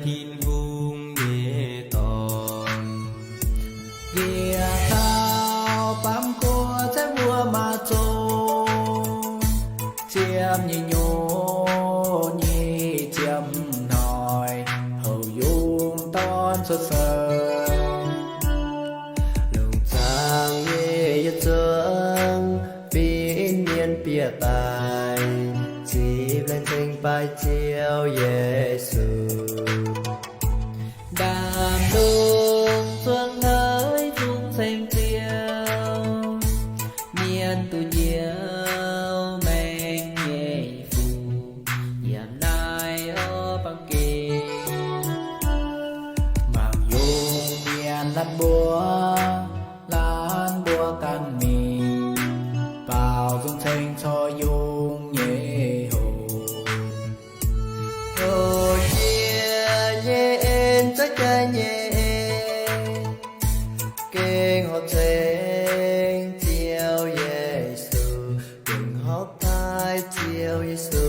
Tin-Hungh nyei Dorn. Njiec taux baamh guoqv zengv wuov maaz zong, ziepc nyeic nyungc nyic ziepc hnoi, houc yungz dorn cuotv seix. Longc zaangc nyei yietc zungv fin-mienh bieqc daaih, zipv laengz zingh baaix Ziouv Yesu. Ndaamv-lungh zuangx naaiv zungv ceng Ziouv, mienh duqv njoux maengc nyei Fuqv, yiem naaiv orv baamh gen. Mangc yungz mienh laanh mbuo, laanh mbuo ganh mingh, baaux nzung ceng corc yungz nyei hoc. Hoc jiex nyei en, zaiv jaaix nyei en, gengh horpc ceng Ziouv Yesu, gengh horpc taaih Ziouv Yesu.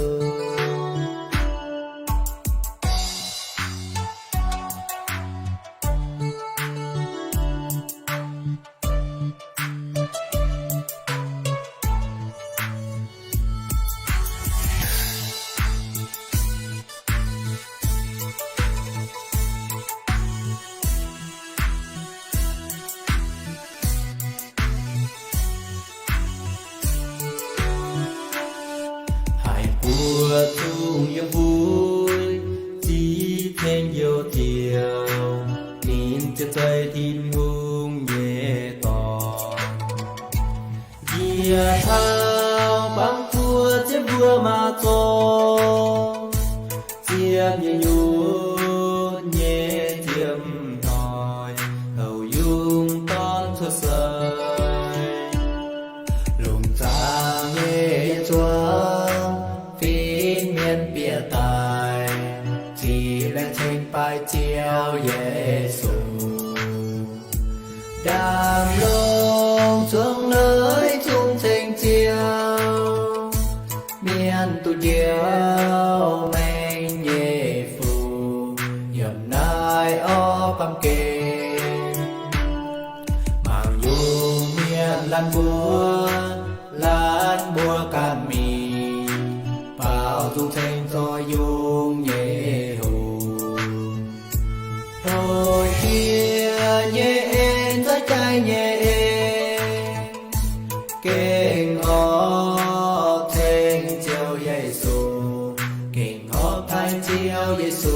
Haih buoqc zungh yiem fuix, ziqv ceng youh ziouc, ninh ziepc zeiz Tin-Hungh nyei Dorn. Njiec taux baamh guoqv zengv wuov maaz zong, ziepc nyeic nyungc nyic ziepc hnoi, houc yungz dorn cuotv seix. Longc zaangc nyei yietc zungv fin-mienh bieqc daaih, zipv laengz zingh baaix Ziouv Yesu. Ndaamv-lungh zuangx naaiv zungv ceng Ziouv, mienh duqv njoux maengc nyei Fuqv, yiem naaiv orv baamh gen. Mangc yungz mienh laanh mbuo, laanh mbuo ganh mingh, baaux nzung ceng corc yungz nyei hoc. Hoc jiex nyei en, zaiv jaaix nyei en, gengh horpc ceng Ziouv Yesu, gengh horpc taaih Ziouv Yesu.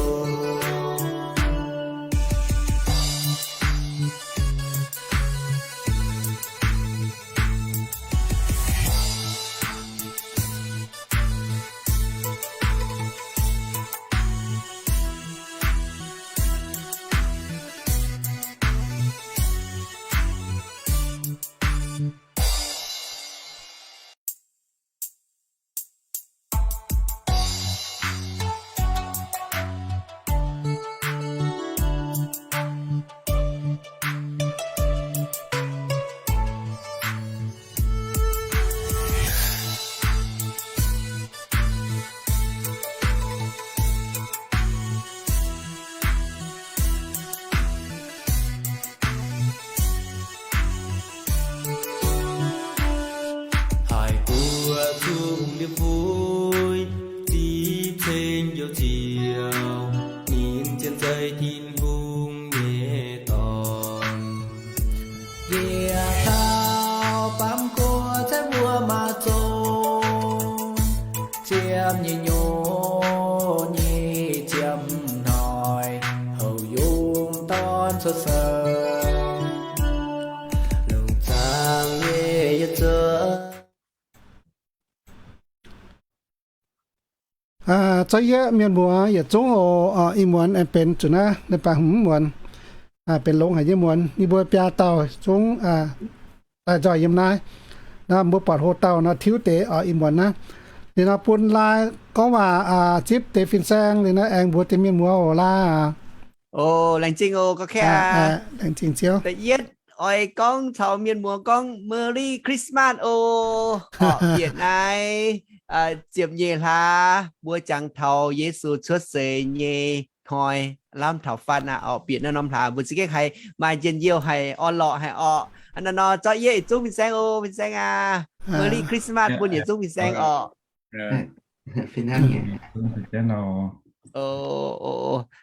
Haih buoqc zungh liuz fuix, ziqv ceng youh ziouc, ninh zien zeiz Tin-Hungh nyei Dorn. Njiec taux baamh guoqv zengv wuov maaz zong, ziepc nyeic nyungc nyic ziepc hnoi, houc yungz dorn cuotv seix. Longc zaangc nyei yietc zungv Aa, za'gengh mienh muoz yietc zungv oc, aa, ih muonz aengx benx zuqc naaiv, naaiv baac hmz muonz, aa, benx longx haic nyei muonz, ninh mbuo biaa dauh zungv, aa, daaih nzoih yiem naaiv. Naaiv mbuo buatc ho dauh nor tiuv deix oc, ih muonz naaiv. Liuz nor bun laai gorngv waac, aa, zipv deix fin-saeng, liuz naaiv aengx mbuox deix mienh muoz oc laai. Oc, laengz zingh oc, gorqv-kaeqv. Laengz zingh Ziouv. Da'yietv oix gorngv caux mienh muoz gorngv Merry Christmas oc. Orqc, bieqc naaiv, aa, ziepc nyeic hlaax mbuo jangx taux Yesu cuotv seix nyei hnoi. lamh taux faanv aqv orqc. Bieqc naaiv norm hlaax mbuo za'gengh haih maaih njien-youh, haih orn-lorqc, haih orqc. Hnangv naaiv nor, zorqv yie yietc zungv fin-saeng oc, fin-saeng aac. Merry Christmas bun yietc zungv fin-saeng orqc.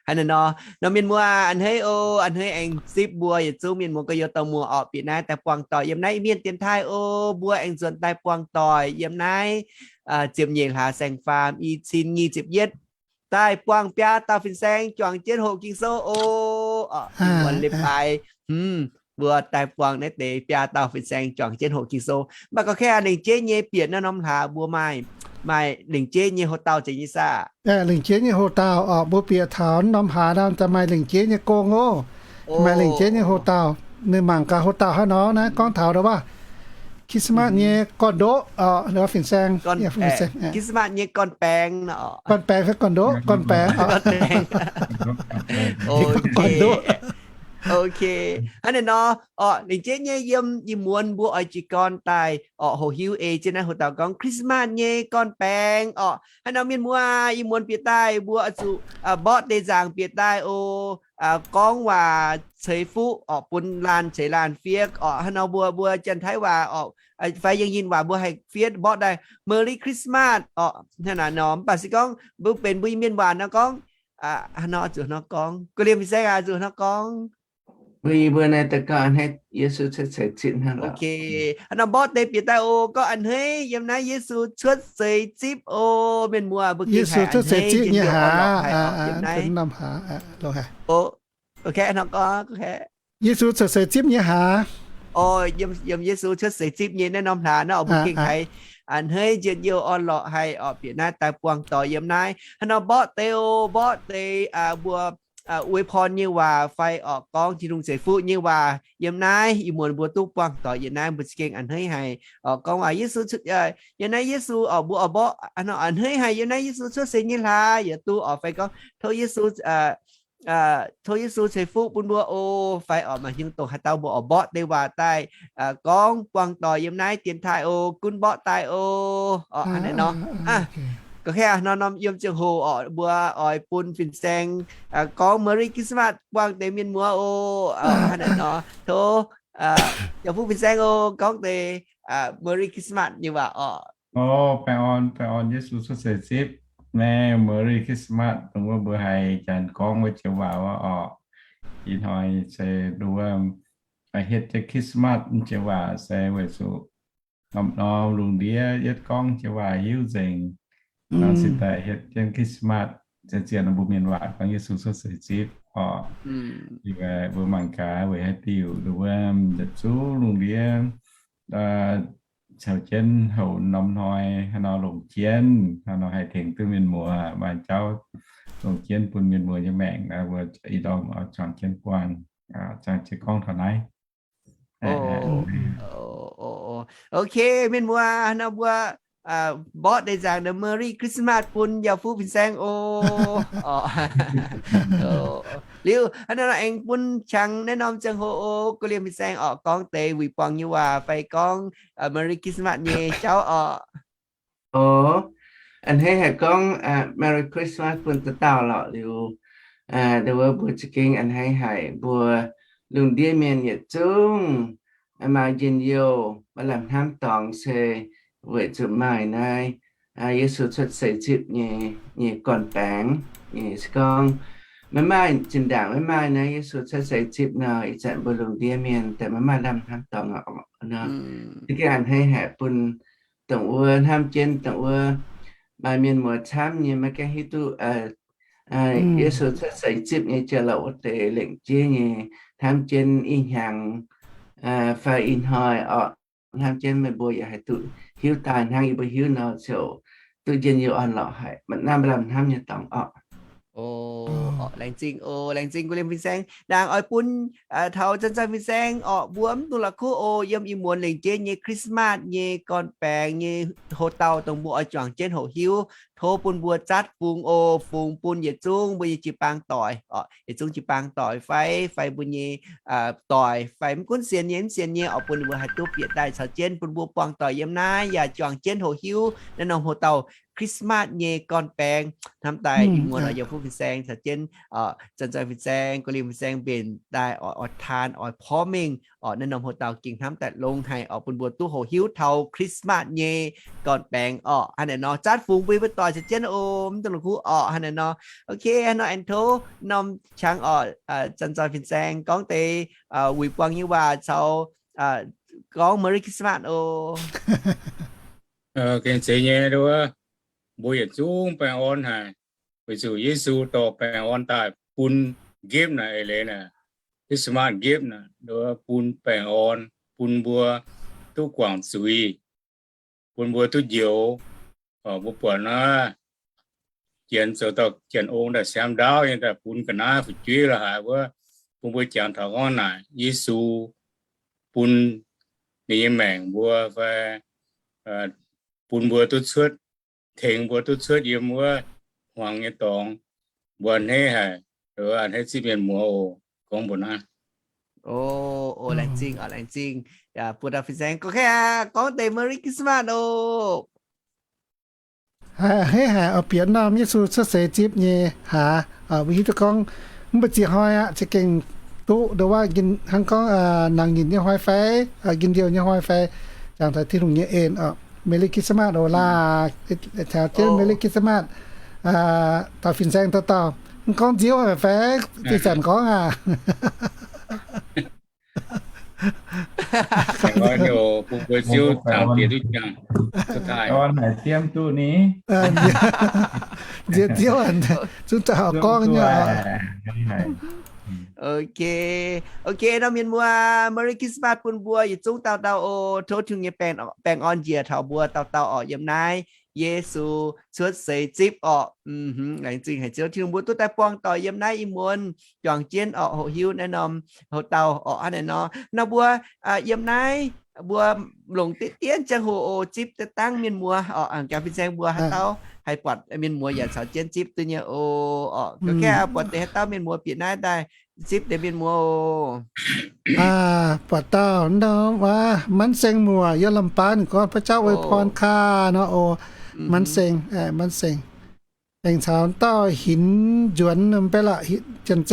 Hnangv naaiv nor, nor mienh muoz, a'hneiv oc, a'hneiv aengx zipv mbuo yietc zungv mienh muoz gorx-youz dauh muoz orqc, bieqc naaiv daaih buangh doic yiem naaiv Iu-Mienh dienx taaih oc. Mbuo aengx nzuonx daaih buangh doic yiem naaiv ziepc nyeic hlaax saeng-faam, i cin nyic ziepc yietv, daaih buangh biaa dauh fin-saeng juangc jienv hoqc Ging-Sou oc. Orqc, ih muonz leiz-baaix, hmm, mbuo daaih buangh naaiv deix biaa dauh fin-saeng juangc jienv hoqc Ging-Sou. Mv baac gorngv kaav lengc jeiv nyei bieqc naaiv norm hlaax mbuo maaih, maaih lengc jeiv nyei houx-dauh zeiz nyei saah? Lengc jeiv nyei houx-dauh orqc, mbuo bieqc taux norm hlaax nor, za'gengh maaih lengc jeiv nyei gong oc. Maaih lengc jeiv nyei houx-dauh. Ninh mangc gaax houx-dauh hnangv nor naaiv gorngv taux ndau wuov Christmas nyei gorn-ndoqv orqc, fin-saeng. Christmas nyei gorn-baengx. Gorn-baengx fai gorn-ndoqv? Gorn-baengx. Gorn-ndoqv. Ok. Hnangv naaiv nor orqc, lengc jeiv nyei yiem ih muonz mbuo oix jiez gorn daaih orqc, hoqc hiuv ei jienv naaiv houx-dauh gorngv Christmas nyei gorn-baengx orqc. Hnangv nor mienh muoz, ih muonz bieqc daaih mbuo oix zuqc mborqv deix nzaangc bieqc daaih oc. Gorngv waac ceix fuqv orqc, bun laanh ceix laanh fiev orqc. Hnangv nor mbuo, mbuo Janx-Taiv waac orqc, fai Yangh Yinh waac mbuo haih fiev mborqv daaih Merry Christmas orqc. Hnangv naaiv nor, mv baac se gorngv mbuo benx mbuo Iu-Mienh waac nor gorngv, hnangv nor zuqc hnangv nor gorngv. Gu'liemh fin-saeng aac, zuqc hnangv nor gorngv. Mbuo, mbuo naaiv daaih gorngv a'hneiv Yesu cuotv seix zipv hnangv lorqc. Ok. Hnangv nor mborqv deix bieqc daaih oc, gorngv a'hneiv yiem naaiv Yesu cuotv seix zipv oc. Mienh muoz, mbuo Yesu cuotv seix zipv nyei hlaax. Norm hlaax. Ok, hnangv nor gorngv. Yesu cuotv seix zipv nyei hlaax. Yiem, yiem Yesu cuotv seix zipv nyei naaiv norm hlaax nor, mbuo gengh haih a'hneiv njien-youh orn-lorqc haih orqc, bieqc naaiv daaih buangh doic yiem naaiv. Hnangv nor mborqv deix oc, mborqv deix mbuo อวยพร nyei waac fai orqc, gorngv Tin-Hungh ceix fuqv nyei waac yiem naaiv. Ih muonz mbuo duqv buangh doic yiem naaiv, mbuo za'gengh a'hneiv haic orqc. Gorngv waac Yesu, yiem naaiv Yesu orqc, mbuo orqc mborqv, a'hneiv haic yiem naaiv Yesu cuotv seix nyei hlaax, yaac duqv orqc, fai gorngv tov Yesu, tov Yesu ceix fuqv bun mbuo oc, fai orqc maaih hnyungc dongh haaix dauh mbuo orqc mborqv deix waac daaih gorngv buangh doic yiem naaiv dienx taaih oc, gunv mborqv daaih oc. Orqc, hnangv naaiv nor. Gorngv kaav nor norm yiem ziangh hoc orqc, mbuo oix bun fin-saeng gorngv Merry Christmas buangh deix mienh muoz oc. Hnangv naaiv nor, tov Jauv-Fuqv fin-saeng oc, gorngv deix Merry Christmas nyei waac orqc. Baengh orn, baengh orn Yesu cuotv seix zipv. Naaiv Merry Christmas dongh wuov mbuo haiz janx gorngv wuov joux waac wuov orqc. Ih hnoi se nduov hietv jienv Christmas joux waac se weic zuqc norm-norm lungh ndiev yietv gorngv joux waac hiuv nzengc. Nor se daaih hietv jienv Christmas, zien-zien mbuo mienh waac gorngv Yesu cuotv seix zipv orqc. Mbuo mangc gaax weic haaix diuc nduov yietc zungv lungh ndiev caux jienv houx norm hnoi haaix nor longc jienv, haaix nor haih tengx duqv mienh muoz, maaih jauv longc jienv bun mienh muoz nyei maengc, mbuo ih ndorm oix juangc jienv buangh, juangc jienv gorngv taux naaiv. Ok, mienh muoz, nor mbuo mborqv deix nzaangc nor Merry Christmas bun Jauv-Fuqv fin-saeng oc. Liuz hnangv nor aengx bun qangx naaiv norm ziangh hoc oc, Gu'liemh fin-saeng orqc, gorngv deix wuic buangh nyei waac fai gorngv Merry Christmas nyei jauv orqc. A'hneiv haic gorngv Merry Christmas bun dauh dauh lorqc. Liuz nduov mbuo za'gengh a'hneiv haic mbuo lungh ndiev mienh yietc zungv maaih njien-youh, maaih lamh hnamv dorngx se weic zuqc maaih naaiv Yesu cuotv seix zipv nyei, nyei gorn-baengx. Nyei se gorngv maiv maaih zinh ndaangc, maiv maaih naaiv Yesu cuotv seix zipv nor, ih zanc mbuo lungh ndiev mienh daaih maiv maaih lamh hnamv dorngx nor. Za'gengh a'hneiv haic bun dongh wuov hnamv jienv dongh wuov maaih mienh muoz camv nyei maiv gaengh hiuv duqv Yesu cuotv seix zipv nyei jauv-louc wuov deix lengc jeiv nyei hnamv jienv ih hnyangx fai ih hnoi orqc. Hnamv jienv meih mbuo yaac haih duqv hiuv daaih hnangv yie mbuo hiuv nor ziouc duqv njien-youh orn-lorqc haic. Naaiv maaih lamh hnamv nyei dorngx orqc. Laengz zingh oc, laengz zingh Gu'liemh fin-saeng. Ndaangc oix bun taux Zanc-Zanc fin-saeng orqc, mbuo mv dungx la'kuqv oc, yiem ih muonz lengc jeiv nyei Christmas nyei gorn-baengx nyei houx-dauh dongh mbuo oix juangc jienv hoqc hiuv tov bun mbuo zatv fungx oc, fungx bun yietc zungv mbuo nyei jiu-baang doic oc, yietc zungv jiu-baang doic fai, fai mbuo nyei doic fai mv gunv sienx nyei mv sienx nyei oc, bun ninh mbuo haih duqv bieqc daaih caux jienv bun mbuo buangh doic yiem naaiv yaac juangc jienv hoqc hiuv naaiv norm hoc-dauh Christmas nyei gorn-baengx hnamv daaih. Ih muonz oix yiem fuqv fin-saeng caux jienv zanc-zoih fin-saeng, gu'lingh fin-saeng mbenc daaih oix taan oix porv mengh oc, naaiv norm hoc-dauh gengh hnamv daaih longx haic oc, bun mbuo duqv hoqc hiuv taux Christmas nyei gorn-baengx oc. Hnangv naaiv nor zatv fungx mbuo nyei doic caux jienv oc, mv dungx la'kuqv oc. Hnangv naaiv nor, ok, hnangv nor aengx tov norm qangx oc, zanc-zoih fin-saeng gorngv deix wuic buangh nyei waac caux gorngv Merry Christmas oc. Gengh zeiz nyei, mbuo yietc zungv baengh orn haic, weic zuqc Yesu dorh baengh orn daaih bun gift naaic, eix leiz naaic, Christmas gift naaic, bun baengh orn, bun mbuo duqv guangc zuiz, bun mbuo duqv njoux. Mbuo buatc naaiv Janx zoux dauh Janx ong daaih siaam ndaauv nyei daaih bun ga'naaiv fu'jueiv la'haaix wuov, bun mbuo jangx taux gorngv naaic Yesu bun ninh nyei maengc mbuo fai bun mbuo duqv cuotv, tengx mbuo duqv cuotv yiem wuov hmuangx nyei dorngx. Mbuo a'hneiv haic, a'hneiv zipv mienh muoz oc. Gorngv mbuo naaiv. O, laengz zingh, laengz zingh. Buoz-dauh fin-saeng gorngv, gorngv deix Merry Christmas oc. A'hneiv haic oc, bieqc norm Yesu cuotv seix zipv nyei haaix, mbuo hiuv duqv gorngv mv baac ziex hnoi aqv, za'gengh duqv nduov waac, hnangv gorngv nangc nyinc nyei hnoi fai njien-youh nyei hnoi fai, jangx taux Tin-Hungh nyei en oc. Merry Christmas oc laah, taux jienv Merry Christmas. Dauh fin-saeng dauh dauh, mv gorngv nziouv fai, ih zanc gorngv aqv. Nziex ziouv zungv zaux gorngv nyei. Ok, ok, norm mienh muoz, Merry Christmas bun mbuo yietc zungv dauh dauh oc. Tov Tin-Hungh nyei baengh orn njiec taux mbuo dauh dauh oc yiem naaiv Yesu cuotv seix zipv oc. Laengz zingh haic Ziouv Tin-Hungh mbuo duqv daaih buangh doic yiem naaiv ih muonz juangc jienv oc, hoqc hiuv naaiv norm hoc-dauh oc. Hnangv naaiv nor, nor mbuo yiem naaiv mbuo longc diqv dienv ziangh hoc oc, zipv daaih dangv mienh muoz oc, gaax fin-saeng mbuo haaix dauh haih buatc mienh muoz yaac caux jienv zipv duqv nyei oc. Oc, ga'kengx buatc deix haaix dauh mienh muoz bieqc naaiv daaih zipv deix mienh muoz oc. Buatc dauh ndau waac Manv Seng Muoc yiem Lamh Baanv ninh gorngv พระเจ้าอวยพรค่ะ nor oc. Manv Seng, Manv Seng. Aengx caux dauh Hinz Nzuonx mv bei lorqc,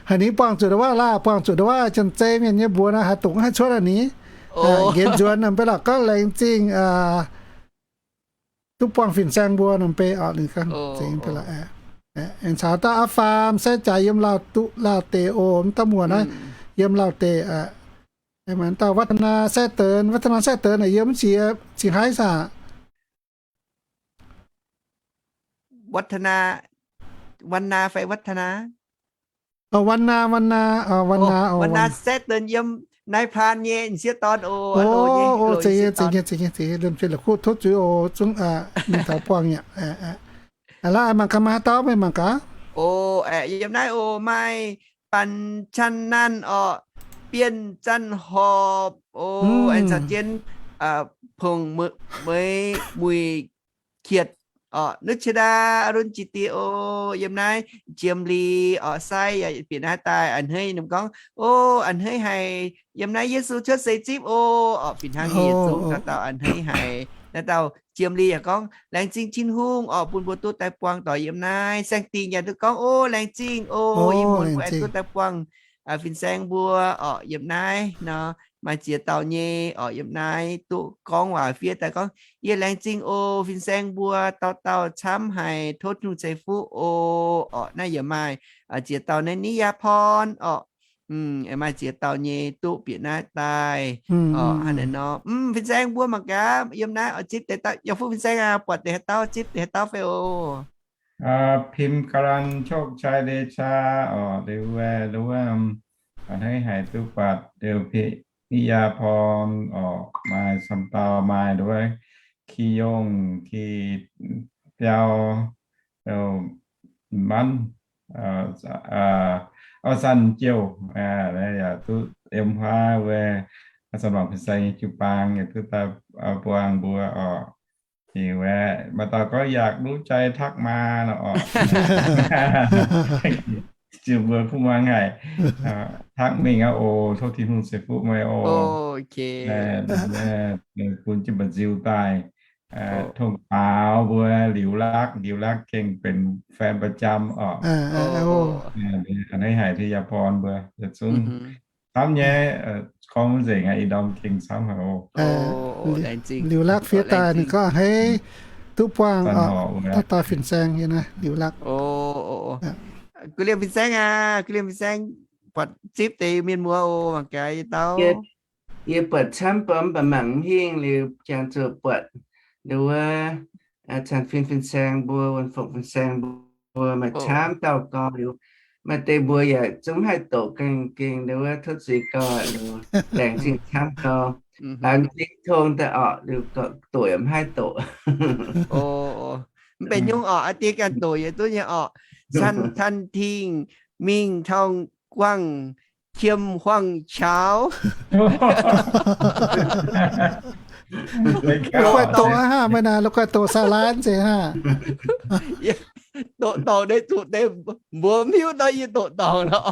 haaix ni buangh zuqc waac laah, buangh zuqc waac janx-zei mienh nyei mbuox naaiv haaix dungx haih cuotv haaix ni. Nzuonx mv bei lorqc, gorngv laengz zingh duqv buangh fin-saeng mbuo nor mv bei oc. Aengx caux dauh Aa Faam sai jaax yiem Laauv deix oc, mv dauh muoz naaiv yiem Laauv deix. Dauh วัฒนา Saiv-Deix, วัฒนา Saiv-Deix naaic yiem ziex, ziex haaix saah? วัฒนา วันนา fai วัฒนา วันนา วันนา วันนา วันนา Saiv-Deix yiem นายพราน nyei m'sieqv dorn oc. Zeiz nyei, zeiz nyei, zeiz nyei, zeiz nyei, tov zuiz oc, zungv mingh taux buangh nyei. Laaix mangc gaax maaih haaix dauh, meih mangc gaax. Oc, yiem naaiv oc, maaih ปัญชนันท์ oc, เปี้ยนจันทร์หอบ oc, aengx caux jienv ผงเหมย หมุยเขียด oc, นุชดา อรุณจิตติ oc, yiem naaiv Jiem Lee oc, sai yaac bieqc naaiv daaih a'hneiv ninh gorngv, o, a'hneiv haic yiem naaiv Yesu cuotv seix zipv oc. Oc, fih hnangv nyei yietc zungv dauh dauh a'hneiv haic. Naaiv dauh Jiem Lee yaac gorngv, laengz zingh Tin-Hungh oc, bun mbuo duqv daaih buangh doic yiem naaiv. Saeng Dingh yaac duqv gorngv, o, laengz zingh oc, ih muonz mbuo aengx duqv daaih buangh fin-saeng mbuo oc yiem naaiv nor. Maaih ziex dauh nyei oc yiem naaiv duqv gorngv waac fiev daaih gorngv, yie laengz zingh oc, fin-saeng mbuo dauh dauh camv haic, tov Tin-Hungh ceix fuqv oc. Oc, naaiv yaac maaih ziex dauh naaiv นิยาพร oc. Maaih ziex dauh nyei duqv bieqc naaiv daaih oc. Hnangv naaiv nor, fin-saeng mbuo mangc gaax yiem naaiv oc, zipv deix dauh, yiem fuqv fin-saeng aqv, buatc deix haaix dauh, zipv deix haaix dauh fai oc. พิมพ์การัน โชคชัย เดชา oc, liuz wuov, a'hneiv haic duqv buatc liuz นิยาพร oc, maaih camv dauh, maaih liuz wuov Ki Yong, Ki Biao, liuz Manv, Auv San Jiouh, yaac duqv yiem huaav wuov San Wangc Fin-Saeng nyei jiu-baang, yaac duqv daaih buangh mbuo oc. Ih, maaih dauh gorngv อยากรู้ใจทักมา nor oc. Ziouc mbuo kuv muangx haic, takv mingh aqv oc. Tov Tin-Hungh ceix fuqv meih oc. Bun jienv mba'nziu daaih, tongx baaux mbuo liuz lakv, liuz lakv gengh benx แฟนประจำ oc. A'hneiv haic, Tin-Hungh born mbuo yietc zungv camv nyei. Gorngv mv nzengc aqv, ih ndorm gengh camv haic oc. Liuz lakv fiev daaih ninh gorngv a'hneiv duqv buangh daaih fin-saeng nyei naaiv liuz lakv. Kuv liemh fin-saeng aac, kuv liemh fin-saeng buatc zipv deix mienh muoz oc, mangc gaax yie dau. Yie buatc camv bom baac mangc mv hingh liuz, jangx zuqc buatc nduov wuov, caan fin fin-saeng mbuo, wuon fongc fin-saeng mbuo maaih camv dauh gau liuz, maaih deix mbuo yaac zungv mv haih doqc gengh, gengh nduov wuov tov zuiz gau liuz, laengz zingh camv gau. Laengz zingh tong daaih orqc, liuz doqc yaac mv haih doqc. Mv benx nyungc orqc, aa, diex ganh doqc yaac duqv nyei orqc. Caan, caan tingh mingh tong guangh qiem huangh qaux. La'guaih doqc aqv haah, meih naaic la'guaih doqc สามล้าน zeiz haah. Doqc dorngc deix zuqc deix mbuox mv hiuv nor yie doqc dorngc nor.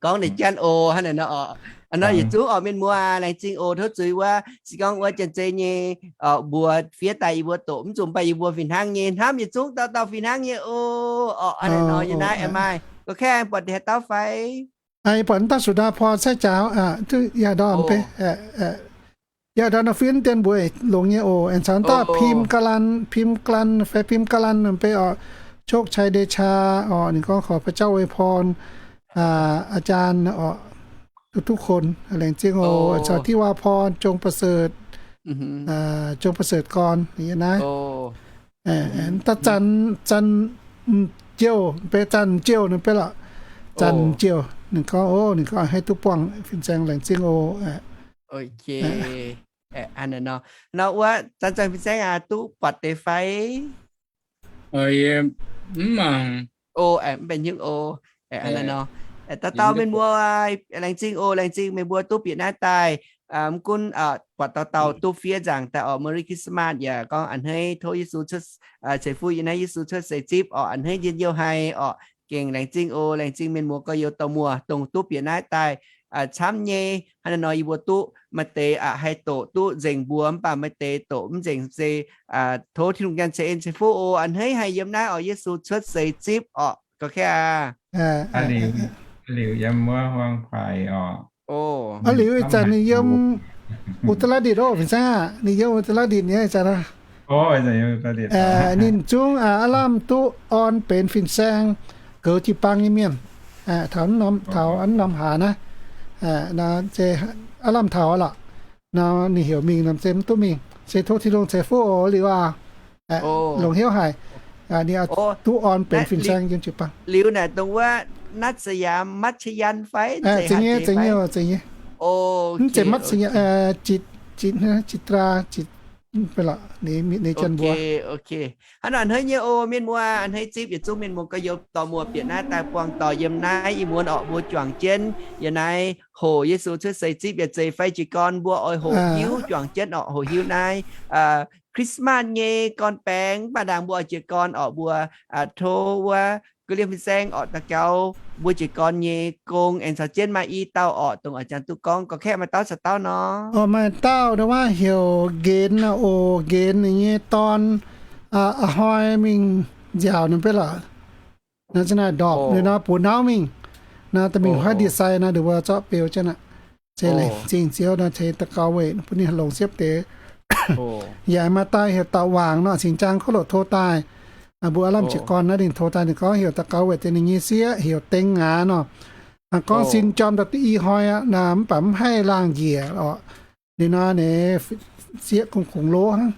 Gorngv ninh janx oc, hnangv naaic nor oc. Aa, nor yietc zungv oc, mienh muoz aac, laengz zingh oc. Tov zuiz wuov, se gorngv wuov janx-zei nyei oc, mbuox fiev daaih yie mbuo doqc mv zuqc, mv baac yie mbuo fih hnangv nyei hnamv yietc zungv dauh dauh fih hnangv nyei oc. Orqc, aa, naaic nor yie naaiv aengx maaih gorngv kaaix buatc deix haaix dauh fai? Yie buatc dauh สุดาพร sai jaax, yaac ndorm beiv, yaac ndorm nor fiev dien mbuox longx nyei oc. Aengx caux dauh พิมพ์กาลันต์, พิมพ์กาลันต์ fai พิมพ์กาลันต์ beiv orqc, โชคชัย เดชา orqc, ninh gorngv ขอพระเจ้าอวยพร อาจารย์ orqc, ทุกๆ คน laengz zingh oc. Aengx caux ธิวาพร จงประเสริฐ, จงประเสริฐกร ninh nyei naaiv. Dauh Zanh, Zanh M'jiouh, beiv Zanh M'jiouh ninh beiv lorqc. Zanh M'jiouh ninh gorngv, ninh gorngv haih duqv buangh fin-saeng, laengz zingh oc. Nor wuov zanc-zanc fin-saeng aac, duqv buatc deix fai? Mv mangc. Mv benx nyungc oc. Dauh dauh mienh muoz, laengz zingh oc, laengz zingh meih mbuo duqv bieqc naaiv daaih. Mv gunv buatc dauh dauh duqv fiev nzaangc daaih orqc, Merry Christmas, yaac gorngv a'hneiv tov Yesu cuotv, ceix fuqv yiem naaiv Yesu cuotv seix zipv orqc, a'hneiv njien-youh haic orqc. Gengh laengz zingh oc, laengz zingh mienh muoz gorx-youz dorh muoz dongh duqv bieqc naaiv daaih camv nyei. Hnangv naaiv nor yie mbuo duqv maaih deix haih doqc duqv nzengc mbuo, mv baac maaih deix doqc mv nzengc se tov Tin-Hungh ganh ceix en ceix fuqv oc. A'hneiv haic yiem naaiv orqc, Yesu cuotv seix zipv orqc, ga'kv aqv. Aa liuz yiem wuov huaang-kuaaic orqc. Aa liuz ih zanc ninh yiem อุตรดิตถ์ oc, fin-saeng aac, ninh yiem อุตรดิตถ์ nyei ih zanc aac. Ninh zungv aav lamh duqv orn benx fin-saeng goux jiu-baang nyei mienh. Taux, taux aav norm hlaax naaiv, se aav lamh taux lorqc. Nor ninh heuc mingh nor se mv duqv mingh, se tov Tin-Hungh ceix fuqv oc liuz aac. Longc hnyouv haic, ninh duqv orn benx fin-saeng yiem jiu-baang. Liuz naaic dongh wuov นัทสยาม มัชยันต์ fai? Zeiz nyei, zeiz nyei, zeiz nyei. Mv zeiz มัชยันต์, Jitraa, Jit, ninh janx mbuo. Hnangv naaic a'hneiv nyei oc mienh muoz, a'hneiv zipv yietc zungv mienh muoz gorx-youz dorh muoz bieqc naaiv daaih buangh dorh yiem naaiv ih muonz orqc, mbuo juangc jienv yiem naaiv hoqc Yesu cuotv seix zipv yaac zeiz fai jiez gorn mbuo oix hoqc hiuv juangc jienv orqc, hoqc hiuv naaiv Christmas nyei gorn baengx, mv baac ndaangc mbuo oix jiez gorn orqc, mbuo tov wuov ga'liemh fin-saeng orqc daux gaux mbuo jiez gorn nyei gong. Aengx caux jienv maaih i dauh orqc, dongh oix jangx duqv gorngv, gorngv kaeqv maaih dauh caux dauh nor. Maaih dauh nor wuov heuc Nqenx oc. Nqenx ninh nyei dorn a'hnoi mingh nziaauc ninh beiv lorqc. Naaiv za'naaiv ndorpc ninh nor buoz nauv mingh. Naaiv da'mingh huaav ndie-sai naaiv, ninh mbuo zorqv beu jienv aqv. Se laengz zingh Ziouv nor, ceix daux gaux weic bun ninh longc siepv deix. Yaac maaih dauh heuc Dauh Waangc nor, cingx jaang kov loc tov daaih. Mbuo aav lamh jiez gorn naaiv ninh tov daaih, ninh gorngv heuc daux gaux weic deix ninh nyei sieqv heuc Deng Ngaax nor. Gorngv sin jorm daaih duqv i hnoi aqv, mv baac mv haih laangh njiec orqc. Liuz nor ninh sieqv kungx kungx lov hnangv.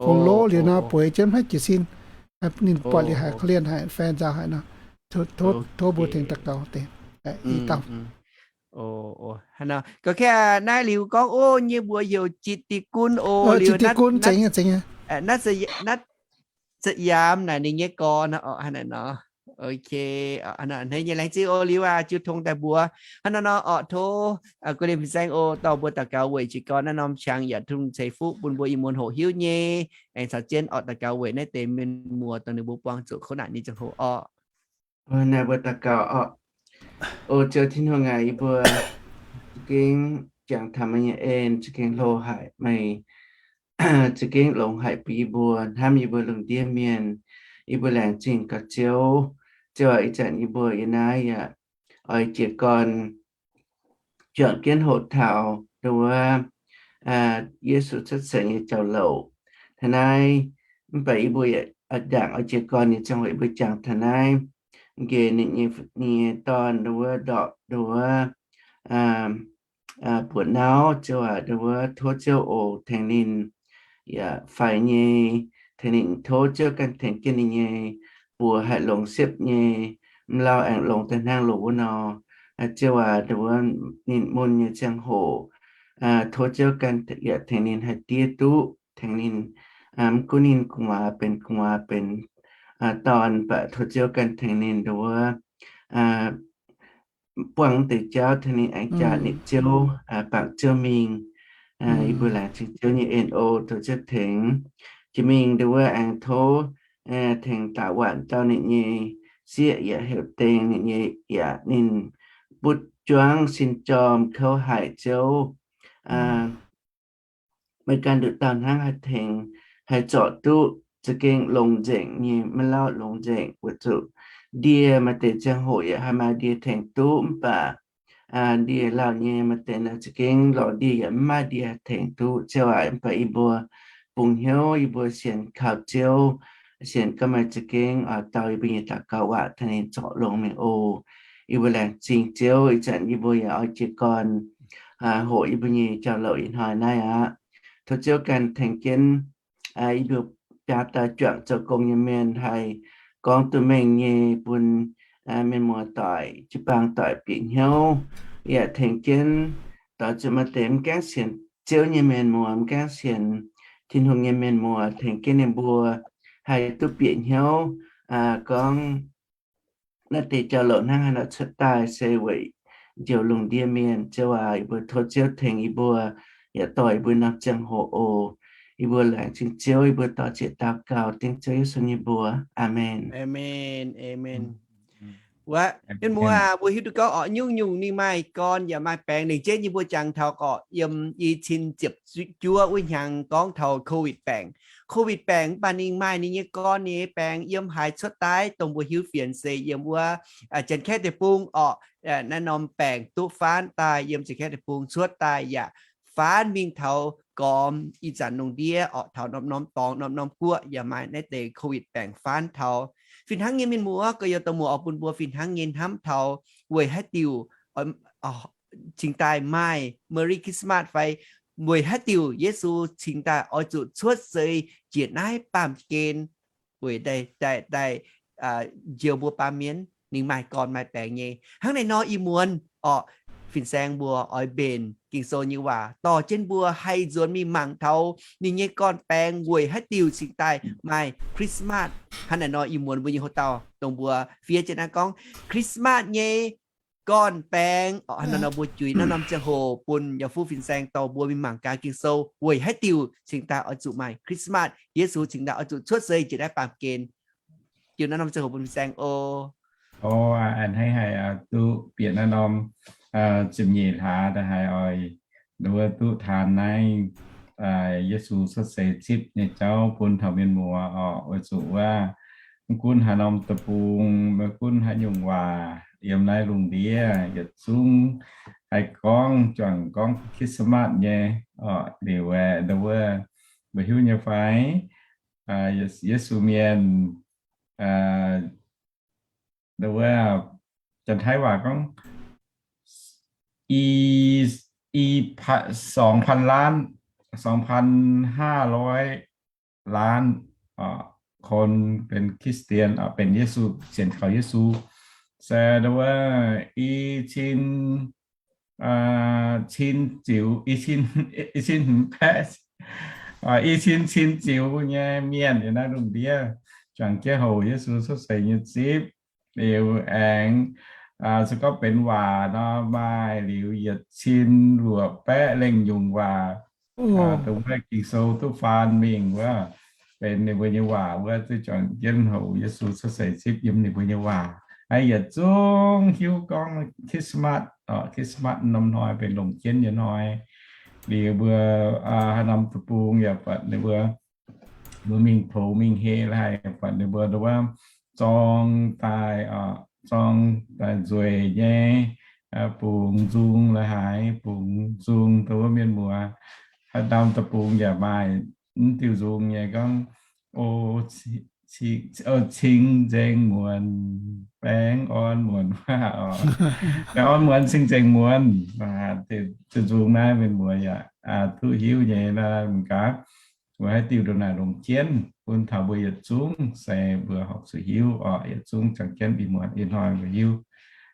Kungx lov liuz nor bueix jienv mv haih jiez sin. Ninh buatc liuz haiz korv-lienh haic, fan nzauh haic nor. Tov mbuo tengx daux gaux deix i dauh. Gorngv kaeqv naaiv liuz gorngv, o, nyei mbuox heuc Jitv Di Gunv oc. Liuz Jitv Di Gunv, zeiz nyei, zeiz nyei. นัทสยาม naaic ninh nyei gorn orqc, hnangv naaic nor. Ok, hnangv nyei, laengz zingh oc, liuz aac jiu tong daaih mbuox. Hnangv naaiv nor orqc, tov guei liemh fin-saeng oc, dorh mbuo daux gaux weic jiez gorn naaiv norm qangx yaac tungx ceix fuqv bun mbuo ih muonz hoqc hiuv nyei. Aengx caux jienv orqc daux gaux weic naaiv deix mienh muoz dongh ninh mbuo buangh zuqc kouv naanc nyei ziangh hoc orqc. Naaiv mbuo daux gaux orqc. O Ziouv Tin-Hungh aac, yie mbuo za'gengh jangx taux meih nyei en, za'gengh hlo haic meih za'gengh longx haic bun yie mbuo, hnamv yie mbuo lungh ndiev mienh. Yie mbuo laengz zingh gaax Ziouv. Ziouv aac, ih zanc yie mbuo yiem naaiv yaac oix jiez gorn juangc jienv hoqc taux nduov Yesu cuotv seix nyei jauv louc. Taux naaiv, mv baac yie mbuo yaac ndaangc oix jiez gorn nyei ziangh hoc yie mbuo jangx taux naaiv, nqemh ninh nyei, ninh nyei dorn nduov ndorpc nduov buoz-nauv. Ziouv aac, nduov tov Ziouv oc tengx ninh yaac faix nyei, tengx ninh, tov Ziouv ganh tengx jienv ninh nyei buoz haih longx siepv nyei, mv lauh aengx longx daaih hnangv loz wuov nor. Ziouv aac, nduov ninh mun nyei ziangh hoc, tov Ziouv ganh yaac tengx ninh haih diev duqv, tengx ninh, mv gunv ninh gu'nguaaz benx gu'nguaaz benx dorn, mv baac tov Ziouv ganh tengx ninh nduov buangh deix jauv, tengx ninh aengx jaax nitv Ziouv, bangc Ziouv mingh. Yie mbuo laengz zingh Ziouv nyei en oc, tov Ziouv tengx. Jiex mingh nduov aengx tov tengx daaih waanc dauh ninh nyei sieqv yaac heuc dengh ninh nyei yaac ninh butv juangv sin jorm kouv haic Ziouv. Meih ganh nduqc dauh hnangv haih tengx, haih zorc duqv za'gengh longx nzengc nyei, maiv lauh longx nzengc weic zuqc ndie maaih deix ziangh hoc yaac haih maaih ndie tengx duqv, mv baac ndie lauh nyei maaih deix naaiv za'gengh lorz ndie yaac mv maaih ndie haih tengx duqv. Ziouv aac, mv baac yie mbuo bungx hnyouv, yie mbuo sienx kaux Ziouv, sienx gorngv meih za'gengh oix dau yie mbuo nyei daux gaux waac tengx ninh zorc longx mingh oc. Yie mbuo laengz zingh Ziouv, ih zanc yie mbuo yaac oix jiez gorn hoqc yie mbuo nyei jauv-louc ih hnoi naaiv aqv. Tov Ziouv ganh tengx jienv yie mbuo biaa dauh juangc zoux gong nyei mienh haih gorngv duqv mengh nyei bun mienh muoz-doic jiu-baang doic bieqc hnyouv, yaac tengx jienv doix zuqc maaih deix mv gaengh sienx Ziouv nyei mienh muoz, mv gaengh sienx Tin-Hungh nyei mienh muoz, tengx jienv ninh mbuo haih duqv bieqc hnyouv gorngv naaiv deix jauv-louc hnangv haaix nor cuotv daaih se weic njoux lungh ndiev mienh. Ziouv aac, yie mbuo tov Ziouv tengx yie mbuo, yaac dorh yie mbuo norm ziangh hoc oc. Yie mbuo laengz zingh Ziouv, yie mbuo dorh zieqc daux gaux dengv Ziouv Yesu nyei mbuox. Aamen. Aamen. Aamen. Wuov, mienh muoz, mbuo hiuv duqv gorngv orqc, nyungc-nyungc ninh maaih gorn yaac maaih baengc. Lengc jeiv yie mbuo jangx taux orqc, yiem i cin ziepc juov wuov hnyangx gorngv taux COVID baengc. COVID baengc mv baac ninh maaih ninh nyei gorn nyei baengc yiem haaix cuotv daaih, dongh mbuo hiuv fienx se yiem wuov Janx-Kaeqv deic-bung orqc, naaiv norm baengc duqv faanv daaih yiem Janx-Kaeqv deic-bung cuotv daaih yaac faanv mingh taux gormx ih zanc lungh ndiev orqc, taux norm-norm dorngx norm-norm guoqv yaac maaih naaiv deix COVID baengc faanv taux. Fih hnangv nyei, mienh muoz, gorx-youz douz muoz, oix bun mbuo fih hnangv nyei hnamv taux weic haaix diuc cingx daaih maaih Merry Christmas fai weic haaix diuc Yesu cingx daaih oix zuqc cuotv seix njiec naaiv baamh gen weic daaih, daaih, daaih njoux mbuo baamh mienh. Ninh maaih gorn maaih baengc nyei. Hnangv naaiv nor ih muonz orqc, fin-saeng mbuo oix mbenc Ging-Sou nyei waac dorh jienv mbuo haih nzuonx mingh mangc taux ninh nyei gorn-baengx weic haaix diuc cingx daaih maaih Christmas. Hnangv naaiv nor ih muonz mbuo nyei hoc-dauh dongh mbuo fiev jienv naaiv gorngv Christmas nyei gorn-baengx. Hnangv naaiv nor mbuo juix naaiv norm ziangh hoc bun yaac fuqv fin-saeng dorh mbuo mingh mangc gaax Ging-Sou weic haaix diuc cingx daaih oix zuqc maaih Christmas, Yesu cingx daaih oix zuqc cuotv seix njiec naaiv baamh gen. Juix naaiv norm ziangh hoc bun fin-saeng oc. O, a'hneiv haic duqv bieqc naaiv norm ziepc nyeic hlaax da'haiz oix nduov duqv taan naaiv Yesu cuotv seix zipv nyei jauv bun taux mienh muoz orqc. Weic zuqc wuov mv gunv haaix norm deic-bung, mv gunv haaix nyungc waac yiem naaiv lungh ndiev yietc zungv haih gorngv juangc gorngv Christmas nyei orqc. Liuz aeqv, nduov mbuo hiuv nyei fai, Yesu mienh, nduov Janx-Taiv waac gorngv i, i สองพันล้าน สองพันห้าร้อยล้าน คนเป็นคริสเตียน benx Yesu, sienx kaux Yesu. Se nduov i cin, cin ziux, i cin, i cin hmz baeqv, i cin cin ziux nyei mienh yiem naaiv lungh ndiev juangc jienv hoqc Yesu cuotv seix nyei zipv. Liuz aengx se gorngv benx waac nor, maaih liuz yietc cin luoqc baeqv lengh nyungc waac, dongh wuov Ging-Sou duqv faan mingh wuov, benx ninh mbuo nyei waac wuov, duqv juangc jienv hoqc Yesu cuotv seix zipv yiem ninh mbuo nyei waac. Aa, yietc zungv hiuv gorngv Christmas, Christmas norm hnoi benx longc jienv nyei hnoi. Liuz mbuo haaix norm deic-bung yaac buatc ninh mbuo, mbuo mingh poux mingh hei laaix buatc ninh mbuo wuov zorng daaih, zorng daaih nzueic nyei, bungx nzung la'haaix, bungx nzung dongh wuov mienh muoz. Haaix norm deic-bung yaac maaih mv diuh nzung nyei gorngv, o, cing nzengc muonc, baengh orn muonc, baengh orn muonc cing nzengc muonc. Diuh nzung naaiv mienh muoz yaac duqv hiuv nyei naaiv mangc gaax. Mbuo haaix diuh ndongc naaic longc jienv bun taux mbuo yietc zungv se mbuo horpc zuqc hiuv oc. Yietc zungv juangc jienv ih muonz ih hnoi mbuo hiuv.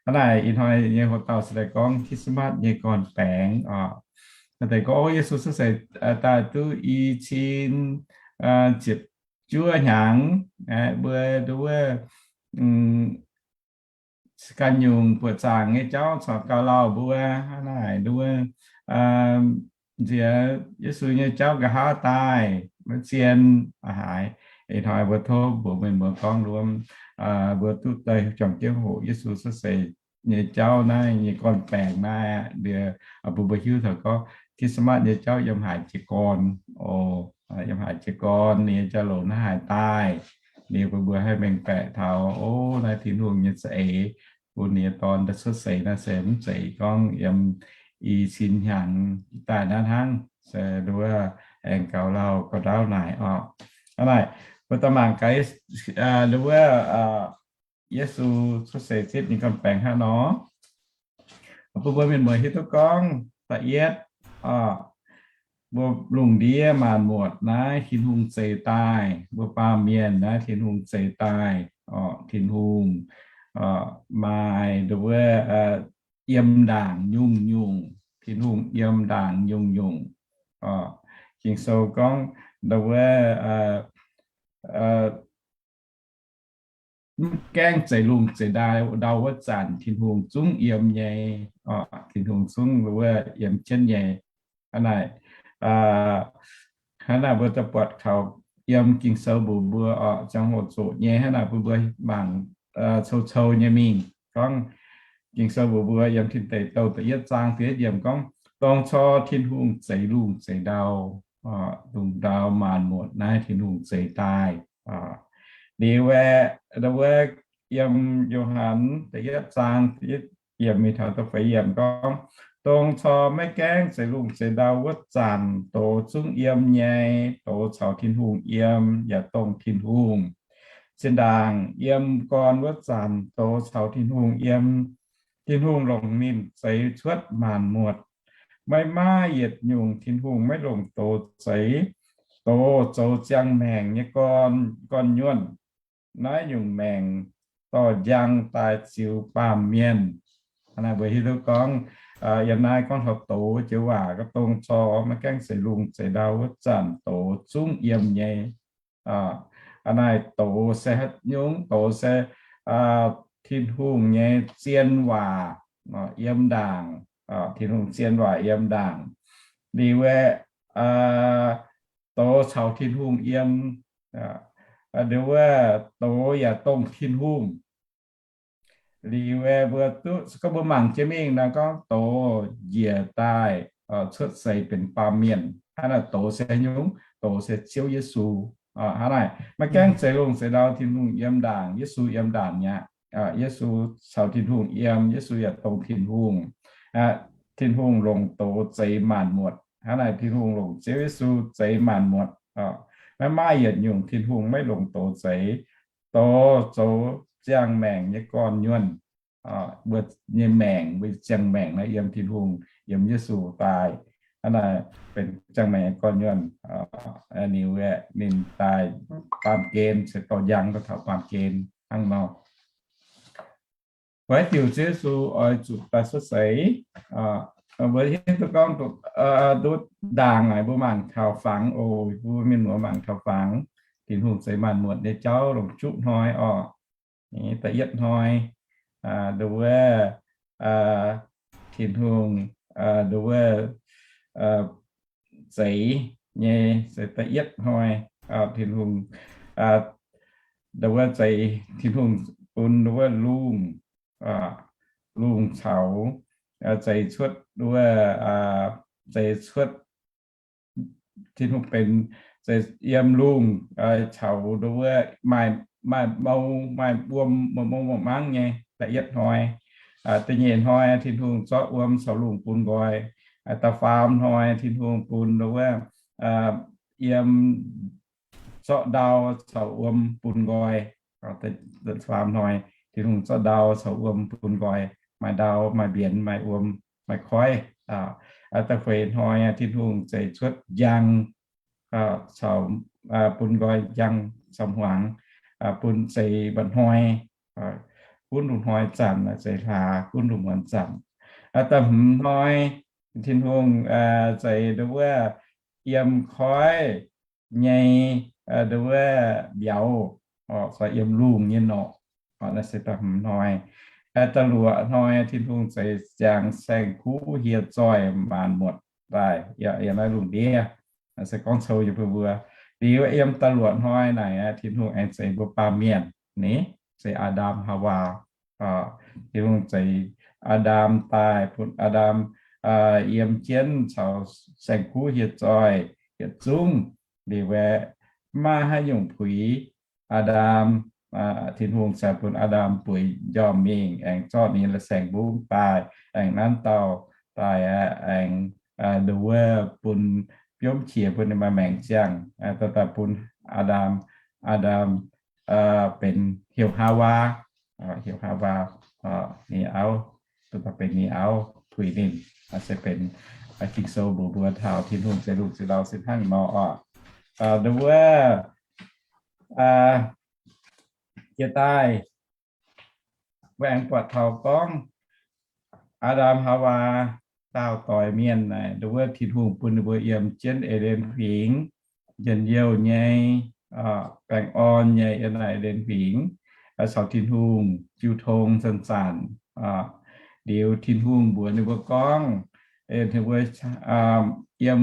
Hnangv naaic ih hnoi nyei hoc-dauh se daaih gorngv Christmas nyei gorn-baengx oc. Daaih gorngv Yesu cuotv seix daaih duqv i cin ziepc juov hnyangx, mbuo nduov ganh nyungc buoqc zaangc nyei jauv corc gauh lauh mbuo. Hnangv naaic nduov nziex Yesu nyei jauv nqa'haav daaih maiv zien haaix. Ih hnoi mbuo tov mbuox mienh muoz gorngv nduov, mbuo duqv daaih juangc jienv hoqc Yesu cuotv seix nyei jauv naaiv nyei gorn-baengx naaiv, mbuo, mbuo, mbuo hiuv taux gorngv Christmas nyei jauv yiem haaix jiez gorn, o, yiem haaix jiez gorn, ninh nyei jauv-louc naaiv haaix daaih, liuz bun mbuo haih mengh baeqc taux, o, naaiv Tin-Hungh nyei za'eix bun ninh nyei Dorn daaih cuotv seix naaiv se mv zeiz gorngv yiem i cin hnyangx daaih naaiv hnangv, se nduov aengx gauh lauh gauh ndaauv naaic oc. Hnangv naaic, mbuo daaih mangc gaax nduov Yesu cuotv seix zipv nyei gorn-baengx hnangv nor. Bun mbuo mienh muoz hiuv duqv gorngv da'yietv, mbuo lungh ndiev maanc muotc naaiv Tin-Hungh zeix daaih, mbuo baamh mienh naaiv Tin-Hungh zeix daaih, Tin-Hungh maaih nduov yiem ndaangc nyungc-nyungc, Tin-Hungh yiem ndaangc nyungc-nyungc. Ging-Sou gorngv nduov mv gaengh zeix lungh zeix ndau wuov zanc Tin-Hungh zungv yiem nyei, Tin-Hungh zungv wuov yiem jienv nyei. Hnangv naaic, hnangv naaic mbuo daaih buatc kaux yiem Ging-Sou mbuox mbuo oc, ziangh hoc zoqc nyei hnangv naaic bun mbuo mangc cou-cou nyei mingh gorngv, Ging-Sou mbuox mbuo yiem Tin Deic Douh da'yietv zaang da'yietv yiemc gorngv, dongh cor Tin-Hungh zeix lungh zeix ndau, lungh ndau maanc muotc naaiv Tin-Hungh zeix daaih. Liuz aeqv, wuov yiem Yo^han da'yietv zaang da'yietv yiemc mingh taux da'feix yiemc gorngv, dongh cor maiv gaengh zeix lungh zeix ndau wuov zanc doz zungv yiem nyei, doz caux Tin-Hungh yiem, yaac dongh Tin-Hungh. Zinh ndaangc yiem gorn wuov zanc doz caux Tin-Hungh yiem. Tin-Hungh longc ninh zeix cuotv maanc muotc. Maiv maaih yietc nyungc Tin-Hungh maiv longc doz zeix. Doz zoux ziangh maengc nyei gorn, gorn-nyuonh. Naaiv nyungc maengc dorh njang daaih ziux baamh mienh. Hnangv naaic mbuo hiuv duqv gorngv, yiem naaiv gorngv taux doz joux waac, ga'dongh cor maiv gaengh zeix lungh zeix ndau wuov zanc doz zungv yiem nyei. Hnangv naaic doz se haaix nyungc? Doz se Tin-Hungh nyei zien waac yiem ndaangc. Tin-Hungh zien waac yiem ndaangc. Liuz aeqv, doz caux Tin-Hungh yiem, nduov wuov doz yaac dongh Tin-Hungh. Liuz aeqv, mbuo duqv, se gorngv mbuo mangc jienv mingh nor gorngv doz njiec daaih cuotv seix benx baamh mienh. Hnangv naaic doz se haaix nyungc? Doz se Ziouv Yesu. Hnangv naaic maiv gaengh zeix lungh zeix ndau, Tin-Hungh yiem ndaangc, Yesu yiem ndaangc mi'aqv. Yesu caux Tin-Hungh yiem, Yesu yaac dongh Tin-Hungh. Tin-Hungh longc doz zeix maanc muotc. Hnangv naaic Tin-Hungh longc Ziouv Yesu zeix maanc muotc. Maiv maaih yietc nyungc Tin-Hungh maiv longc doz zeix. Doz zoux ziangh maengc nyei gorn-nyuonh. Mbuo nyei maengc, mbuo ziangh maengc naaiv yiem Tin-Hungh, yiem Yesu daaih. Hnangv naaic benx ziangh maengc nyei gorn-nyuonh. Ninh, ninh daaih baamh gen se dorh njang daaih taux baamh gen hnangv nor. Weic diuc Ziouv Yesu oix zuqc daaih cuotv seix, mbuo hiuv duqv gorngv nduov ndaangc naaic mbuo mangc taux fangx oc, mbuo mienh muoz mangc taux fangx. Tin-Hungh zeix maanc muotc nyei jauv longc juqv hnoi oc. Da'yietv hnoi, nduov wuov, Tin-Hungh, nduov wuov, zeix nyei, se da'yietv hnoi, Tin-Hungh, nduov wuov zeix, Tin-Hungh bun nduov wuov lungh, lungh caux, zeix cuotv nduov wuov, zeix cuotv, Tin-Hungh benx zeix yiem lungh caux nduov wuov maaih, maaih mou, maaih wuom, mou mou mangv nyei, da'yietv hnoi. Da'nyeic hnoi Tin-Hungh zorqv wuom caux lungh bun nqoi. Da'faam hnoi Tin-Hungh bun nduov wuov, yiem zorqv ndau caux wuom bun nqoi. Da'faam hnoi Tin-Hungh zorqv ndau caux wuom bun nqoi, maaih ndau, maaih mbienx, maaih wuom, maaih koiv. Da'feix hnoi Tin-Hungh zeix cuotv njang caux, bun nqoi njang caux hmuangx, bun zeix mba'hnoi, gunv lungh hnoi zanc, zeix hlaax gunv lungh muonz zanc. Da'hmz hnoi Tin-Hungh zeix nduov wuov yiem koiv nyei nduov wuov mbiauz, caux yiem lungh nyei norqc. Naaiv se da'hmz hnoi. Da'luoqc hnoi Tin-Hungh zeix ziangx saeng-kuv hieh zoih maanc muotc daaih yiem naaiv lungh ndiev. Se gorngv cou yie mbuo, liuz yiem da'luoqc hnoi naaic Tin-Hungh aengx zeix mbuo baamh mienh ni, zeix Aa^ndam Haawaa. Tin-Hungh zeix Aa^ndam daaih, bun Aa^ndam yiem jienv caux saeng-kuv hieh zoih yietc zungv. Liuz aeqv, maiv maaih haaix nyungc puix Aa^ndam. Tin-Hungh se bun Aa^ndam bueix njormh mingh, aengx zorqv ninh nyei saeng-mbungv daaih, aengx nanv dauh daaih, aengx nduov wuov bun biomv qiex bun ninh maaih maengc ziangh, daaih bun Aa^ndam, Aa^ndam benx heuc Haawaa, heuc Haawaa, ninh auv, daaih benx ninh auv puix ninh. Se benx Ging-Sou mbuox mbuo taux Tin-Hungh zeix lungh zeix ndau se hnangv nor oc. Nduov wuov, jiex daaih mbuo aengx buatc taux gorngv Aa^ndam Haawaa daauh doix mienh naaic, nduov wuov Tin-Hungh bun ninh mbuo yiem jienv E^nden Huingx, njien-youh nyei, baengh orn nyei yiem naaic E^nden Huingx, caux Tin-Hungh jiu tong zanc-zanc. Liuz Tin-Hungh mbuox ninh mbuo gorngv, ninh mbuo yiem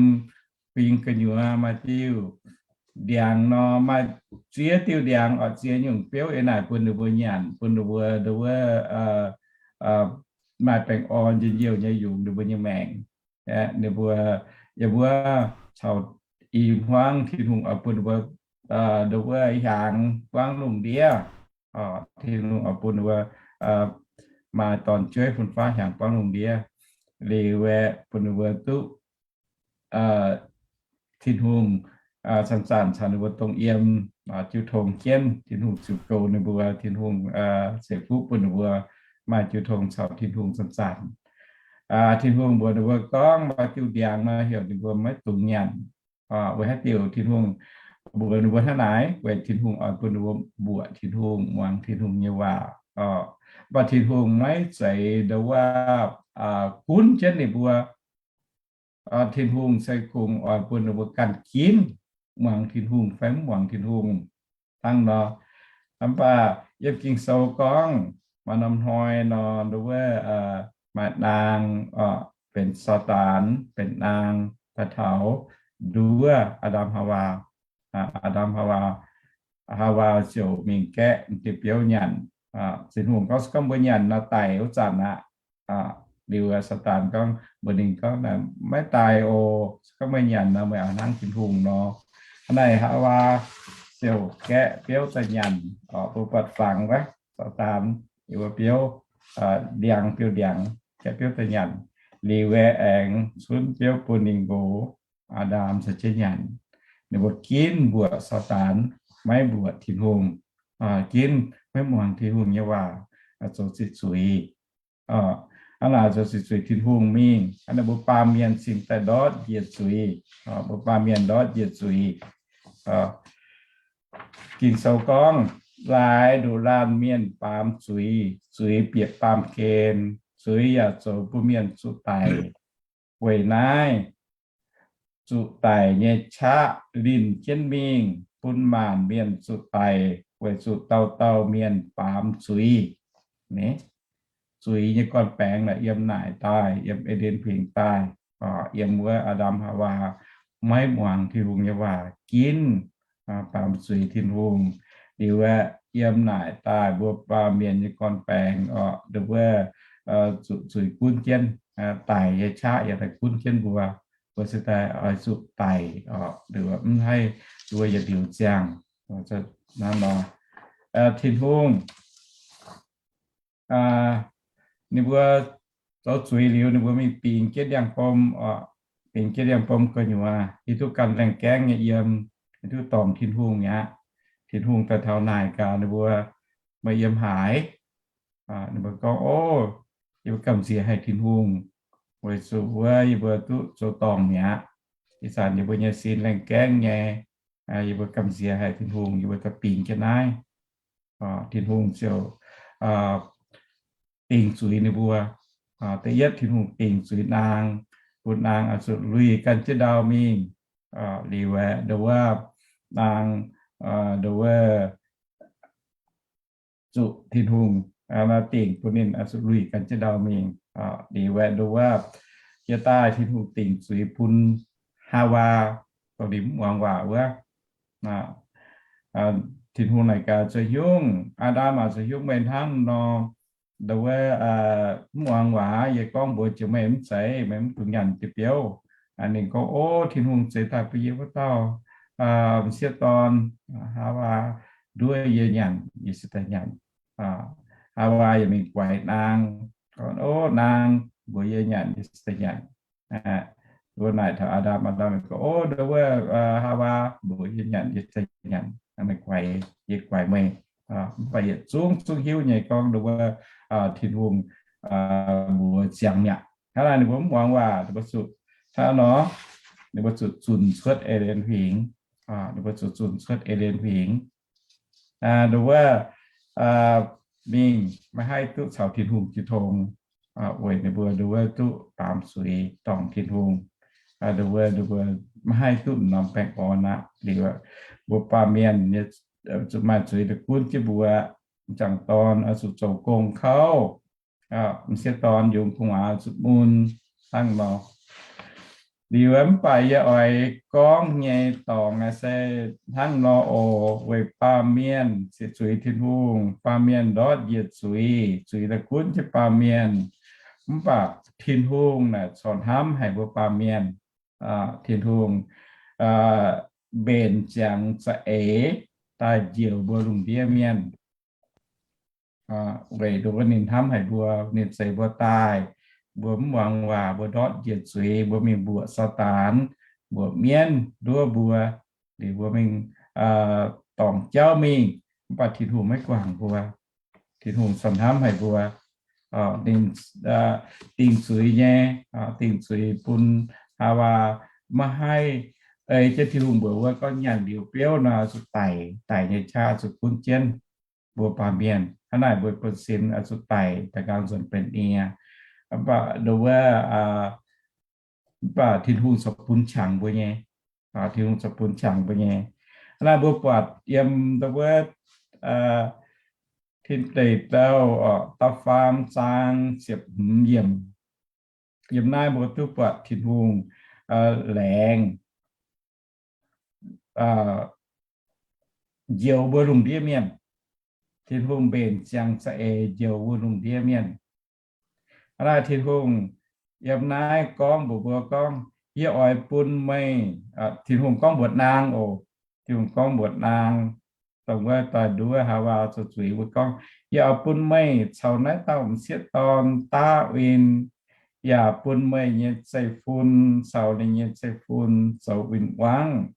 huingx gu'nyuoz maaih diuh ndiangx nor, maaih ziex diuh ndiangx oc, ziex nyungc biouv eix naaic bun ninh mbuo nyanc, bun ninh mbuo, nduov wuov, maaih baengh orn njien-youh nyei yungz ninh mbuo nyei maengc. Ninh mbuo, yiem wuov caux i hmuangv Tin-Hungh oix bun ninh mbuo, nduov wuov hiaangx buangv lungh ndiev. Tin-Hungh oix bun ninh mbuo maaih dorn-jueiv fun-faqv hiaangx buangv lungh ndiev. Liuz aeqv, bun ninh mbuo duqv Tin-Hungh zanc-zanc caux ninh mbuo dongh yiem jiu tong jienv. Tin-Hungh ziux goux ninh mbuo, Tin-Hungh ceix fuqv bun ninh mbuo maaih jiu tong caux Tin-Hungh zanc-zanc. Tin-Hungh mbuox ninh mbuo gorngv maaih diuh ndiangx nor heuc ninh mbuo maiv dungx nyanc. Weic haaix diuc Tin-Hungh mbuox ninh mbuo hnangv naaic? Weic Tin-Hungh oix bun ninh mbuo mbuoqc Tin-Hungh, muangx Tin-Hungh nyei waac. Mv baac Tin-Hungh maiv zeiz nduov wuov gunv jienv ninh mbuo. Tin-Hungh se kungx oix bun ninh mbuo ganh ginv muangx Tin-Hungh fai mv muangx Tin-Hungh hnangv nor. Mv baac yiem Ging-Sou gorngv, maaih norm hnoi nor, nduov wuov maaih naang benx Saadaan, benx naang daaih taux nduov Aa^ndam Haawaa. Aa^ndam Haawaa, Haawaa ziouc mingh gaeqv diuh biouv nyanc. Tin-Hungh gorngv, se gorngv mbuo nyanc nor daic wuov zanc aqv. Liuz Saadaan gorngv mbuox ninh gorngv, maiv daic oc. Se gorngv meih nyanc nor, meih oix hnangv Tin-Hungh nor. Hnangv naaic Haawaa ziouc gaeqv biouv daaih nyanc. Mbuo buatc fangx wuov Saadaan yiem wuov biouv, ndiangx, biouv ndiangx, gaeqv biouv daaih nyanc. Liuz aengx cunv biouv bun ninh nqox Aa^ndam caux jienv nyanc. Ninh mbuo ginv mbuoqc Saadaan, maiv mbuoqc Tin-Hungh. Ginv maiv muangx Tin-Hungh nyei waac, zoux ziqc zuiz. Hnangv naaic zoux ziqc zuiz Tin-Hungh mingh, ninh mbuo baamh mienh cingx daaih ndortv njiec zuiz. Mbuo baamh mienh ndortv njiec zuiz. Ging-Sou gorngv, laaix nduqc laanh mienh baamz zuiz, zuiz bieqc baamh gen, zuiz yaac zoux bun mienh zuqc daic. Weic naaiv zuqc daic nyei qaqv linh jienv mingh bun maanc mienh zuqc daic. weic zuqc dauh dauh mienh baamz zuiz. Zuiz nyei gorn-baengx naaic yiem naaic daaih, yiem E^nden Huingx daaih, yiem wuov Aa^ndam Haawaa maiv muangx Tin-Hungh nyei waac, ginv baamz zuiz Tin-Hungh. Liuz aeqv, yiem naaic daaih mbuo baamh mienh nyei gorn-baengx orqc, nduov wuov zuqc zuiz gunv jienv, daic nyei qaqv yaac daaih gunv jienv mbuo. Mbuo se daaih oix zuqc daic orqc, nduov mv haih nduov yietc liuz ziangh. Tin-Hungh, ninh mbuo zoux zuiz liuz, ninh mbuo mingh bingx jienv ndiangx-bom, bingx jienv ndiangx-bom gu'nyuoz, hiuv duqv ganh laengh gaengv nyei yiem, hiuv duqv dorngc Tin-Hungh mi'aqv. Tin-Hungh daaih taux naaic gaax ninh mbuo, meih yiem haaix? Ninh mbuo gorngv, O, yie mbuo gamh nziex haic Tin-Hungh, weic zuqc wuov yie mbuo duqv zoux dorngc mi'aqv. Ih zanc yie mbuo nyei sin laengh gaengv nyei, yie mbuo gamh nziex haic Tin-Hungh, yie mbuo daaih bingx jienv naaiv. Tin-Hungh ziouc dingc zuiz ninh mbuo. Da'yietv Tin-Hungh dingc zuiz naang, bun naang oix zuqc luih gan jienv ndau mingh. Liuz aeqv, nduov wuov naang, nduov wuov zuqc Tin-Hungh dingc bun ninh oix zuqc luih gan jienv ndau mingh. Liuz aeqv, nduov wuov jiex daaih Tin-Hungh dingc zuiz bun Haawaa, dongh ninh mv muangx waac wuov. Tin-Hungh naaic gaax, Zoux haaix nyungc, Aa^ndam aac, zoux haaix nyungc meih hnangv nor, nduov wuov mv muangx waac? Yie gorngv mbuox jiex meih mv zeiz, meih mv dungx nyanc deix biouv. Ninh gorngv, O, Tin-Hungh zeix daaih bun yie wuov dauh m'sieqv dorn, Haawaa, nduov yie nyanc, yie se daaih nyanc. Haawaa yaac mingh guaix naang, gorngv, O, naang, mbuox yie nyanc, yie se daaih nyanc. Nduov naaic taux Aa^ndam, Aa^ndam gorngv, O, nduov wuov Haawaa, mbuox yie nyanc, yie se daaih nyanc. Meih guaix, yie guaix meih. Mv baac yietc zungv zungv hiuv nyei gorngv nduov wuov Tin-Hungh mbuox ziangx mi'aqv. Hnangv naaic ninh mbuo mv muangx waac, ninh mbuo zuqc hnangv nor, ninh mbuo zuqc zunc cuotv E^nden Huingx. Ninh mbuo zuqc zunc cuotv E^nden Huingx. Nduov wuov mingh maiv haih duqv caux Tin-Hungh jiu tong, weic ninh mbuo nduov wuov duqv baamz zuiz dorngc Tin-Hungh. Nduov wuov, nduov wuov maiv haih duqv norm baengh orn aqv. Liuz mbuo baamh mienh zuqc maaih zuiz daaih gunv jienv mbuo. M'jangc dorn oix zuqc zoux gong kouv, m'sieqv dorn yungz gu'nguaaz zuqc mun hnangv nor. Liuz mv baac yie oix gorngv nyei dorngx se hnangv nor oc. Weic baamh mienh zieqc zuiz Tin-Hungh, baamh mienh ndortv njiec zuiz, zuiz daaih gunv jienv baamh mienh. Mv baac Tin-Hungh naaic corc hnamv haic mbuo baamh mienh. Tin-Hungh mbenc ziangx za'eix daaih njoux mbuo lungh ndiev mienh. Weic nduov ninh hnamv haic mbuo, ninh zeix mbuo daaih, mbuo mv muangx waac, mbuo ndortv njiec zuiz, mbuo mingh mbuoqc Saadaan, mbuoqc mienv nduov mbuo, liuz mbuo mingh dorngc jauv mingh, mv baac Tin-Hungh maiv guangc mbuo. Tin-Hungh corc hnamv haic mbuo. Ninh dingc zuiz nyei, dingc zuiz bun Haawaa maiv haih ei jienv Tin-Hungh mbuox wuov gorngv nyanc liuz biouv nor zuqc daic, daic nyei qaqv zuqc gunv jienv mbuo baamh mienh. Hnangv naaic mbuo buonv-sin oix zuqc daic, daaih nqaang nzuonx benx nie. Mv baac nduov wuov, mv baac Tin-Hungh corc bun qangx mbuo nyei. Tin-Hungh corc bun qangx mbuo nyei. Hnangv naaic mbuo buatc yiem nduov wuov Tin Deic Douh, da'faam zaang ziepc hmz yiemc. Yiem naaiv mbuo duqv buatc Tin-Hungh laengz njoux mbuo lungh ndiev mienh. Tin-Hungh mbenc ziangx za'eix njoux mbuo lungh ndiev mienh. Hnangv naaic Tin-Hungh yiem naaiv gorngv mbuox mbuo gorngv, yie oix bun meih, Tin-Hungh gorngv mbuox naang oc. Tin-Hungh gorngv mbuox naang, dongh wuov daaih nduov Haawaa zoux zuiz wuov gorngv, yie oix bun meih caux naaiv dauh m'sieqv dorn daav win, yaac bun meih nyei zeiv-fun caux ninh nyei zeiv-fun zoux win-wangv.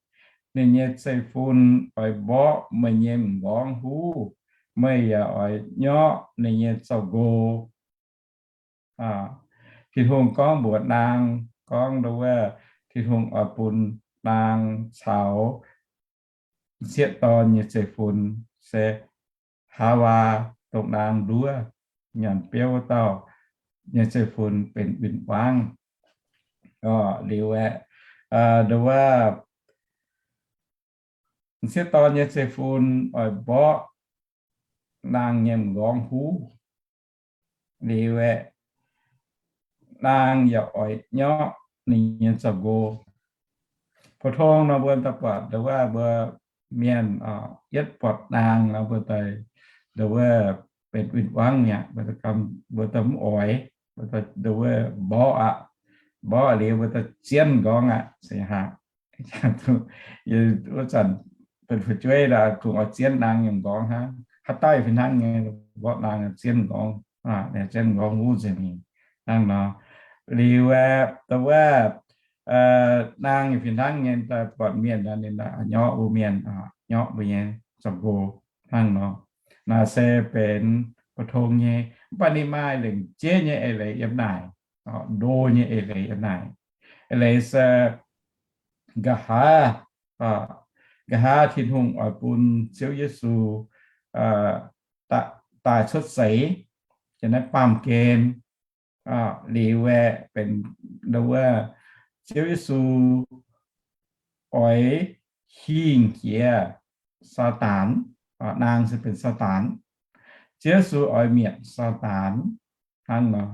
Ninh nyei zeiv-fun oix mborqv meih nyei m'nqorngv huv, meih yaac oix nyorqv ninh nyei zaux-nqo. Tin-Hungh gorngv mbuox naang gorngv nduov wuov, Tin-Hungh oix bun naang caux m'sieqv dorn nyei zeiv-fun se Haawaa, dongh naang nduov nyanc biouv wuov dauh, nyei zeiv-fun benx win-wangv. Liuz aeqv, nduov wuov, m'sieqv dorn nyei zeiv-fun oix mborqv naang nyei m'nqorngv huv. Liuz aeqv, naang yaac oix nyorqv ninh nyei zoux nqo. Pou tong nor mbuo daaih buatc nduov wuov mbuo mienh yietv buatc naang nor mbuo daaih nduov wuov benx win-wangv mi'aqv, mbuo daaih mv oix, nduov wuov mborqv aqv. Mborqv liuz mbuo daaih zien m'nqorngv aqv, se hnangv. Wuov zanc benx fu'jueiv kungx oix zien naang nyei m'nqorngv hnangv. Haaix dauh yaac fih hnangv nyei, mborqv naang zien m'nqorngv, zien m'nqorngv wuov nzengc mingh hnangv nor. Liuz aeqv, nduov wuov naang yaac fih hnangv nyei, daaih buatc mienh nor ninh nyorqv mbuo mienh, nyorqv mbuo nyei zoux nqo hnangv nor. Naaiv se benx pou tong nyei, mv baac ninh maaih lengc jeiv nyei eix leiz yiem naaic, ndo nyei eix leiz yiem naaic. Eix leiz se nqa'haav, nqa'haav Tin-Hungh oix bun Ziouv Yesu daaih cuotv seix yiem naaiv baamh gen. Liuz aeqv, benx nduov wuov Ziouv Yesu oix hingh jiex Saadaan, naang se benx Saadaan. Ziouv Yesu oix mietc Saadaan hnangv nor.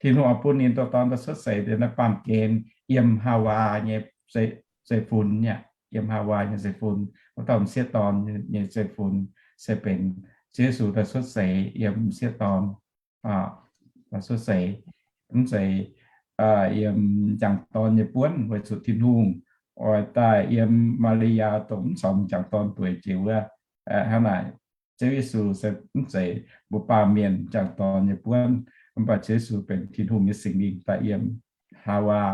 Tin-Hungh oix bun ninh dorh dorn daaih cuotv seix yiem naaiv baamh gen, yiem Haawaa nyei zeiv-fun aqv, yiem Haawaa nyei zeiv-fun, wuov dauh m'sieqv dorn nyei zeiv-fun, se benx Ziouv Yesu daaih cuotv seix yiem m'sieqv dorn, daaih cuotv seix, mv zeiz yiem m'jangc dorn nyei buonv, weic zuqc Tin-Hungh oix daaih yiem Maa^li^yaa dongh mv caux m'jangc dorn bueix jiex wuov. Hnangv naaic, Ziouv Yesu se mv zeiz mbuo baamh mienh m'jangc dorn nyei buonv, mv baac Ziouv Yesu benx Tin-Hungh nyei Singx Lingh daaih yiem Haawaa,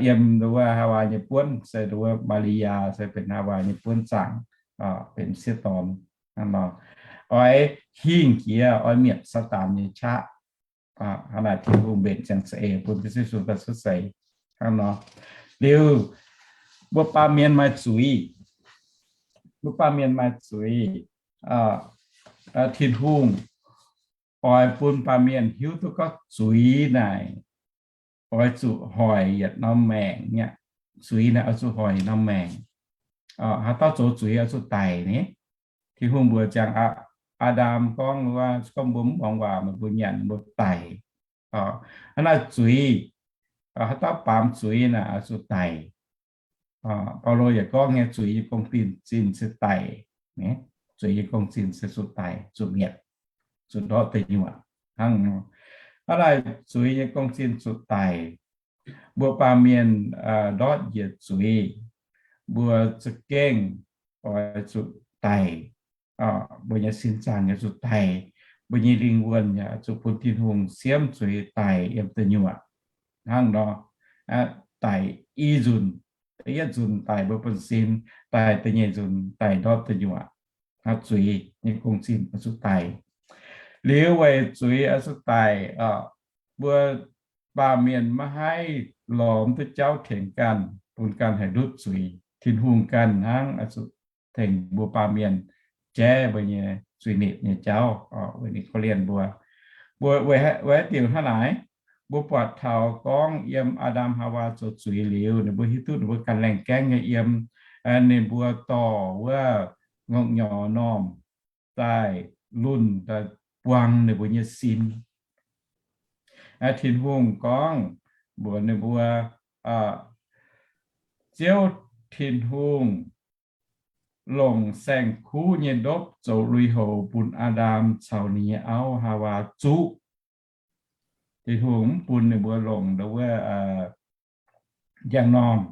yiem nduov wuov Haawaa nyei buonv, se nduov wuov Maa^li^yaa se benx Haawaa nyei buonv zaangc, benx m'sieqv dorn. Oix hingh jiex, oix mietc Saadaan nyei qaqv. Hnangv naaic Tin-Hungh mbenc ziangh za'eix bun Ziouv Yesu daaih cuotv seix hnangv nor. Liuz, mbuo baamh mienh maaih zuiz. Mbuo baamh mienh maaih zuiz. Tin-Hungh oix bun baamh mienh hiuv duqv gorngv zuiz naaic oix zuqc hoic yietc norm maengc nyei. Zuiz naaic oix zuqc hoic yietc norm maengc. Haaix dauh zoux zuiz oix zuqc daic ni. Tin-Hungh mbuox ziangx Aa^ndam gorngv, gorngv mbuo mv muangx waac, meih mbuo nyanc, mbuo daic. Hnangv naaic zuiz, haaix dauh baamz zuiz naaic oix zuqc daic. Baulo yaac gorngv nyei, zuiz nyei gong-zinh se daic. Zuiz nyei gong-zinh se zuqc daic, zuqc mietc, zuqc ndortv deic nyuoqc hnangv nor. Hnangv naaic zuiz nyei gong-zinh zuqc daic. Mbuo baamh mienh ndortv njiec zuiz, mbuo za'gengh oix zuqc daic. Mbuo nyei sin zaangc yaac zuqc daic. Mbuo nyei lingh wuonh yaac zuqc bun Tin-Hungh siemv zuiz daic yiem deic nyuoqc hnangv nor. Daic i nzunc, da'yietv nzunc daic mbuo buonv-sin, daic da'nyeic nzunc daic ndortv deic nyuoqc. Zuiz nyei gong-zinh oix zuqc daic. Liuz weic zuiz oix zuqc daic, mbuo baamh mienh maiv haih lorz duqv jauv tengx ganh, bun ganh haih ndutv zuiz. Tin-Hungh ganh hnangv oix zuqc tengx mbuo baamh mienh jaiv mbuo nyei zuiz-nipc nyei jauv, weic ninh korv-lienh mbuo. Mbuo weic haaix diuc hnangv naaic? Mbuo buatc taux gorngv yiem Aa^ndam Haawaa zoux zuiz liuz, ninh mbuo hiuv duqv ninh mbuo ganh laengh gaengv nyei yiem, ninh mbuo dorh wuov ngongh nyorx normh daaih lunh daaih buang ninh mbuo nyei sin. Tin-Hungh gorngv mbuox ninh mbuo, Ziouv Tin-Hungh longc saeng-kuv nyei ndopv zoux lui-houx bun Aa^ndam caux ninh nyei auv Haawaa zuqv. Tin-Hungh mv bun ninh mbuo longc nduov wuov njang-normh.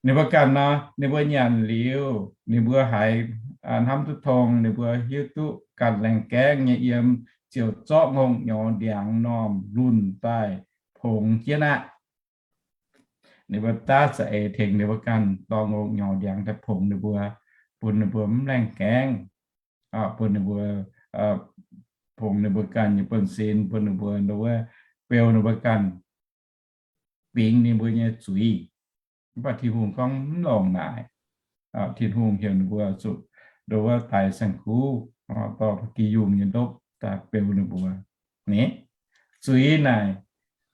Ninh mbuo ganh nor, ninh mbuo nyanc liuz, ninh mbuo haiz hnamv duqv tong, ninh mbuo hiuv duqv ganh laengh gaengv nyei yiem, ziouc zorqv ngongh nyorx ndiangx normh lunh daaih pongx jienv aqv. Ninh mbuo daav za'eix tengx ninh mbuo ganh dorh ngongh nyorx ndiangx daaih pongx ninh mbuo, bun ninh mbuo mv laengh gaengv, bun ninh mbuo, pongx ninh mbuo ganh nyei buonv-sin, bun ninh mbuo nduov wuov beu ninh mbuo ganh, bingx ninh mbuo nyei zuiz. Mv baac Tin-Hungh gorngv mv longc naaic. Tin-Hungh heuc ninh mbuo zuqc nduov wuov daix saeng-kuv, dorh ba'gi yungh nyei ndopv daaih beu ninh mbuo. Ni, zuiz naaic,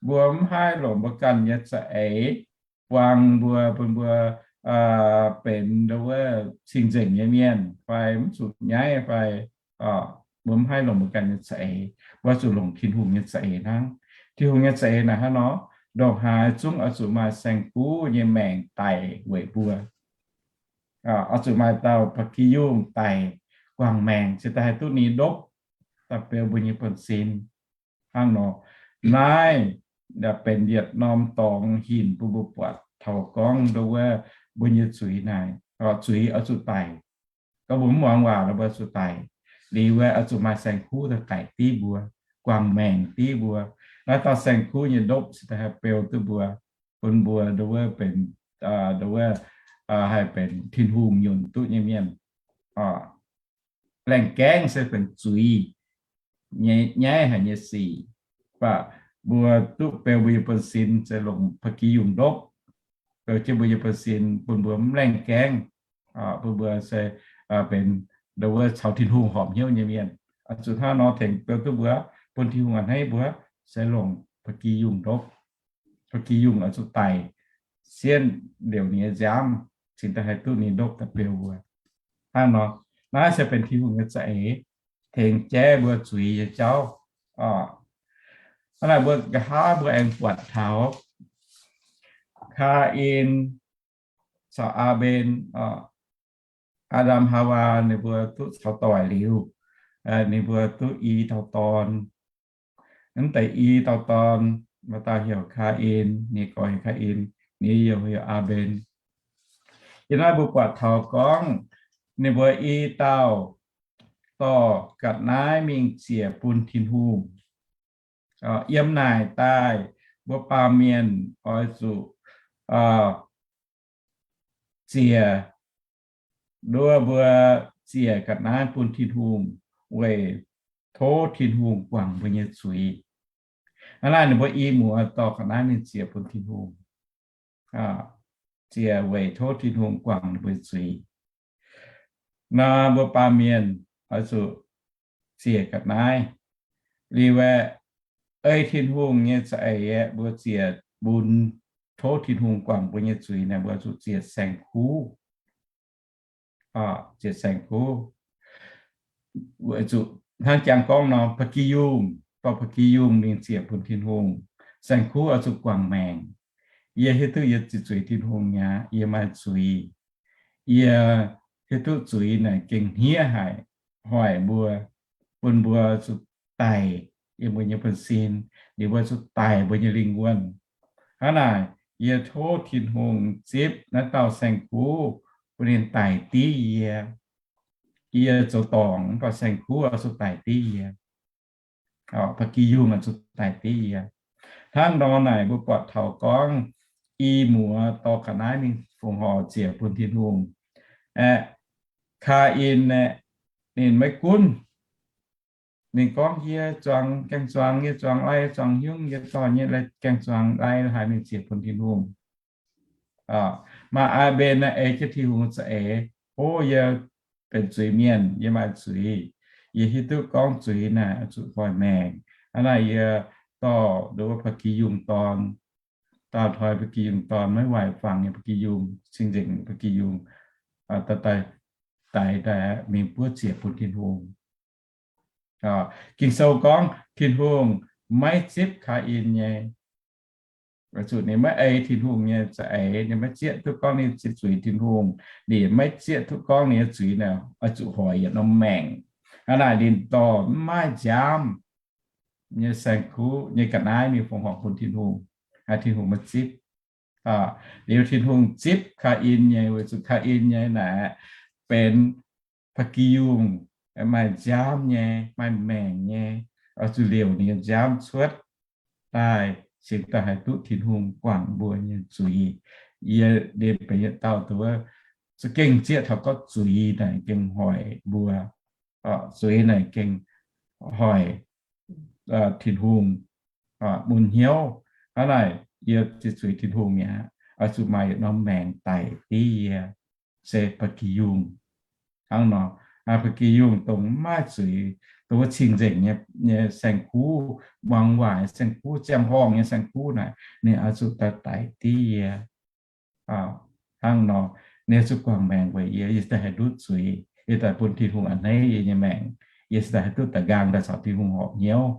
mbuo mv haih longc mbuo ganh nyei za'eix buang mbuo, bun mbuo benx ndo wuov cing-nzengc nyei mienh fai mv zuqc nyaiv fai mbuo mv haih longc mbuo ganh nyei za'eix. Mbuo zuqc longc Tin-Hungh nyei za'eix hnangv. Tin-Hungh nyei za'eix naaic hnangv nor, ndongc haaix zungv oix zuqc maaih saeng-kuv nyei maengc daic weic mbuo. Oix zuqc maaih dauh ba'gi yungh daic guangc maengc cingx daaih haih duqv ninh ndopv daaih beu mbuo nyei buonv-sin. Hnangv nor, naaiv benx yietc norm dorngx hinc bun mbuo buatc taux gorngv ndo wuov mbuo nyei zuiz naaic, zuiz oix zuqc daic. Gorngv mbuo mv muangx waac nor mbuo zuqc daic. Liuz wuov oix zuqc maaih saeng-kuv daaih daic div mbuo, guangc maengc div mbuo. Naaiv dauh saeng-kuv nyei ndopv cingx daaih haih beu duqv mbuo, bun mbuo ndo wuov benx, ndo wuov haih benx Tin-Hungh nyunc duqv nyei mienh. Laengh gaengv se benx zuiz nyei nyaiv haic nyei sic, mv baac mbuo duqv beu mbuo nyei buonv-sin se longc ba'gi yungh ndopv, beu jienv mbuo nyei buonv-sin bun mbuo mv laengh gaengv, bun mbuo se benx ndo wuov caux Tin-Hungh horpc hnyouv nyei mienh. Zuqc hnangv nor tengx beu duqv mbuo, bun Tin-Hungh a'hneiv mbuo, se longc ba'gi yungh ndopv. Ba'gi yungh oix zuqc daic, sienv liouc ninh nyei nziaamv, cingx daaih haih duqv ninh ndopv daaih beu mbuo. Hnangv nor, naaiv se benx Tin-Hungh nyei za'eix tengx jaiv mbuo zuiz nyei jauv. Hnangv naaic mbuo nqa'haav mbuo aengx buatc taux Kaa^in caux Aa^mben, Aa^ndam Haawaa ninh mbuo duqv caux doic liuz, ninh mbuo duqv i dauh dorn. Mv deix i dauh dorn, maaih dauh heuc Kaa^in, ninh gorx heuc Kaa^in, ninh youh heuc Aa^mben. Ih hnoi mbuo buatc taux gorngv ninh mbuo i dauh dorh ga'naaiv mingh ziec bun Tin-Hungh. Yiem naaic daaih mbuo baamh mienh oix zuqc ziec, nduov mbuo ziec ga'naaiv bun Tin-Hungh weic tov Tin-Hungh guangc mbuo nyei zuiz. Hnangv naaic ninh mbuo i muoz dorh ga'naaiv mingh ziec bun Tin-Hungh, ziec weic tov Tin-Hungh guangc ninh mbuo nyei zuiz. Nor mbuo baamh mienh oix zuqc ziec ga'naaiv. Liuz aeqv, ei Tin-Hungh nyei za'eix aeqv, mbuo ziec bun tov Tin-Hungh guangc mbuo nyei zuiz naaic, mbuo zuqc ziec saeng-kuv. Ziec saeng-kuv. Weic zuqc hnangv jangx gorngv nor, ba'gi yungh, dorh ba'gi yungh mingh ziec bun Tin-Hungh. Saeng-kuv oix zuqc guangc maengc. Yie hiuv duqv yie ziqc zuiz Tin-Hungh mi'aqv, yie maaih zuiz. Yie hiuv duqv zuiz naaic gengh hniev haic, hoic mbuo, bun mbuo zuqc daic yiem mbuo nyei buonv-sin, liuz mbuo zuqc daic mbuo nyei lingh wuonh. Hnangv naaic, yie tov Tin-Hungh zipv naaiv dauh saeng-kuv bun ninh daic div yie. Yie zoux dorngc, mv baac saeng-kuv oix zuqc daic div yie. Ba'gi yungh oix zuqc daic div yie. Hnangv nor naaic mbuo buatc taux gorngv i muoz dorh ga'naaiv mingh fongc horc ziec bun Tin-Hungh. Aeqv, Kaa^in aeqv, ninh maiv gunv. Ninh gorngv, yie zuangx, gaeng-zuangx, yie zuangx lai, zuangx hiuv, yie dorh nyei lai, gaeng-zuangx lai haaix mingh ziec bun Tin-Hungh. Maaih Aa^mben naaiv ei jienv Tin-Hungh za'eix, o, yie benx zuiz-mienh, yie maaih zuiz. Yie hiuv duqv gorngv zuiz naaic oix zuqc hoic maengc. Hnangv naaic yie dorh nduov ba'gi yungh dorn, daauh toi ba'gi yungh dorn, maiv waaic fangx nyei ba'gi yungh, cing-nzengc ba'gi yungh, daaih, daaih mingh buov ziec bun Tin-Hungh. Ging-Sou gorngv Tin-Hungh maiv zipv Kaa^in nyei. Weic zuqc ninh maiv ei Tin-Hungh nyei za'eix, ninh maiv zieqv duqv gorngv ninh ziqc zuiz Tin-Hungh. Ninh maiv zieqv duqv gorngv ninh nyei zuiz naaic oix zuqc hoic yietc norm maengc. Hnangv naaic ninh dorh mv maaih nziaamv nyei saeng-kuv nyei ga'naaiv mingh fongc horc bun Tin-Hungh, haiz Tin-Hungh maiv zipv. Liuz Tin-Hungh zipv Kaa^in nyei, weic zuqc Kaa^in nyei naaic benx ba'gi yungh, maaih nziaamv nyei, maaih maengc nyei, oix zuqc liouc ninh nyei nziaamv cuotv daaih, cingx daaih haih duqv Tin-Hungh guangc mbuo nyei zuiz. Yie, yie benx yietc dauh dongh za'gengh zieqv taux gorngv zuiz naaic gengh hoic mbuo, zuiz naaic gengh hoic Tin-Hungh mun hnyouv. Hnangv naaic yie ziqc zuiz Tin-Hungh mi'aqv, oix zuqc maaih yietc norm maengc daic div yie, se ba'gi yungh. Hnangv nor, ba'gi yungh dongh maiv maaih zuiz, dongh wuov cing-nzengc nyei, nyei saeng-kuv, muangx waaic saeng-kuv, ziangh horngh nyei saeng-kuv naaic, ninh oix zuqc daaih daic div yie. Hnangv nor, ninh zuqc guangc maengc weic yie, yie daaih haih ndutv zuiz, yie daaih bun Tin-Hungh a'hneiv yie nyei maengc, yie daaih haih duqv da'nqaang daaih caux Tin-Hungh horpc hnyouv.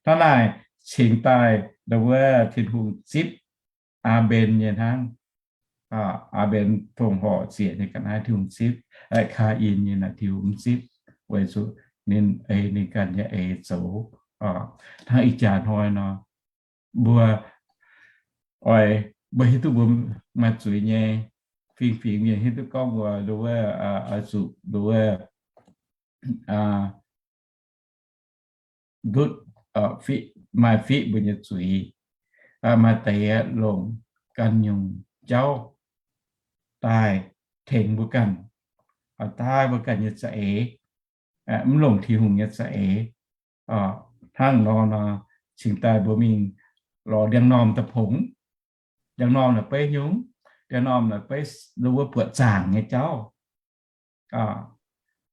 Hnangv naaic cingx daaih ndau wuov Tin-Hungh zipv Aa^mben nyei hnangv. Aa^mben fongc horc ziec nyei ga'naaiv Tin-Hungh zipv, aeqv, Kaa^in nyei naaic Tin-Hungh mv zipv, weic zuqc ninh ei ninh ganh nyei eix zoux. Hnangv ih jaax hnoi nor, mbuo oix, mbuo hiuv duqv mbuo maaih zuiz nyei, fingx-fingx mienh hiuv duqv gorngv mbuo ndau wuov oix zuqc ndau wuov ndutv, maaih fiqv mbuo nyei zuiz, maaih deix longc ganh nyungc jauv daaih tengx mbuo ganh, daaih mbuo ganh nyei za'eix, mv longc Tin-Hungh nyei za'eix. Hnangv nor nor, cingx daaih mbuo mingh lorz ndiangx-normh da'fongx. Ndiangx-normh naaic beiv nyungc, ndiangx-normh naaic beiv ndau wuov buoqc zaangc nyei jauv,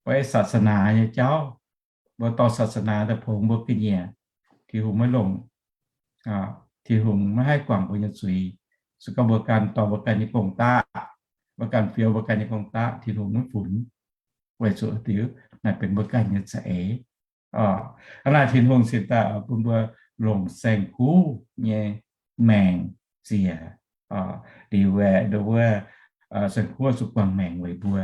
beiv ศาสนา nyei jauv. Mbuo dorh ศาสนา daaih fongx mbuo ga'nyiec, Tin-Hungh maiv longc. Tin-Hungh maiv haih guangc mbuo nyei zuiz. Se gorngv mbuo ganh dorh mbuo ganh nyei gong-daqv, mbuo ganh fioux mbuo ganh nyei gong-daqv, Tin-Hungh maiv funx, weic zuqc diuc naaic benx mbuo ganh nyei za'eix. Hnangv naaic Tin-Hungh cingx daaih bun mbuo longc saeng-kuv nyei maengc ziec, liuz aeqv, ndau wuov saeng-kuv zuqc guangc maengc weic mbuo.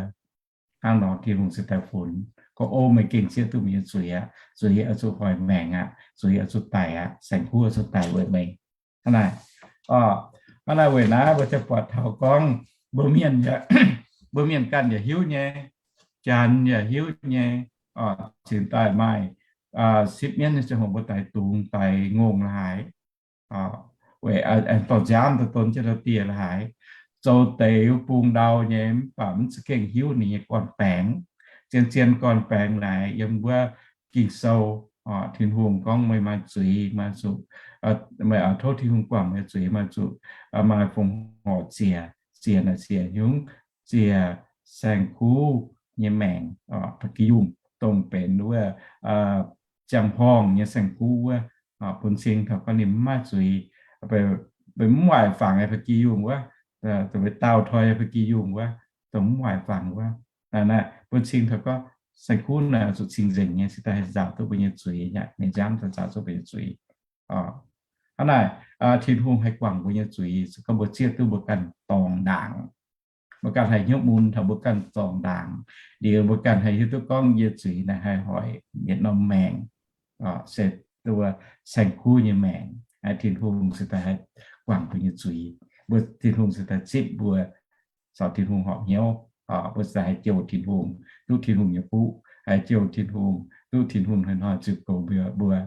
Hnangv nor Tin-Hungh cingx daaih funx gorngv, O, meih gengh zieqv duqv meih nyei zuiz aqv. Zuiz oix zuqc hoic maengc aqv. Zuiz oix zuqc daic aqv. Saeng-kuv oix zuqc daic weic meih. Hnangv naaic, hnangv naaic weic naaiv mbuo ziouc buatc taux gorngv mbuo mienh, mbuo mienh ganh yaac hiuv nyei, Janx yaac hiuv nyei, cingx daaih maaih sipv mienv nyei ziangh hoc mbuo daix dungz daix ngongh la'haaix, weic dorh nziaamv daaih don jienv ndau-dieh la'haaix, zoux deix wuov bung ndau nyei, mv baac mv za'gengh hiuv ninh nyei gorn-baengx. Zien-zien gorn-baengx naaic yiem wuov Ging-Sou, Tin-Hungh gorngv meih maaih zuiz, maaih zuqc, meih tov Tin-Hungh guangc meih nyei zuiz, maaih zuqc maaih fongc horc ziec, ziec naaic ziec nyungc, ziec saeng-kuv nyei maengc, ba'gi yungh, dongh benx wuov ziangh horngh nyei saeng-kuv wuov, bun cing taux gorngv ninh mv maaih zuiz, benx mv waaic fangx nyei ba'gi yungh wuov, dongh benx daauh toi nyei ba'gi yungh wuov, dongh mv waaic fangx wuov. Naaic bun cing taux gorngv saeng-kuv naaic zuqc cing-nzengc nyei, cingx daaih haih nzaaux duqv mbuo nyei zuiz aqv. Ninh nziaamv daaih nzaaux duqv mbuo nyei zuiz. Hnangv naaic, Tin-Hungh haih guangc mbuo nyei zuiz se gorngv mbuo zieqv duqv mbuo ganh dorngx ndaangc. Mbuo ganh haih hnyouv mun taux mbuo ganh dorngx ndaangc. Liuz mbuo ganh haih hiuv duqv gorngv yie zuiz naaic haih hoic yietc norm maengc, se saeng-kuv nyei maengc. Tin-Hungh cingx daaih haih guangc mbuo nyei zuiz. Mbuo, Tin-Hungh cingx daaih zipv mbuo, caux Tin-Hungh horpc hnyouv. Mbuo cingx daaih haih jouh Tin-Hungh, duqv Tin-Hungh nyei fuqv, haih jouh Tin-Hungh, duqv Tin-Hungh hnoi-hnoi ziux goux mbuo,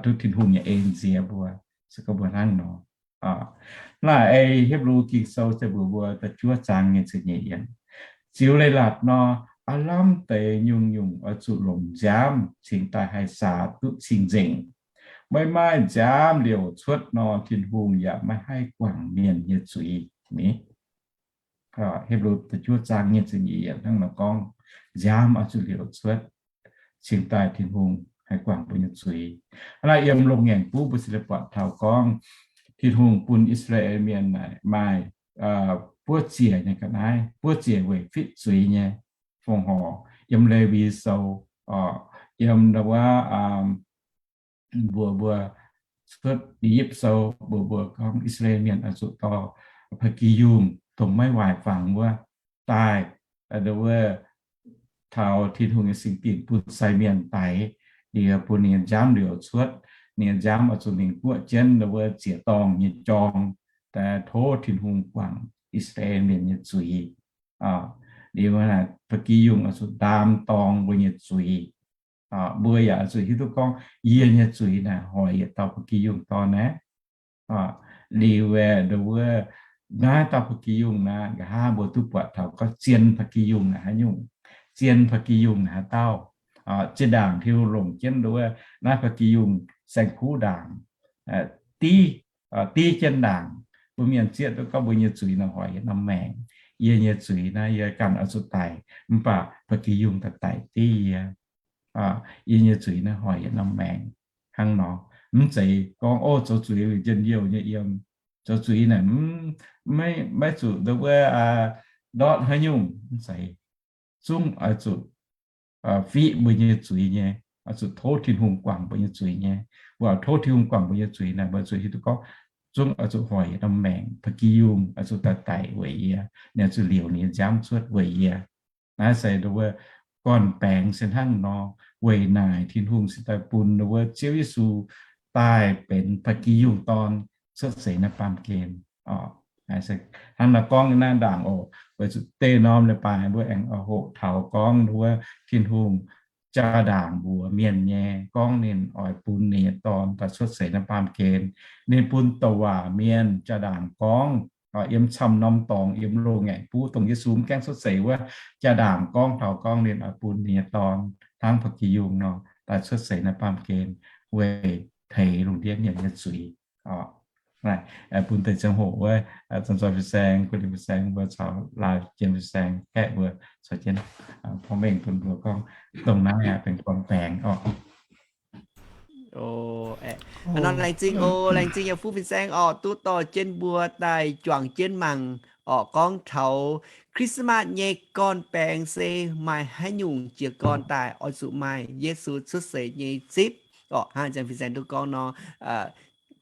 duqv Tin-Hungh nyei en ziex mbuo, se gorngv mbuo hnangv nor. Naaiv ei Hipv^lu Ging-Sou se mbuox mbuo da'juov zaang nyei ziepc nyeic yiemc, ziux leiz-latc nor, aav lamh deix nyungc-nyungc oix zuqc longc nziaamv cingx daaih haih saax duqv cing-nzengc. Maiv maaih nziaamv liouc cuotv nor, Tin-Hungh yaac maiv haih guangc mienh nyei zuiz. Hipv^lu da'juov zaang nyei ziepc nyeic yiemc hnangv nor gorngv, nziaamv oix zuqc liouc cuotv cingx daaih Tin-Hungh haih guangc mbuo nyei zuiz. Hnangv naaiv yiem Longx Ngaengc Buv mbuo se buatc taux gorngv Tin-Hungh bun I^saa^laa^en Mienh naaic maaih buov ziec nyei ga'naaiv, buov ziec weic fitv zuiz nyei fongc horc. Yiem Lewi Sou, yiem wuov mbuox mbuo, Cuotv I^yipv Sou mbuox mbuo gorngv I^saa^laa^en Mienh oix zuqc dorh ba'gi yungh dongh maiv waaic fangx wuov daaih, wuov taux Tin-Hungh nyei singx dinc bun sai mienh daix, liuz bun ninh nyei nziaamv liouc cuotv. Ninh nyei nziaamv oix zuqc mingh guoqv jienv wuov ziec-dorngh nyei jorng, tov Tin-Hungh guangc I^saa^laa^en Mienh nyei zuiz. Liuz ba'gi yungh oix zuqc ndaam dorng mbuo nyei zuiz. Mbuo yaac oix zuqc hiuv duqv gorngv yie nyei zuiz naaic hoic yietc dauh ba'gi yungh dorn naaiv. Liuz wuov, naaiv dauh ba'gi yungh naaiv, nqa'haav mbuo duqv buatc taux gorngv zien ba'gi yungh naaic haaix nyungc. Zien ba'gi yungh naaic haaix dauh? Zinh ndaangc Tin-Hungh longc jienv wuov naaiv ba'gi yungh saeng-kuv ndaangc, div, div jienv ndaangc. Mbuo mienh zieqv duqv gorngv mbuo nyei zuiz naaic hoic yie norm maengc. Yie nyei zuiz naaiv yie ganh oix zuqc daic, mv baac ba'gi yungh daaih daic div yie. Yie nyei zuiz naaiv hoic yie norm maengc. Hnangv nor, mv zeiz gorngv, o, zoux zuiz liuz njien-youh nyei yiem. Zoux zuiz naaic maiv zuqc ndau wuov ndortv haaix nyungc mv zeiz, zungv oix zuqc fiqv mbuo nyei zuiz nyei, oix zuqc tov Tin-Hungh guangc mbuo nyei zuiz nyei. Mbuo tov Tin-Hungh guangc mbuo nyei zuiz naaic, mbuo zuqc hiuv duqv gorngv zungv oix zuqc hoic norm maengc, ba'gi yungh oix zuqc daaih daic weic yie, ninh oix zuqc liouc ninh nyei nziaamv cuotv weic yie. Naaiv se nduov gorn-baengx se hnangv nor. Weic naaic Tin-Hungh se daaih bun nduov Ziouv Yesu daaih benx ba'gi yungh dorn cuotv seix naaiv baamh gen. Hnangv naaiv gorngv naaiv ndaangc oc, weic zuqc deix norm leiz-baaix mbuo aengx hoqc taux gorngv nduov Tin-Hungh jaa-ndaangc mbuox mienh nyei gorngv ninh oix bun ninh nyei dorn daaih cuotv seix naaiv baamh gen. Ninh bun douc waac mienh jaa-ndaangc gorngv, yiem camv norm dorngx yiem loz-ngaengc buv dongh Yesu mv gaengh cuotv seix wuov, jaa-ndaangc gorngv taux gorngv ninh oix bun ninh nyei dorn hnangv ba'gi yungh nor daaih cuotv seix naaiv baamh gen weic teix lungh ndiev mienh nyei zuiz. Bun deix ziangh hoc wuov, Zanc Zoih Fin-Saeng, Guoqv Lien Fin-Saeng mbuo caux Laaix Jien Fin-Saeng gaeqv mbuo caux jienv porv mengh bun mbuo gorngv dongh naaiv benx gorn-baengx oc. Nor laengz zingh oc, laengz zingh Yaac Fuqv Fin-Saeng orqc, duqv dorh jienv mbuo daaih juangc jienv mangc orqc, gorngv taux Christmas nyei gorn-baengx se maaih haaix nyungc jiez gorn daaih oix zuqc maaih Yesu cuotv seix nyei zipv orqc. Hnangv Janx Fin-Saeng duqv gorngv nor,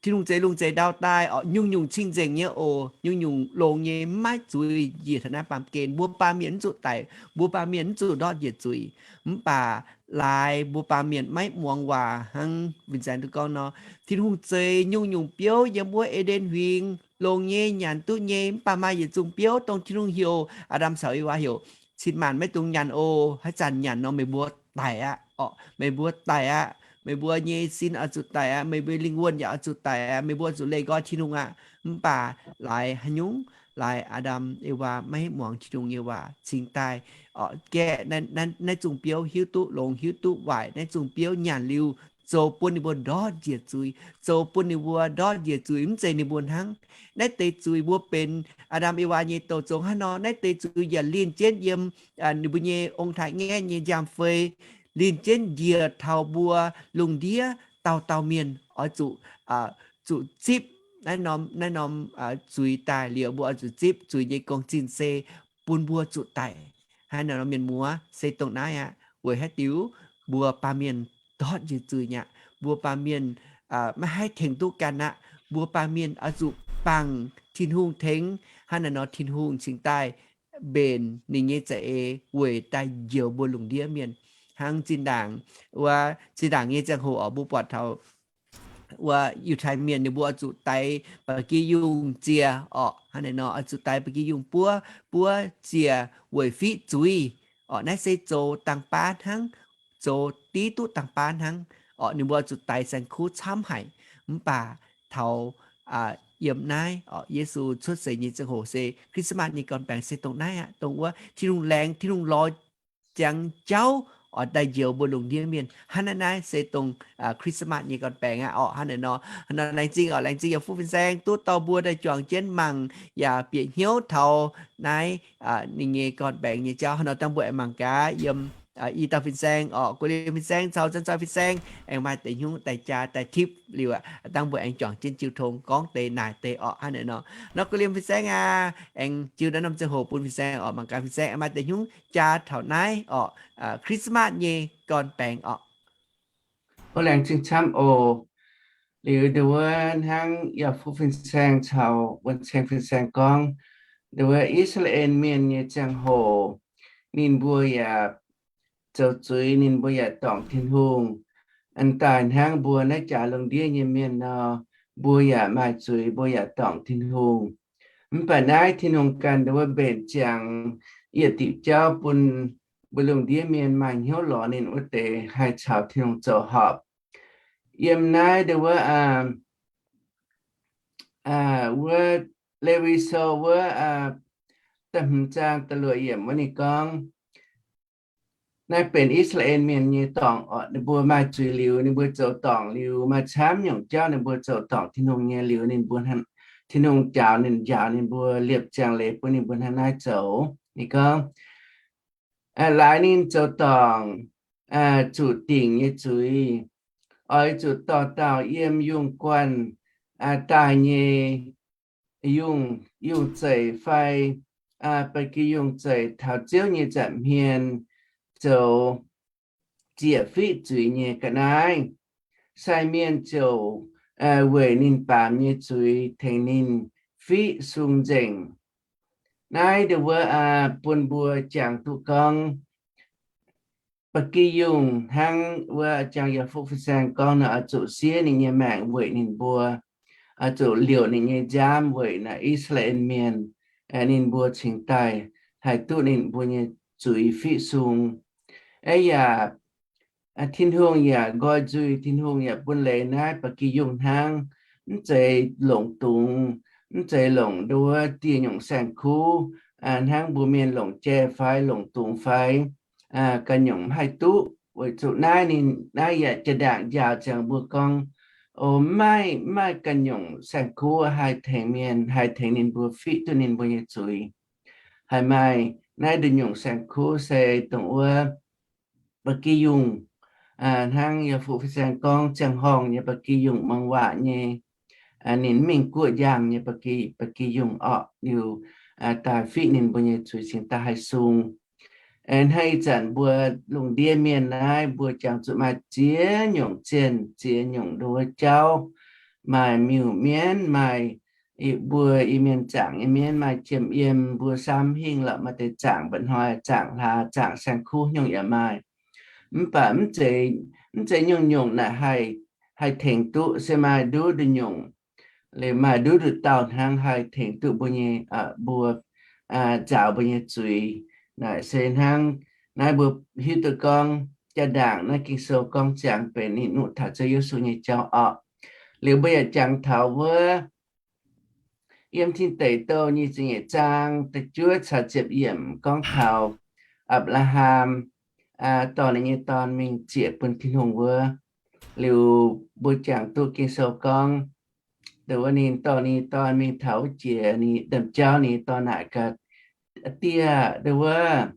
Tin-Hungh zeix lungh zeix ndau daaih orqc, nyungc-nyungc cing-nzengc nyei oc, nyungc-nyungc longx nyei, mv maaih zuiz njiec taux naaiv baamh gen. Mbuo baamh mienh mv zuqc daic, mbuo baamh mienh mv zuqc ndortv njiec zuiz. Mv baac laaix mbuo baamh mienh maiv muangx waac hnangv Fin-Saeng duqv gorngv nor, Tin-Hungh zeix nyungc-nyungc biouv yiem wuov E^nden Huingx, longx nyei, nyanc duqv nyei, mv baac maaih yietc zungh biouv dongh Tin-Hungh heuc Aa^ndam caux Ewaa heuc, Cin-maanc maiv dungx nyanc oc. Haaix zanc nyanc nor meih mbuo daic aqv orqc, meih mbuo daic aqv. Meih mbuo nyei sin oix zuqc daic aqv. Meih mbuo lingh wuonh yaac oix zuqc daic aqv. Meih mbuo oix zuqc leih nqoi Tin-Hungh aqv. Mv baac laaix haaix nyungc, laaix Aa^ndam Ewaa maiv muangx Tin-Hungh nyei waac cingx daaih orqc, gaeqv naaiv zungh biouv, hiuv duqv longx hiuv duqv waaic, naaiv zungh biouv nyanc liuz zoux bun ninh mbuo ndortv njiec zuiz, zoux bun ninh mbuo ndortv njiec zuiz, mv zeiz ninh mbuo hnangv. Naaiv deix zuiz mbuo benx Aa^ndam Ewaa nyei douh zong hnangv nor, naaiv deix zuiz yaac linh jienv yiem ninh mbuo nyei ong-taaix-ngaeqv nyei nziaamv-fei, linh jienv njiec taux mbuo lungh ndiev dauh dauh mienh oix zuqc, zuqc zipv naaiv norm, naaiv norm zuiz daaih liuz, mbuo oix zuqc zipv zuiz nyei gong-zinh se bun mbuo zuqc daic. Hnangv naaiv nor mienh muoz, se dongh naaiv aqv. Weic haaix diuc? Mbuo baamh mienh ndortv njiec zuiz aqv. Mbuo baamh mienh maiv haih tengx duqv ganh aqv. Mbuo baamh mienh oix zuqc bangc Tin-Hungh tengx. Hnangv naaiv nor Tin-Hungh cingx daaih mbenc ninh nyei za'eix weic daaih njoux mbuo lungh ndiev mienh. Hnangv zinh ndaangc, wuov zinh ndaangc nyei ziangh hoc oc, mbuo buatc taux wuov Yiutai Mienh ninh mbuo oix zuqc daix ba'gi yungh ziec orqc. Hnangv naaiv nor oix zuqc daix ba'gi yungh buov, buov ziec weic fiqv zuiz orqc. Naaiv se zoux dangh baav hnangv, zoux div duqv dangh baav hnangv orqc. Ninh mbuo oix zuqc daix saeng-kuv camv haic. Mv baac taux yiem naaiv orqc, Yesu cuotv seix nyei ziangh hoc se Christmas nyei gorn-baengx se dongh naaiv aqv, dongh wuov Tin-Hungh laengz, Tin-Hungh lorz ziangx jauv oix daaih njoux mbuo lungh ndiev mienh. Hnangv naaiv naaiv se dongh Christmas nyei gorn-baengx aqv orqc. Hnangv naaiv nor, nor laengz zingh orqc, laengz zingh Yaac Fuqv Fin-Saeng duqv dorh mbuo daaih juangc jienv mangc yaac bieqc hnyouv taux naaiv ninh nyei gorn-baengx nyei jauv. Hnangv nor dangh mbuo aengx mangc gaax yiem i dauh fin-saeng orqc, Guoqv Lien fin-saeng caux Zanc Zoih fin-saeng aengx maaih deix hnyouv daaih jaa daaih tipv liuz aqv, dangh mbuo aengx juangc jienv jiu tong gorngv deix naaic deix orqc. Hnangv naaiv nor, nor Guoqv Lien fin-saeng aac, aengx jiu naaiv norm ziangh hoc bun fin-saeng orqc, mangc gaax fin-saeng aengx maaih deix hnyouv jaa taux naaiv orqc, Christmas nyei gorn-baengx orqc. O, laengz zingh camv oc. Liuz nduov wuov hnangv Yaac Fuqv fin-saeng caux Wuonh Ceng fin-saeng gorngv, nduov wuov I^saa^laa^en Mienh nyei ziangh hoc, ninh mbuo yaac zoux zuiz, ninh mbuo yaac dorngc Tin-Hungh. An daaih hnangv mbuo naaiv jaax lungh ndiev nyei mienh nor, mbuo yaac maaih zuiz, mbuo yaac dorngc Tin-Hungh. Mv baac naaiv Tin-Hungh ganh nduov wuov mbenc ziangx yietc diuc jauv bun mbuo lungh ndiev mienh maaih hnyouv lorz ninh wuov deix haih caux Tin-Hungh zoux horpc. Yiem naaiv nduov wuov, wuov Lewi Sou wuov da'hmz zaang da'luoqc yiemc wuov ninh gorngv, naaiv benx I^saa^laa^en Mienh nyei dorngc orqc. Ninh mbuo maaih zuiz liuz, ninh mbuo zoux dorngc liuz, maaih camv nyungc jauv ninh mbuo zoux dorngc Tin-Hungh nyei liuz, ninh mbuo, Tin-Hungh njaaux ninh, njaaux ninh mbuo, liepc ziangh leiz bun ninh mbuo hnangv naaiv zoux. Ninh gorngv, laaix ninh zoux dorngc zuqc dingc nyei zuiz, oix zuqc dorh dauh yiem yungh guanh daaih nyei yungh, yungh zeic fai ba'gi yungh zeix taux Ziouv nyei nza'hmien zoux ziec fiqv zuiz nyei ga'naaiv. Sai mienh ziouc weic ninh baamz nyei zuiz tengx ninh fiqv sung nzengc. Naaiv ndongc wuov bun mbuo jangx duqv gorngv ba'gi yungh hnangv wuov jangx yaac fuqv fin-saeng gorngv nor, oix zuqc siev ninh nyei maengc weic ninh mbuo, oix zuqc liouc ninh nyei nziaamv weic naaiv I^saa^laa^en Mienh, ninh mbuo cingx daaih haih duqv ninh mbuo nyei zuiz fiqv sung. Aa yaac Tin-Hungh yaac nqoi nzuih, Tin-Hungh yaac bun leiz naaiv ba'gi yungh hnangv, mv zeiz longc dungz, mv zeiz longc nduov dieh nyungc saeng-kuv hnangv mbuo mienh longc jai fai longc dungz fai ganh nyungc mv haih duqv. Weic zuqc naaiv ninh naaiv yaac jaa-ndaangc njaaux ziangx mbuo gorngv, o, mv maaih, mv maaih ganh nyungc saeng-kuv haih tengx mienh, haih tengx ninh mbuo fiqv duqv ninh mbuo nyei zuiz. Haiz maaih naaiv nduqc nyungc saeng-kuv se dongh wuov ba'gi yungh, hnangv yaac fuqv fin-saeng gorngv ziangh horngh nyei ba'gi yungh, muangx waac nyei, ninh mv mingh guoqv njaangh nyei ba'gi, ba'gi yungh orqc, liuz daaih fiqv ninh mbuo nyei zuiz cingx daaih haih sung. Hnangv ih zanc mbuo lungh ndiev mienh naaiv, mbuo jangx zuqc maaih ziex nyungc zienh, ziex nyungc nduov jauv, maaih miuc-mienv, maaih mbuo Iu-Mienh zaangc nyei mienv, maaih jiem yiem, mbuo saamv hingh lorqc, maaih deix zaangc mba'hnoi, zaangc hlaax, zaangc saeng-kuv nyungc yaac maaih. Mv baac mv zeiz, mv zeiz nyungc-nyungc naaic haih, haih tengx duqv, se maaih nduqc nduqc nyungc, liuz maaih nduqc nduqc dauh hnangv haih tengx duqv mbuo nyei, mbuo nzaaux mbuo nyei zuiz. Naaic se hnangv naaiv mbuo hiuv duqv gorngv jaa-ndaangc naaiv Ging-Sou gorngv ziangx benx ninh nuqv taux Ziouv Yesu nyei jauv orqc. Liuz mbuo yaac jangx taux wuov yiem Tin Deic Douh nyic ziepc nyeic zaang da'juov caux ziepc yiemc gorngv taux Apc^laa^ham dorh ninh nyei dorn mingh ziec bun Tin-Hungh wuov. Liuz mbuo jangx duqv Ging-Sou gorngv, dongh wuov ninh dorh ninh nyei dorn mingh taux wuov jiex, ninh domh jauv ninh nyei dorn naaic gaax, Die, dongh wuov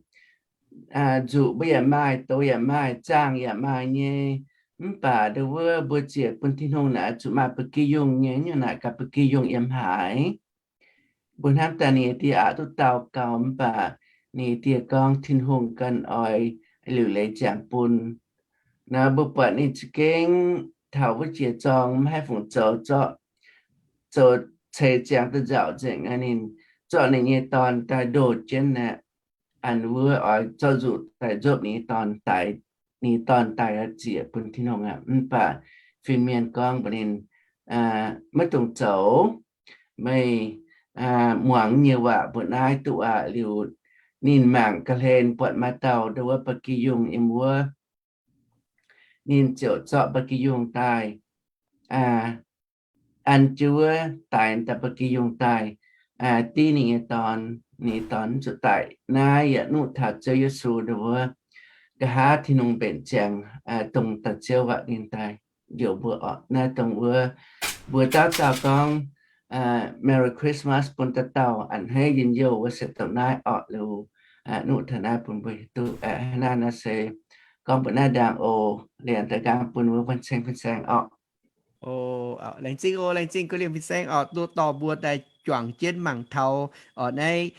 nzuqc mbuo yaac maaih, douz yaac maaih, zaangh yaac maaih nyei, mv baac dongh wuov mbuo ziec bun Tin-Hungh naaic zuqc maaih ba'gi yungh nyei, nyungc naaic gaax ba'gi yungh yiem haaix? Mbuo hnamv daaih ninh nyei die aqc duqv dau gau, mv baac ninh nyei die gorngv Tin-Hungh ganh oix liuc leiz ziangx bun. Naaiv mbuo buatc ninh za'gengh taux wuov jiex zorng maiv haih fungc zoux, zorqv, zoux ceix ziangx da'nzauc nzengc, ninh zorqv ninh nyei dorn daaih ndoh jienv naaic, an wuov oix zorqv nzuqc daaih nzopv ninh nyei dorn daix, ninh nyei dorn daaih ziec bun Tin-Hungh aqv. Mv baac fin-mienh gorngv mbuox ninh, maiv dungx zoux. Meih muangx nyei waac mbuoqc naaiv duqv aqv. Liuz ninh mangc ga'hlen buatc maaih dauh dongh wuov ba'gi yungh yiem wuov, ninh ziouc zorqv ba'gi yungh daaih, an jienv wuov daix daaih ba'gi yungh daaih div ninh nyei dorn, ninh nyei dorn zuqc daic. Naaiv yaac nuqv taux Ziouv Yesu dongh wuov, nqa'haav Tin-Hungh mbenc ziangx dongh da'ziouv waac ninh daaih njoux mbuo orqc. Naaiv dongh wuov mbuo dauh dauh gorngv Merry Christmas bun dauh dauh, a'hneiv njien-youh wuov se dongh naaiv orqc. Liuz nuqv taux naaiv bun mbuo hiuv duqv aqv. Naaiv naaiv se gorngv mbuoqc naaiv ndaangc oc. Liemh daaih nqaang bun wuov Wuonh Ceng fin-saeng orqc. Laengz zingh oc, laengz zingh Gauv Liemh fin-saeng orqc, duqv dorh mbuo daaih juangc jienv mangc taux orqc naaiv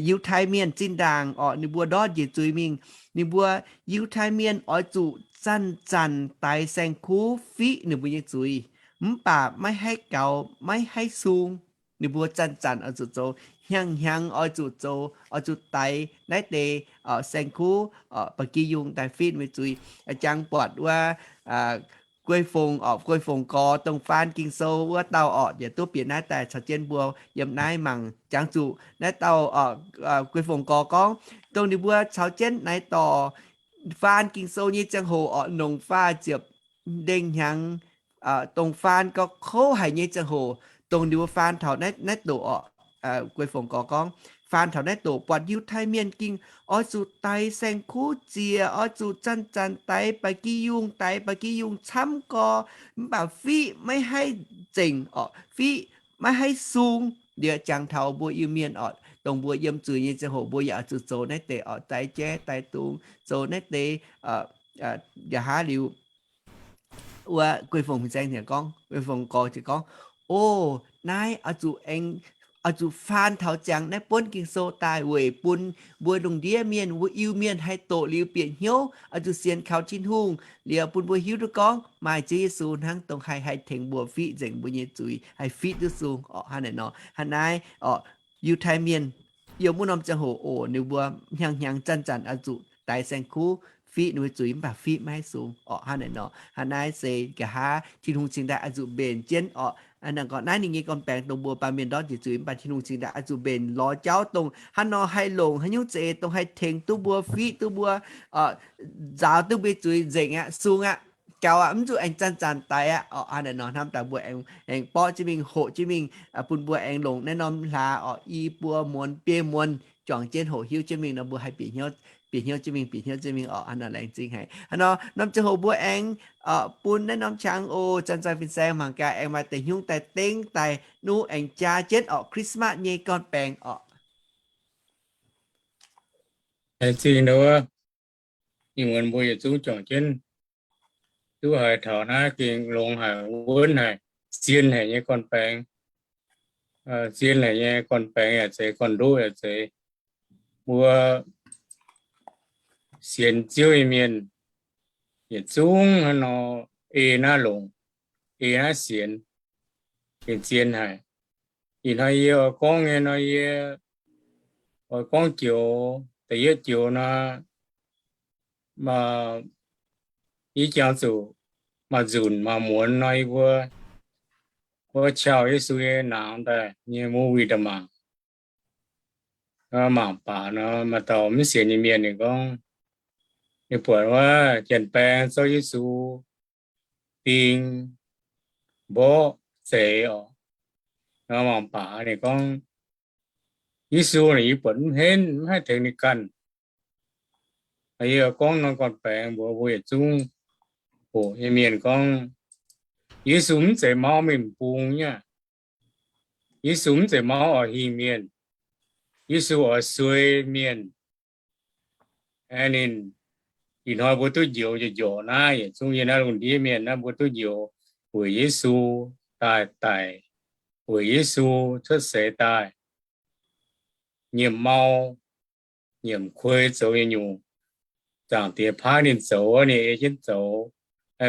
Yiutai Mienh zinh ndaangc orqc, ninh mbuo ndortv njiec zuiz mingh. Ninh mbuo Yiutai Mienh oix zuqc zanc-zanc daix saeng-kuv fiqv ninh mbuo nyei zuiz, mv baac maiv haih gaux, maiv haih sung. Ninh mbuo zanc-zanc oix zuqc zoux, hnyangx-hnyangx oix zuqc zoux, oix zuqc daix naaiv deix saeng-kuv, ba'gi yungh daaih fiqv ninh mbuo zuiz. Jangx buatc wuov Guei Fongc orqc, Guei Fongc Gorx dongh faan Ging-Sou wuov dauh orqc, yaac duqv bieqc naaiv daaih caux jienv mbuo yiem naaiv mangc. Jangx zuqc naaiv dauh Guei Fongc Gorx gorngv, dongh ninh mbuo caux jienv naaiv dorh faan Ging-Sou nyei ziangh hoc orqc, nongc faah ziepc ndengh hnyangx, dongh faan gauh kouv haic nyei ziangh hoc, dongh ninh mbuo faan taux naaiv, naaiv doqc orqc, Guei Fongc Gorx gorngv, faan taux naaiv doqc buatc Yiutai Mienh gengh oix zuqc daix saeng-kuv ziec, oix zuqc zanc-zanc daix ba'gi yungh, daix ba'gi yungh camv gorx, mv baac fiqv maiv haih zengc orqc, fiqv maiv haih sung. Liuz jangx taux mbuo Iu-Mienh orqc, dongh mbuo yiem zuiz nyei ziangh hoc mbuo yaac oix zuqc zoux naaiv deix orqc, daix jaiv daix dungz, zoux naaiv deix nqa'haav liuz, wuov Guei Fongc fin-saeng ziouc gorngv, Guei Fongc Gorx ziouc gorngv, O, naaiv oix zuqc aengx oix zuqc faan taux ziangx naaiv buonv Ging-Sou daaih weic bun mbuo lungh ndiev mienh, mbuo Iu-Mienh haih doqc liuz bieqc hnyouv, oix zuqc sienx kaux Tin-Hungh liuz bun mbuo hiuv duqv gorngv maaih Ziouv Yesu hnangv dongh haih, haih tengx mbuo fiqv nzengc mbuo nyei zuiz, haih fiqv duqv sung orqc. Hnangv naaic nor, hnangv naaiv orqc, Yiutai Mienh yiem wuov norm ziangh hoc oc, ninh mbuo hnyangx-hnyangx zanc-zanc oix zuqc daix saeng-kuv fiqv ninh mbuo zuiz mv baac fiqv maiv sung orqc. Hnangv naaic nor, hnangv naaiv se nqa'haav Tin-Hungh cingx daaih oix zuqc mbenc jienv orqc. Hnangv naaic gorngv naaiv ninh nyei gorn-baengx dongh mbuo baamh mienh ndortv njiec zuiz mv baac Tin-Hungh cingx daaih oix zuqc mbenc lorz jauv dongh hnangv nor haih longc haaix nyungc za'eix dongh haih tengx duqv mbuo fiqv duqv mbuo, nzaaux duqv mbuo zuiz nzengc aqv, sung aqv, gaux aqv, mv zuqc aengx zanc-zanc daix aqv orqc. Hnangv naaic nor hnamv daaih mbuo aengx, aengx borqv jienv mingh, hoqc jienv mingh, bun mbuo aengx longc naaiv norm hlaax orqc, i buo muonz biei muonz juangc jienv hoqc hiuv jienv mingh nor mbuo haih bieqc hnyouv, bieqc hnyouv jienv mingh, bieqc hnyouv jienv mingh orqc. Hnangv naaic laengz zingh haic. Hnangv nor norm ziangh hoc mbuo aengx bun naaiv norm qangx oc, zanc-zanc fin-saeng mangc gaax aengx maaih deix hnyungv daaih dengv daaih nuqv aengx jaa jienv orqc, Christmas nyei gorn-baengx orqc. Laengz zingh nduov, ih muonz mbuo yietc zungv juangc jienv duqv haiz taux naaiv gengh longx haic, wuonv haic, zien haic nyei gorn-baengx. Zien haic nyei gorn-baengx yaac zeiz, gorn-ndoqv yaac zeiz. Mbuo sienx Ziouv nyei mienh yietc zungv hnangv nor ei naaiv longc, ei naaiv sienx, gengh zien haic. Ih hnoi yie oix gorngv nyei nor, yie oix gorngv joux, da'yietv joux nor, maaih, yie jangx zuqc maaih nzunc maaih muonz nor, yie mbuo, mbuo qauh Yesu nyei nangx daaih nyei movie daaih mangc. Mangc baac nor, maaih dauh mv sienx nyei mienh ninh gorngv, ninh buatc wuov janx-baeng zorqv Yesu ding mborqv zeix orqc. Nor mangc baac ninh gorngv, Yesu naaic yie buatc mv henv, mv haih tengx ninh ganh. Yie gorngv norm gorn-baengx mbuox mbuo yietc zungv hoqc nyei mienh gorngv, Yesu mv zeiz mauv mingh bung nyei aqv. Yesu mv zeiz mauv oix hingh mienh. Yesu oix suei mienh. Aeqv, ninh, ih hnoi mbuo duqv njoux njorqc naaiv, yietc zungv yie naaiv lungh ndiev mienh naaiv mbuo duqv njoux weic Yesu daaih daic, weic Yesu cuotv seix daaih, nyiemc mau, nyiemc kuei zoux nyei nyungc, Zaangc Diex paaiv ninh zoux, ninh ei jienv zoux,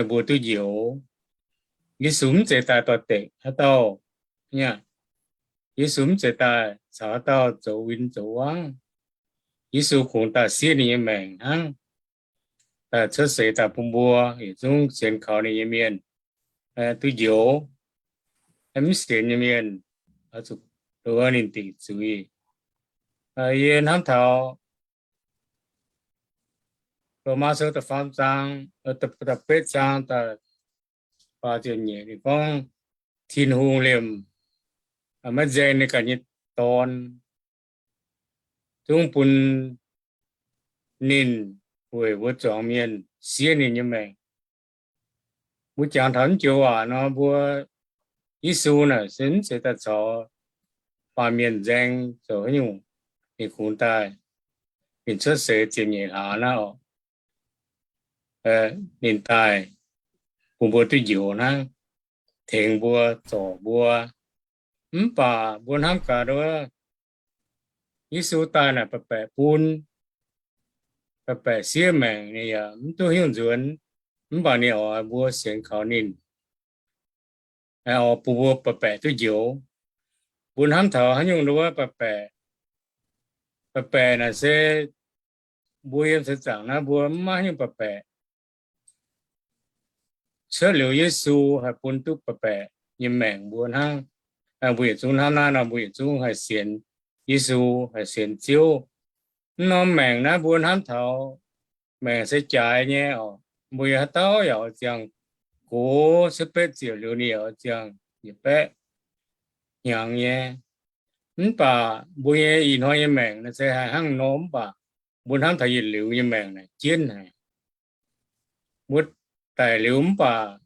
mbuo duqv njoux. Yesu mv zeiz daaih dorh dekc haaix dauh, Yesu mv zeiz daaih caux haaix dauh zoux win zoux wangv. Yesu kungx daaih siev ninh nyei maengc hnangv, daaih cuotv seix daaih bun mbuo yietc zungv sienx kaux ninh nyei mienh duqv njoux. Mv sienx nyei mienh oix zuqc duqv ninh dingc zuiz. Yie hnamv taux Lomaa Sou da'faam zaang, da'betv zaang da'faam ziepc nyeic ninh gorngv, Tin-Hungh liemh maiv nzaeng ninh ganh nyei Dorn, zungv bun ninh weic mbuo zuangx mienh siev ninh nyei maengc. Mbuo jangx taux naaiv joux waac nor, mbuo Yesu naaic se mv zeiz daaih caux baamh mienh nzaeng zoux haaix nyungc. Ninh kungx daaih, ninh cuotv seix ziepc nyeic hlaax naaiv oc, ninh daaih bun mbuo duqv njoux hnangv, tengx mbuo, zorc mbuo. Mv baac mbuo hnamv gaax nduov, Yesu daaih naaic baeqc baeqc bun, baeqc baeqc siev maengc, ninh yaac mv duqv hnyouv nzuonx. Mv baac ninh oix mbuo sienx kaux ninh, oix bun mbuo baeqc baeqc duqv njoux. Mbuo hnamv taux haaix nyungc nduov baeqc baeqc, baeqc baeqc naaic se mbuo yiem seix zaangc naaiv mbuo mv maaih haaix nyungc baeqc baeqc. Cuotv liuz Yesu haih bun duqv baeqc baeqc nyei maengc mbuo hnangv. Mbuo yietc zungv hnamv naaiv nor, mbuo yietc zungv haih sienx Yesu, haih sienx Ziouv. Mv norm maengc naaiv mbuo hnamv taux maengc se jaaix nyei oc. Mbuo yaac haaix dauh yaac oix ziangh gox, cuotv betv ziepc liuz ninh yaac oix ziangh yietc baeqv hnyangx nyei. Mv baac mbuo nyei ih hnoi nyei maengc naaiv se haih hnangv nor, mv baac mbuo hnamv taux yietc liuz nyei maengc naaic jienv haic. Mbuo daic liuz mv baac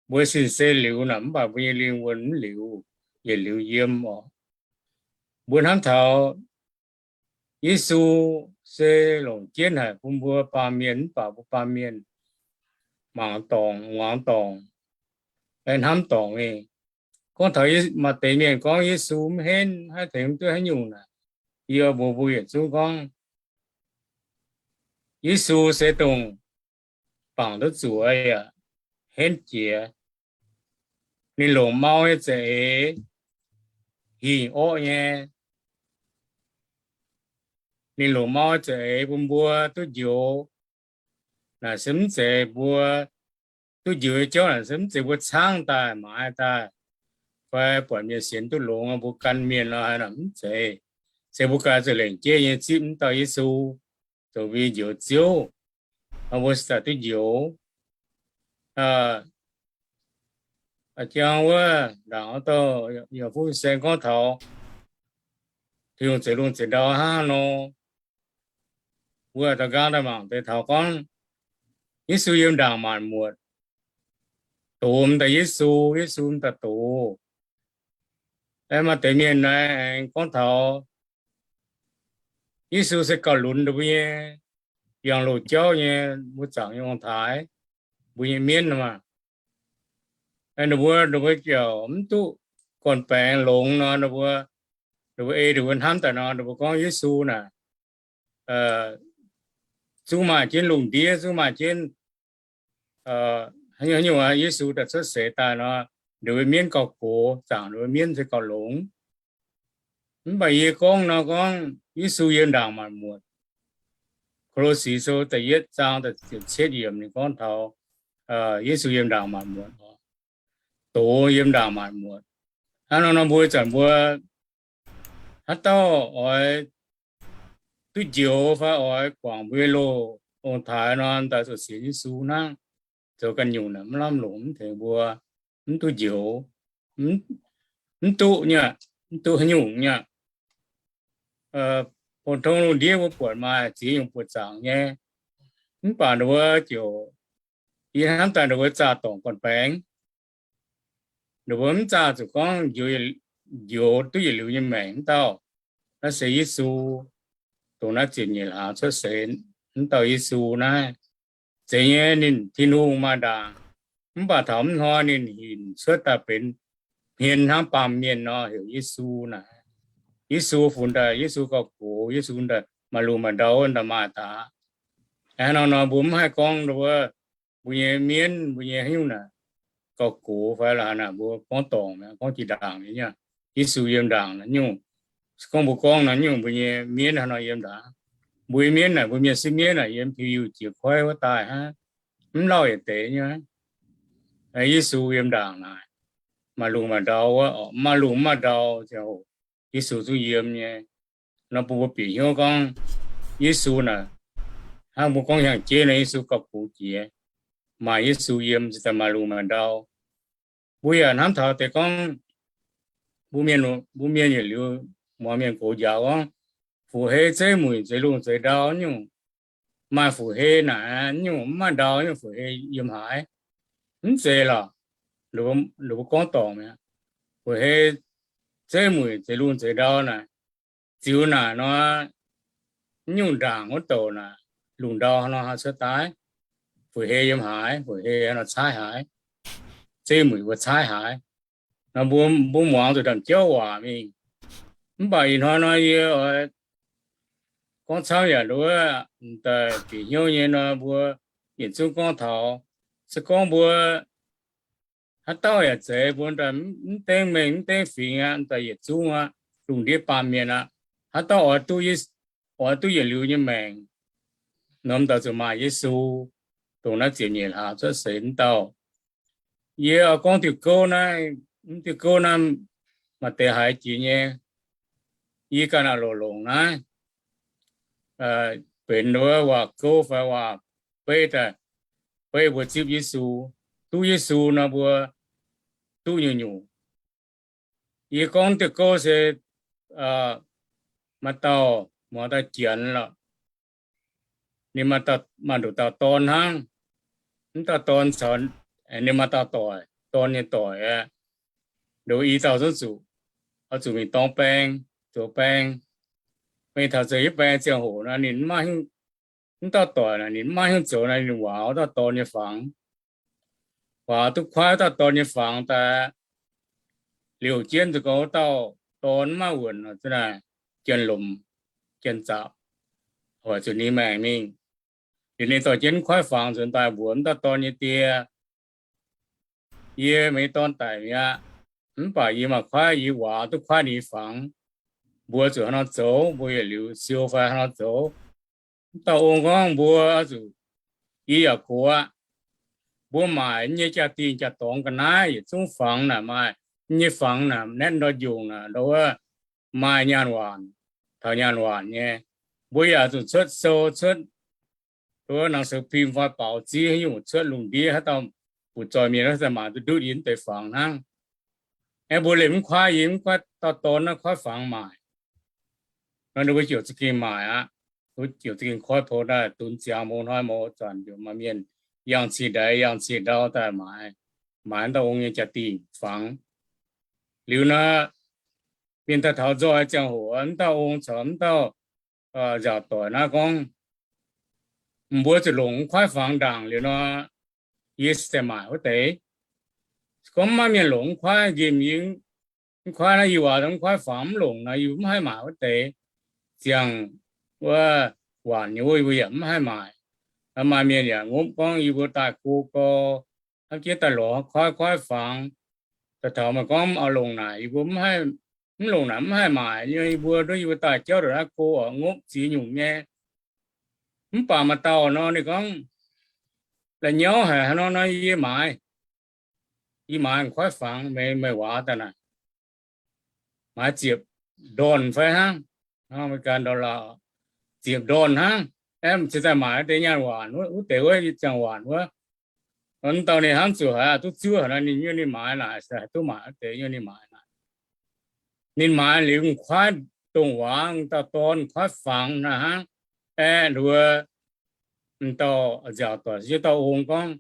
mbuo sin se liuz naaic, mv baac mbuo nyei lingh wuonh mv liuz, yietc liuz yiem oc. Mbuo hnamv taux Yesu se longc jienv haic bun mbuo baamh mienh, mv baac mbuo baamh mienh mangc dorngc, muangx dorngc, hnamv dorngc mingh. gorngv taux maaih deix mienh gorngv Yesu mv henv, mv haih tengx duqv haaix nyungc naaic, yie mbuox mbuo yietc zungv gorngv, Yesu se dongh bangc duqv zuqc yaac henv jiex. Ninh longc mau nyei za'eix, hinc orqv nyei. Ninh longc mau nyei za'eix bun mbuo duqv njoux. Naaic se mv zeiz mbuo duqv njoux nyei jauv, naaic se mv zeiz mbuo caangv daaih maaiz daaih fai buatc mienh sienx duqv longx, mbuo gan mienh nor haaix nor, mv zeiz. Se mbuo ganh zuqc lengc jeiv nyei zipv mv dauh Yesu zoux mbuo nyei Njoux Ziouv, mbuo se daaih duqv njoux. Jang wuov ndaangc wuov dauh yaac fuqv saeng gorngv taux Tin-Hungh zeix lungh zeix ndau hnangv nor, mbuo daux nqaang daaih mangc deix taux gorngv Yesu yiem ndaangc maanc muotc, dox m'daaih Yesu, Yesu m'daaih dox. Maaih deix mienh naaiv aengx gorngv taux Yesu se gauh lunx ninh mbuo nyei yangh loz jauv nyei, mbuo zaangc nyei ong-taaix, mbuo nyei mienv maah. Ninh mbuo, ninh mbuo ziouc mv duqv gorn-baengx longx nor, ninh mbuo, ninh mbuo ei ninh mbuo hnamv daaih nor, ninh mbuo gorngv Yesu naaic zungv maaih jienv lungh ndiev, zungv maaih jienv haaix nyungc, Yesu daaih cuotv seix daaih nor, ninh mbuo mienv gauh gox, zaangc ninh mbuo mienv se gauh longx. Mv baac yie gorngv nor gorngv Yesu yiem ndaangc maanc muotc. Ko^lo^si Sou da'yietv zaang da'ziepc cietv yiemc ninh gorngv taux Yesu yiem ndaangc maanc muotc, dox yiem ndaangc maanc muotc. Hnangv nor nor mbuo ih zanc mbuo haaix dauh oix duqv njoux fai oix guangc mbuo nyei loz ong-taaix nor, daaih zuqc sienx Yesu hnangv. Zoux ganh nyungc naaic mv lamh longc mv tengx mbuo, mv duqv njoux, mv duqv nyei, mv duqv haaix nyungc nyei. Pou-tong lungh ndiev mbuo buatc maaih ziex nyungc buoqc zaangc nyei, mv baac ninh mbuo ziouc, yie hnamv daaih ninh mbuo zaah dorngc gorn-baengx. Ninh mbuo mv zaah zuqc gorngv njoux duqv yietc liuz nyei maengc mv dauh. Naaiv se Yesu, dongh naaiv ziepc nyeic hlaax cuotv seix mv dauh Yesu naaiv. Zeiz nyei, ninh Tin-Hungh maaih ndaangc, mv baac taux mv hnoi ninh hinc cuotv daaih benx hmien hnangv baamh mienh nor heuc Yesu naaic. Yesu funx daaih, Yesu gauh gox, Yesu daaih maaih lungh maaih ndau wuov daaih maaih daaih. Hnangv nor nor mbuo mv haih gorngv wuov mbuo nyei mienv, mbuo nyei haaix nyungc naaic gauh gox fai lorqc, haaix naaic mbuo gorngv dorngc mi'aqv, gorngv jiex ndaangc nyei. Yesu yiem ndaangc naaic nyungc, se gorngv mbuo gorngv nor nyungc mbuo nyei mienv haaix nor yiem ndaangc. Mbuo nyei mienv naaic, mbuo mienh sieqv mienv naaic yiem piu-yiuh jiex koiv wuov daaih hnangv, mv lauh yietc deix nyei. Yesu yiem ndaangc naaic, maaih lungh maaih ndau wuov, maaih lungh maaih ndau ziangh hoc Yesu zungv yiem nyei. Nor bun mbuo bieqc hnyouv gorngv Yesu naaic, hnangv mbuo gorngv hnyangx-jeiv nor Yesu gauh gox jiex. Maaih Yesu yiem ziouc daaih maaih lungh maaih ndau. Mbuo yaac hnamv taux deix gorngv mbuo mienh, mbuo mienh yietc liuz muangx mienh gox njaaux gorngv, fu'hei, zeiv muic, zeix lungh zeix ndau nyungc. Maaih fu'hei naaic nyungc mv maaih ndau nyungc fu'hei yiem haaix? Mv zeiz lorqc. Ninh mbuo gorngv dorngc mi'aqv. Fu'hei, zeiv muic, zeix lungh zeix ndau naaic, ziux naaic nor, nyungc ndaangc wuov douc naaic, lungh ndau nor haih cuotv daaih. Fu'hei yiem haaix? Fu'hei nor caaiv haaix? Zeiv muic mbuo caaiv haaix? Nor mbuo, mbuo muangx zuqc ndaamv-jauv waac mingh. Mv baac ih hnoi nor yie oix gorngv camv yaac nduov daaih bieqc hnyouv nyei nor, mbuo yietc zungv gorngv taux, se gorngv mbuo haaix dauh yaac zeiz mbuo daaih mv dengv mengh mv dengv fingx aqv, daaih yietc zungv aqv, lungh ndiev baamh mienh aqv, haaix dauh oix duqv, oix duqv yietc liuz nyei maengc, norm dauh zuqc maaih Yesu, dongh naaiv ziepc nyeic hlaax cuotv seix mv dauh. Yie oix gorngv diuh gouv naaiv, mv diuh gouv naaiv maaih deix haiz jiex nyei. Yie ganh aqc longc longc naaiv benx wuov waac gouv fai waac beiv daaih, beiv mbuo zipv Yesu, duqv Yesu nor mbuo duqv nyungc-nyungc. Yie gorngv diuh gouv se maaih dauh muangx daaih janx lorqc. Ninh maaih nduqc dauh dorn hnangv. Mv dauh dorn caux ninh maaih dauh doic, dorn nyei doic aqv. Nduqc i dauh zungv zuqc, oix zuqc mingh dorng baeng, zoux baeng. Mingh taux zoux yietc baeng ziangh hoc nor, ninh mv dauh doic naaic ninh mv maaih hnyouv zoux naaic, ninh waac wuov dauh dorn nyei fangx. Waac duqv kuaaiv wuov dauh dorn nyei fangx daaih, liouc jienv zuqc gorngv wuov dauh dorn maiv wuonc nor, za'naaic jien lomc, jien zaqc, hoic zuqc ninh maengc mingh. Liuz ninh dorh jienv mv kuaaiv fangx nzuonx daaih mbuox wuov dauh dorn nyei die, Yie meih nyei dorn daic mi'aqv. Mv baac yie maaih kuaaiv, yie waac duqv kuaaiv ninh nyei fangx. Mbuo zuqc haaix nor zoux, mbuo yietc liuz siou fai haaix nor zoux? Wuov dauh ong gorngv, Mbuo oix zuqc, yie yaac gox aqv. Mbuo maaic nyei jaa-dingh jaa-dorngx ga'naaiv yietc zungv fangx naaic maaih, nyei fangx naaic naetv ndor njongc naaic ndor wuov maaih nyaanh waanc, taux nyaanh waanc nyei. Mbuo yaac zuqc cuotv sou, cuotv wuov nangc sou fim fai baaux ziv haaix nyungc cuotv lungh ndiev, haaix dauh butv-zoih mienh wuov se maaic duqv ndutv yie mv deix fangx hnangv. Aeqv, mbuo liemh mv kuaaiv yie mv kuaaiv dauh dorn naaiv kuaaiv fangx maaic. Nor ninh mbuo ziouc za'gengh maaic aqv. Mbuo ziouc za'gengh koiv pou daaih dunx ziangx mouz hnoi mouz zanc ziouc maaih mienh yangh ciex ndaix yangh ciex ndau daaih maaic, maaic wuov dauh ong nyei jaa-dingh fangx. Liuz nor, mienh daaih taux nzoih ziangh hoc, wuov dauh ong caux wuov dauh nzaaux doic naaiv gorngv, Mbuo zuqc longc mv kuaaiv fangx ndaangc liuz nor, yie se maaic wuov deix. Gorngv maiv mienh longc mv kuaaiv nqemh yie, mv kuaaiv naaiv yie waac mv kuaaiv fangx mv longc nor, yie mv haih maaic wuov deix. Ziangh wuov waanc nyei wuov yie mbuo yaac mv haih maaic. Maaih mienh yaac ngopv gorngv yie mbuo daaih go gau, hnamv jienv daaih lorz kuaaiv kuaaiv fangx. Daaih taux meih gorngv mv longc naaic, yie mbuo mv longc naaic mv haih maaic nyei, yie mbuo nduov yie mbuo daaih jauv ndongc naaiv go oc, ngopv ziex nyungc nyei. Mv baac maaih dauh nor ninh gorngv, La'nyauv haic haaix nor nor yie maaiz, yie maaiz kuaaiv fangx, meih, meih waac daaih naaic, maaiz ziepc ndorn fai hnangv, American dollar, ziepc ndorn hnangv. Aeqv, cingx daaih maaic wuov deix nyaanh waanc, wuov deix wuov ziangh waanc wuov. Wuov dauh ninh hnamv zuqc haiz duqv ziouv haic nor, ninh nyuonh ninh maaiz naaic, se haih duqv maaic wuov deix nyuonh ninh maaiz naaic. Ninh maaiz liuz kuaaiv dongh waac, dauh dorn kuaaiv fangx naaic hnangv. Aeqv, nduov, dauh nziaauc doic se dauh ong gorngv,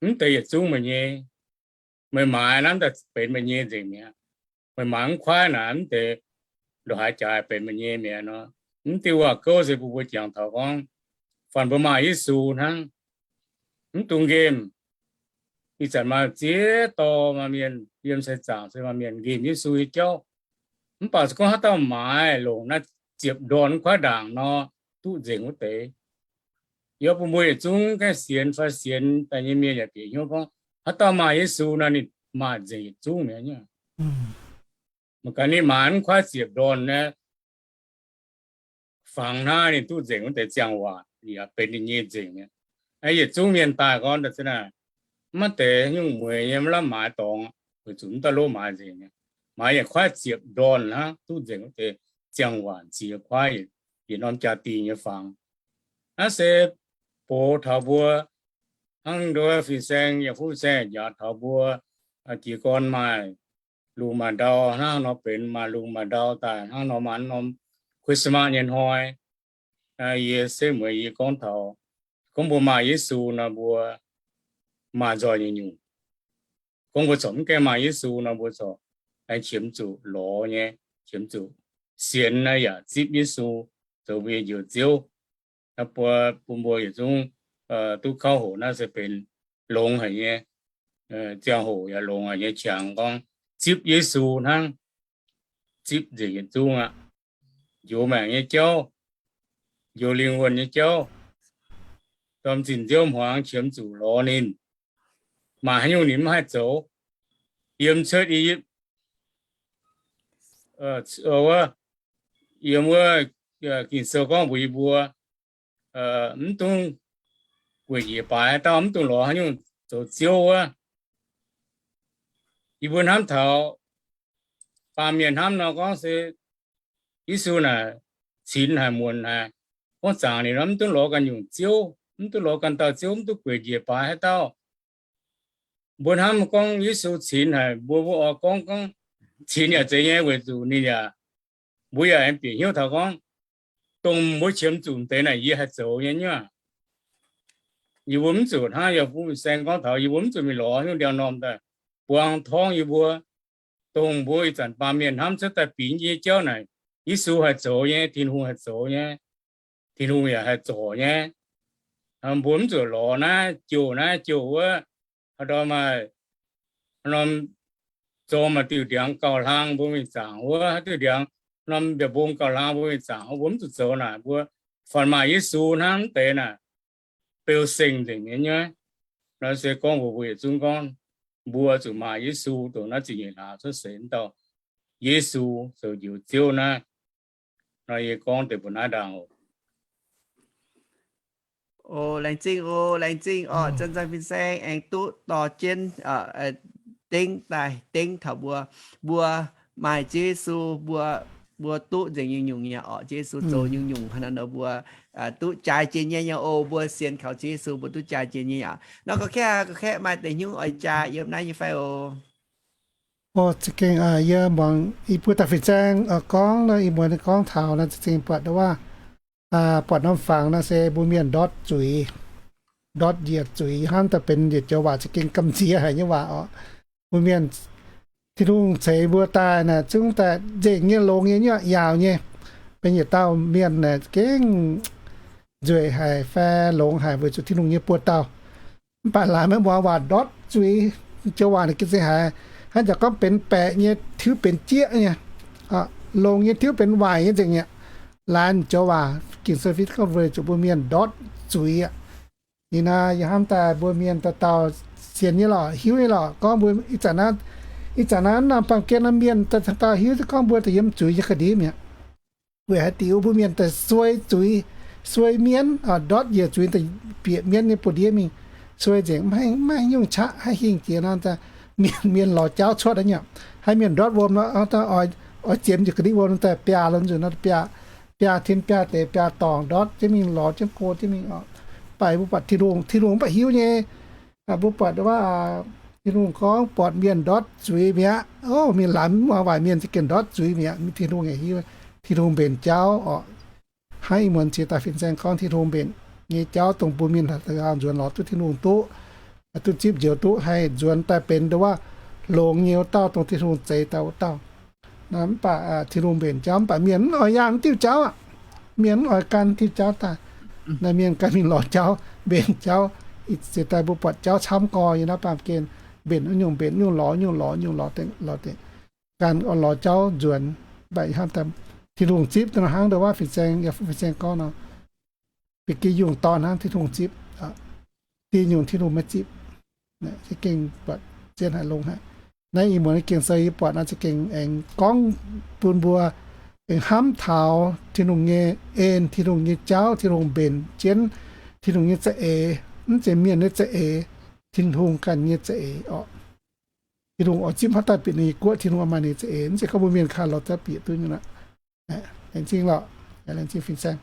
Mv deix yietc zungv meih nyei. Meih maaiz naaiv daaih benx meih nyei nzengc mi'aqv. Meih maaiz mv kuaaiv naaic mv deix ndongc haaix jaaix benx meih nyei mi'aqv nor. Mv diuh waac-gouv se mbuo mbuo jangx taux gorngv, faanh mbuo maaih Yesu hnangv. Mv dungx nqemh. Ih zanc maaih ziex dauh maaih mienh yiem sai zaangc se maaih mienh nqemh Yesu nyei jauv. Mv baac se gorngv haaix dauh maaiz longc naaiv ziepc ndorn kuaaiv ndaangc nor, duqv nzengc wuov deix. Yie bun mbuo yietc zungv gaengh sienx fai sienx daaih nyei mienh yaac bieqc hnyouv gorngv, haaix dauh maaih Yesu nor, ninh maaih nzengc yietc zungv mi'aqv. Mangc gaax ninh maaiz mv kuaaiv ziepc ndorn naaiv fangx hnangv, ninh duqv nzengc wuov deix ziangh waanc, yaac benx ninh nyei nzengc mi'aqv. Yietc zungv mienh daaih gorngv daaih se naaic, mv maaih deix nyungc mueiz nyei mv lamh maaiz dorngx, weic zuqc mv dauh lov maaiz nzengc mi'aqv. Maaiz yietc kuaaiv ziepc ndorn hnangv duqv nzengc wuov deix ziangh waanc ziex kuaaiv yietc norm jaa-dingh nyei fangx. Naaiv se box taux mbuo hnangv nduov fin-saeng yaac fuqv saeng njaaux taux mbuo jiez gorn maaih lungh maaih ndau hnangv nor benx maaih lungh maaih ndau daaih hnangv nor maaih norm Christmas nyei hnoi. Yie se mueiz yie gorngv taux, gorngv mbuo maaih Yesu nor mbuo maaih nzoih nyei nyungc. Gorngv mbuo corc mv gaengh maaih Yesu nor mbuo corc aengx qiemx zuqc lorz nyei, qiemx zuqc sienx naaiv yaac zipv Yesu zoux mbuo nyei Njoux Ziouv. Naaiv bun mbuo yietc zungv duqv kauv hoqc naaiv se benx longx haic nyei ziangh hoc yaac longx haic nyei qangx gorngv zipv Yesu hnangv, zipv nzengc yietc zungv aqv. Njoux maengc nyei jauv, njoux lingh wuonh nyei jauv, dorh zinh nziouv hmuangx qiemx zuqc lorz ninh. Maaih haaix nyungc ninh mv haih zoux. Yiem cuotv I^yipv, wuov, yiem wuov Ging-Sou gorngv mbuox yie mbuo, mv dungx gueic njiec baaix haaix dauh, mv dungx lorz haaix nyungc zoux ziouv wuov. Yie mbuo hnamv taux baamh mienh hnamv nor gorngv se Yesu naaic cingx haic muonc haic. Gorngv zaangc ninh nor mv dungx lorz ganh nyungc ziouv, mv dungx lorz ganh dauh ziouv, mv dungx gueic njiec baaix haaix dauh. Mbuo hnamv gorngv Yesu cingx haic, mbuo mbuo oix gorngv gorngv cingx yaac zeiz nyei weic zuqc ninh yaac, mbuo yaac aengx bieqc hnyouv taux gorngv, dongh mbuo qiemx zuqc deix naaic yie haih zoux nyei nyuoqc. Yie mbuo mv zuqc hnangv yaac mbuo saeng gorngv taux yie mbuo mv zuqc mingh lorz nyungc ndiangx-normh daaih buang torngv yie mbuo. Dongh mbuo ih zanc baamh mienh hnamv cuotv daaih bingx nyei jauv naaic, Yesu haih zoux nyei, Tin-Hungh haih zoux nyei, Tin-Hungh yaac haih zorc nyei. Mbuo mv zuqc lorz naaiv jouh naaiv jouh wuov, haaix ndorm maaih, haaix norm zoux maaih diuh ndiangx gauh hlang mbuo mingh zaangc wuov, haaix diuh ndiangx norm mbiaauc mbong gauh hlang mbuo mingh zaangc wuov, mbuo mv zuqc zoux naaic. Mbuo faanh maaih Yesu hnangv mv deix naaic, beu seng nzengc nyei nyaiv. Nor se gorngv mbuo, mbuo yietc zungv gorngv mbuo zuqc maaih Yesu dongh naaiv ziepc nyeic hlaax cuotv seix dauh Yesu zoux njoux Ziouv naaiv. Nor yie gorngv deix mbuo naaiv ndaangc oc. O, laengz zingh o, laengz zingh orqc, Zanc-Zanc Fin-Saeng aengx duqv dorh jienv dengv daaih, dengv taux mbuo, mbuo maaih Ziouv Yesu, mbuo, mbuo duqv nzengc nyungc-nyungc nyei orqc. Ziouv Yesu zoux nyungc-nyungc hnangv nor, mbuo duqv jaaix jiex nyei nyei oc. Mbuo sienx kaux Ziouv Yesu, mbuo duqv jaaix jiex nyei aqv. Nor gorngv kaeqv, gorngv kaeqv maaih deix hnyouv oix jaa yiem naaiv nyei fai oc? O, za'gengh yie muangx i buo dauh fin-saeng gorngv nor, ih muonz gorngv taux nor, za'gengh buatc wuov, buatc norm fangx nor se mbuo mienh ndortv zuiz, ndortv njiec zuiz hnangv, daaih benx yietc joux waac za'gengh gamh nziex haic nyei waac orqc. Mbuo mienh Tin-Hungh ceix mbuo daaih naaic zungv daaih nzengc nyei, longx nyei, nyuoqc yaauc nyei, benx yietc dauh mienh naaic gengh nzueic haic fai longx haic weic zuqc Tin-Hungh nyei buoz-dauh. Mv baac laaix maiv muangx waac, ndortv zuiz, joux waac naaic gengh se haiz hnangv jaax gorngv benx baeqc nyei tiuv benx jieqv nyei, longx nyei tiuv benx waaic nyei nzengc mi'aqv. Laaix joux waac Ging-Sou fiev gorngv weic zuqc mbuo mienh ndortv zuiz aqv. Ih naaiv yie hnamv daaih mbuo mienh dauh dauh sienx nyei lorqc, hiuv nyei lorqc, gorngv mbuo ih zanc naaiv, ih zanc naaiv norm baamh gen norm mienh dauh dauh hiuv duqv gorngv mbuo daaih yiem zuiz nyei ga'ndiev mi'aqv. Weic haaix diuc mbuo mienh daaih suei zuiz, suei mienv, ndortv njiec zuiz daaih bieqc mienv nyei buoz-ndiev mingh, suei nzengc, maiv haaix nyungc qaqv, haaix hingh jiex nor, mienh, mienh lorz jauv cuotv nyei. Haaix mienh ndortv wuom nor, oix ziemx njiec ga'ndiev wuom daaih biaa lorz nzunc nor, biaa, biaa tin biaa deix, biaa dorngc ndortv jienv mingh, lorz jienv go jienv mingh. Mv baac mbuo buatc Tin-Hungh, Tin-Hungh mv baac hiuv nyei. Mbuo buatc wuov, Tin-Hungh gorngv buatc mienh ndortv zuiz mi'aqv. O, mingh laanh mv muangx waaic mienh za'gengh ndortv zuiz mi'aqv. Tin-Hungh yaac hiuv, Tin-Hungh mbenc jauv orqc. Hnangv ih muonz ziex dauh fin-saeng gorngv Tin-Hungh mbenc nyei jauv dongh mbuo mienh nzuonx lorz duqv Tin-Hungh duqv, duqv zipv njoux duqv haih nzuonx daaih benx wuov longx nyei wuov dauh, dongh Tin-Hungh zeix daaih wuov dauh. Mv baac Tin-Hungh mbenc jauv, mv baac mienh mv oix yangh mv diuh jauv aqv. Mienh mv oix gan diuh jauv daaih. Naaiv mienh gan mingh lorz jauv, mbenc jauv. Ziex daaih mbuo buatc jauv camv gorx nyei naaiv baamh gen, mbenc wuov nyungc mbenc nyungc, lorz nyungc lorz nyungc, lorz deix lorz deix, gan lorz jauv nzuonx. Mv baac hnangv Tin-Hungh zipv daaih hnangv ndau wuov fin-saeng, yaac fin-saeng gorngv nor, ba'gi yungh dorn hnangv Tin-Hungh zipv, diuh nyungc Tin-Hungh maiv zipv. Za'gengh buatc zien haic, longx haic. Naaiv ih muonz Ging-Sou yie buatc nor za'gengh aengx gorngv bun mbuo aengx hnamv taux Tin-Hungh nyei en, Tin-Hungh nyei jauv, Tin-Hungh mbenc jienv Tin-Hungh nyei za'eix, mv zeiz mienh nyei za'eix, Tin-Hungh ganh nyei za'eix orqc. Tin-Hungh oix zipv haaix dauh bieqc ninh nyei guoqv, Tin-Hungh oix maaih ninh za'eix, mv zeiz gorngv mbuo mienh kaaix lorz daaih bieqc duqv nyei aqv. Laengz zingh lorqc, laengz zingh fin-saeng.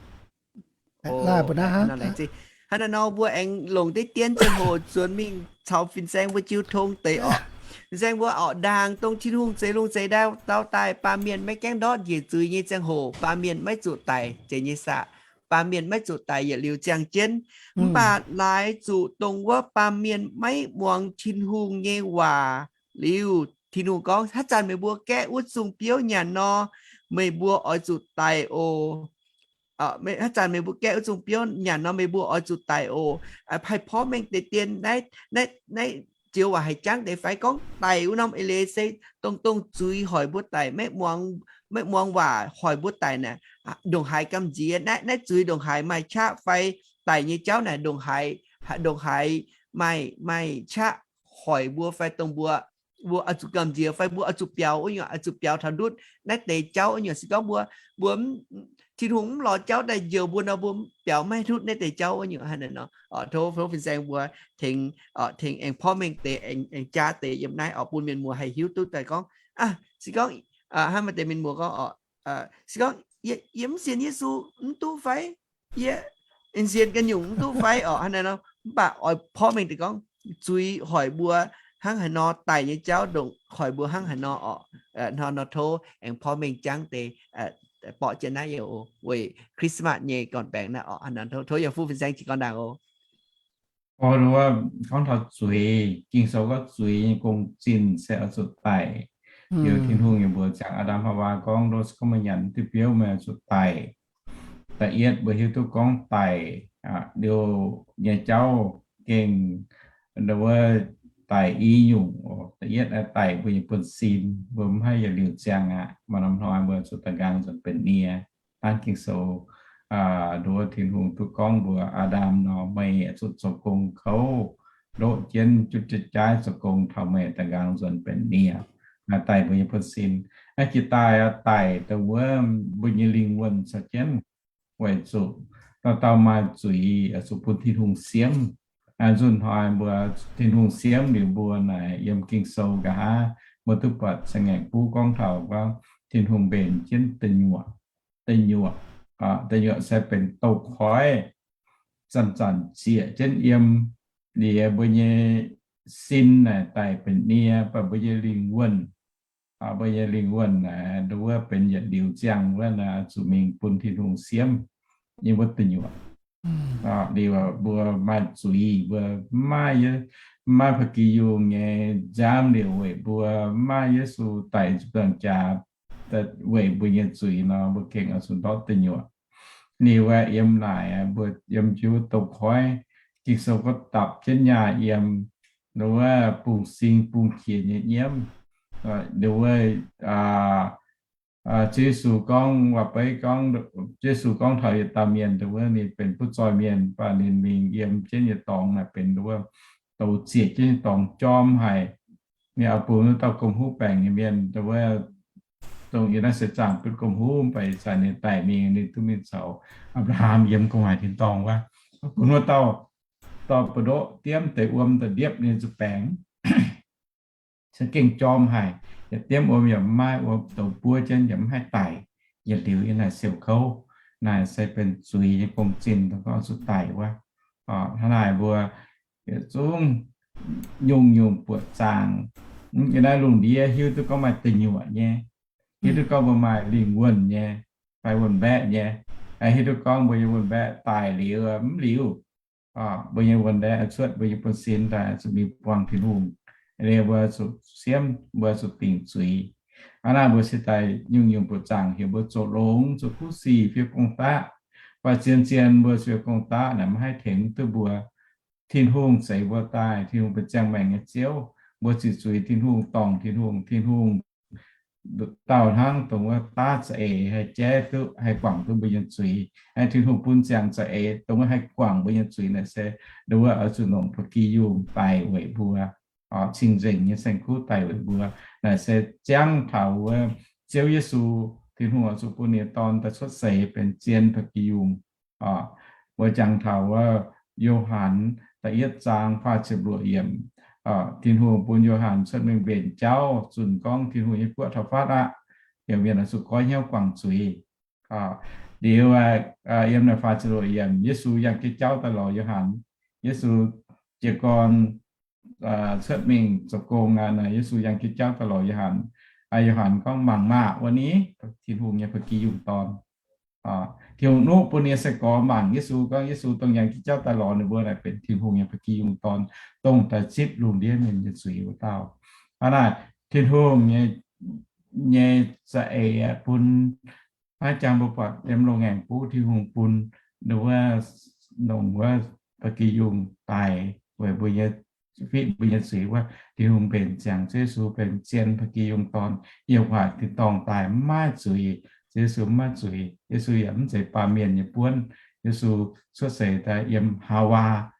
Hnangv naaiv nor mbuo aengx longc deix dien ziangh hoc nzuonx mingh caux fin-saeng mbuo jiu tong deix orqc. Fin-saeng mbuo orqc, ndaangc dongh Tin-Hungh zeix lungh zeix ndau daaih, baamh mienh maiv gaengh ndortv njiec zuiz nyei ziangh hoc, baamh mienh maiv zuqc daic, zeiz nyei saah? Baamh mienh maiv zuqc daic yietc liuz ziangh jienv. Mv baac laaix zuqc dongh wuov baamh mienh maiv muangx Tin-Hungh nyei waac liuz, Tin-Hungh gorngv, haaix zanc meih mbuo gaeqv wuov zungh biouv nyanc nor, meih mbuo oix zuqc daic oc. Haaix zanc meih mbuo gaeqv wuov zungh biouv nyanc nor, meih mbuo oix zuqc daic oc. Haih porv mengh deix dien, naaiv, naaiv joux waac haih jangv deix fai? Gorngv daic wuov norm eix leiz se dongh, dongh zuiz hoic mbuo daic, maiv muangx, maiv muangx waac hoic mbuo daic naaic, ndongc haaix gamh nziex? Naaiv, naaiv zuiz ndongc haaix maaih qaqv fai daic nyei jauv naaic ndongc haaix, ndongc haaix maaih, maaih qaqv hoic mbuo fai dongh mbuo, mbuo oix zuqc gamh nziex fai mbuo oix zuqc biaux wuov nyungc, oix zuqc biaux taux ndutv naaiv deix jauv wuov nyungc. Se gorngv mbuo, mbuo Tin-Hungh mv lorz jauv daaih njoux mbuo nor, mbuo biaux maiv ndutv naaiv deix jauv wuov nyungc hnangv naaic nor. Tov, tov fin-saeng mbuo tengx, tengx aengx porv mengh deix, aengx jaa deix yiem naaiv orqc, bun mienh muoz haih hiuv duqv daaih gorngv, se gorngv, hnangv maaih deix mienh muoz gorngv orqc, se gorngv yie mv sienx Yesu mv duqv fai? Yie sienx ganh nyungc mv duqv fai orqc? Hnangv naaic nor, mv baac oix porv mengh deix gorngv zuiz hoic mbuo hnangv haaix nor, daic nyei jauv ndongc hoic mbuo hnangv haaix nor orqc. Hnangv nor tov aengx porv mengh jangv deix borqv jienv naaiv youz weic Christmas nyei gorn-baengx naaiv orqc. Hnangv nor tov, tov yiem fuqv fin-saeng jiex gorn ndaangc oc. Gorngv taux zuiz, Ging-Sou gorngv zuiz nyei gong-zinh se oix zuqc daic. Liuz Tin-Hungh yaac mbuox ziangx Aa^ndam Haawaa gorngv, se gorngv meih nyanc diuh biouv meih oix zuqc daic. Da'yietv mbuo hiuv duqv gorngv daic liuz nyei jauv gengh wuov daic i nyungc oc. Da'yietv aeqv, daic mbuo nyei buonv-sin, mbuo mv haih yietc liuz ziangh aqv. Maaih norm hnoi mbuo zuqc da'nqaang nzuonx benx nie. Hnangv Ging-Sou, nduov Tin-Hungh duqv gorngv mbuox Aa^ndam nor, meih zuqc zoux gong kouv, ndoqv jienv juv jienv jaaiv zoux gong taux meih da'nqaang nzuonx benx nie. Daic mbuo nyei buonv-sin. Aa, jiex daaih daic dongh wuov mbuo nyei lingh wuonh caux jienv, weic zuqc dauh dauh maaih zuiz zuqc bun Tin-Hungh siemv. Nzunc hnoi mbuo Tin-Hungh siemv liuz mbuo naaic, yiem Ging-Sou nqa'haav mbuo duqv buatc za'ngaengc buv gorngv taux gorngv Tin-Hungh mbenc jienv deic nyuoqc. Deic nyuoqc, deic nyuoqc se benx douz-koiv, zanc-zanc zieqc jienv yiem. Liuz mbuo nyei sin naaic daic benx nie, mv baac mbuo nyei lingh wuonh, mbuo nyei lingh wuonh naaic nduov benx yietc liuz ziangh wuov naaic zuqc mingh bun Tin-Hungh siemv nyei wuov deic nyuoqc. Liuz mbuo maaih zuiz, mbuo maiv, maiv ba'gi yungh nyei nziaamv liuz weic mbuo maiv Yesu daic nzuonx jaax, weic mbuo nyei zuiz nor, mbuo gengh oix zuqc ndortv deic nyuoqc. Liuz yiem naaic mbuo yiem jienv wuov douz-koiv, Ging-Sou gorngv dapc jienv nyaah yiem, nduov bungx-sing bungx-qiex nyei nyiemv. Nduov Ziouv Yesu gorngv waac-beiv gorngv, Yesu gorngv taux yietc dauh mienh, nduov ninh benx butv zoih mienh, mv baac ninh mingh yiem jienv nyei dorngx naaic benx nduov douz zieqc jienv nyei dorngx jorm haic. Ninh oix bun wuov dauh gomh huv baengc nyei mienh, nduov dongh yie naaiv seix zaangc butv gomh huv, mv baac ih zanc ninh daic mingh, ninh duqv mingh caux Apc^laa^ham yiem gu'nguaaic tin-dorngh wuov. Bun wuov dauh, dauh buoz-ndoqv diemv deix wuom da'ndiepv ninh zuqc baengc, se gengh jorm haic, yaac diemv wuom yaac mv maaih, wuom douz buov jienv yaac mv haih daic, yietc liuz yiem naaic siouc kouv. Naaic se benx zuiz nyei gong-zinh dongh gorngv zuqc daic wuov. Hnangv naaic mbuo yietc zungv nyungc-nyungc buoqc zaangc. Yiem naaiv lungh ndiev hiuv duqv gorngv maaih deic nyuoqc nyei, hiuv duqv gorngv mbuo maaih lingh wuonh nyei, fai wuonh mbaeqv nyei, hiuv duqv gorngv mbuo nyei wuonh mbaeqv daic liuz mv liuz, mbuo nyei wuonh mbaeqv cuotv mbuo nyei buonv-sin daaih zuqc mingh buangh Tin-Hungh. Liuz mbuo zuqc siemv, mbuo zuqc dingc zuiz. Hnangv naaic mbuo se daaih nyungc-nyungc buoqc zaangc heuc mbuo zoux longx, zoux kuv sic, fiev gong-daqv. Mv baac zien-zien mbuo fiev gong-daqv naaic maiv haih tengx duqv mbuo. Tin-Hungh zeix mbuo daaih, Tin-Hungh benx ziangh maengc nyei Ziouv. Mbuo ziqc zuiz Tin-Hungh, dorngc Tin-Hungh, Tin-Hungh dauh hnangv dongh wuov daav za'eix haih jaiv duqv, haih guangc duqv mbuo nyei zuiz. Aengx Tin-Hungh bun ziangx za'eix dongh wuov haih guangc mbuo nyei zuiz naaic se, nduov oix zuqc longc ba'gi yungh daic weic mbuo, cing-nzengc nyei saeng-kuv daic weic mbuo. Naaic se jangv taux wuov Ziouv Yesu, Tin-Hungh oix zuqc bun ninh nyei Dorn daaih cuotv seix benx zien ba'gi yungh. Mbuo jangx taux wuov Yo^han da'yietv zaang faah ziepc luoqc yiemc, Tin-Hungh bun Yo^han cuotv mingh mbenc jauv, zunc gorngv Tin-Hungh nyei guoqv taux fatv aqv. Heuc mienh oix zuqc goiv hnyouv guangc zuiz. Liuz yiem naaiv faah ziepc luoqc yiemc, Yesu yangh jienv jauv daaih lorz Yo^han. Yesu jiez gorn cuotv mingh zoux gong aqv, Yesu yangh jienv jauv daaih lorz Yo^han. Yo^han gorngv, Mangc maah! Wuov ni, Tin-Hungh nyei ba'gi yungh dorn. Tin-Hungh nuqv bun ninh nyei sai-gorx mangc Yesu, gorngv Yesu dongh yangh jienv jauv daaih lorz ninh mbuo naaic benx Tin-Hungh nyei ba'gi yungh dorn, dongh daaih zipv lungh ndiev mienh nyei zuiz wuov dauh. Hnangv naaic, Tin-Hungh nyei, nyei za'eix bun, hnangv jangx mbuo buatc yiem loz-ngaengc buv Tin-Hungh bun, nduov, longc wuov ba'gi yungh daic weic mbuo nyei, fitv mbuo nyei zuiz wuov. Tin-Hungh mbenc ziangx Ziouv Yesu benx zien ba'gi yungh dorn, yiem waaic tin-dorngh daaih mv maaih zuiz. Ziouv Yesu mv maaih zuiz. Yesu yaac mv zeiz baamh mienh nyei buonv. Yesu cuotv seix daaih yiem Haawaa,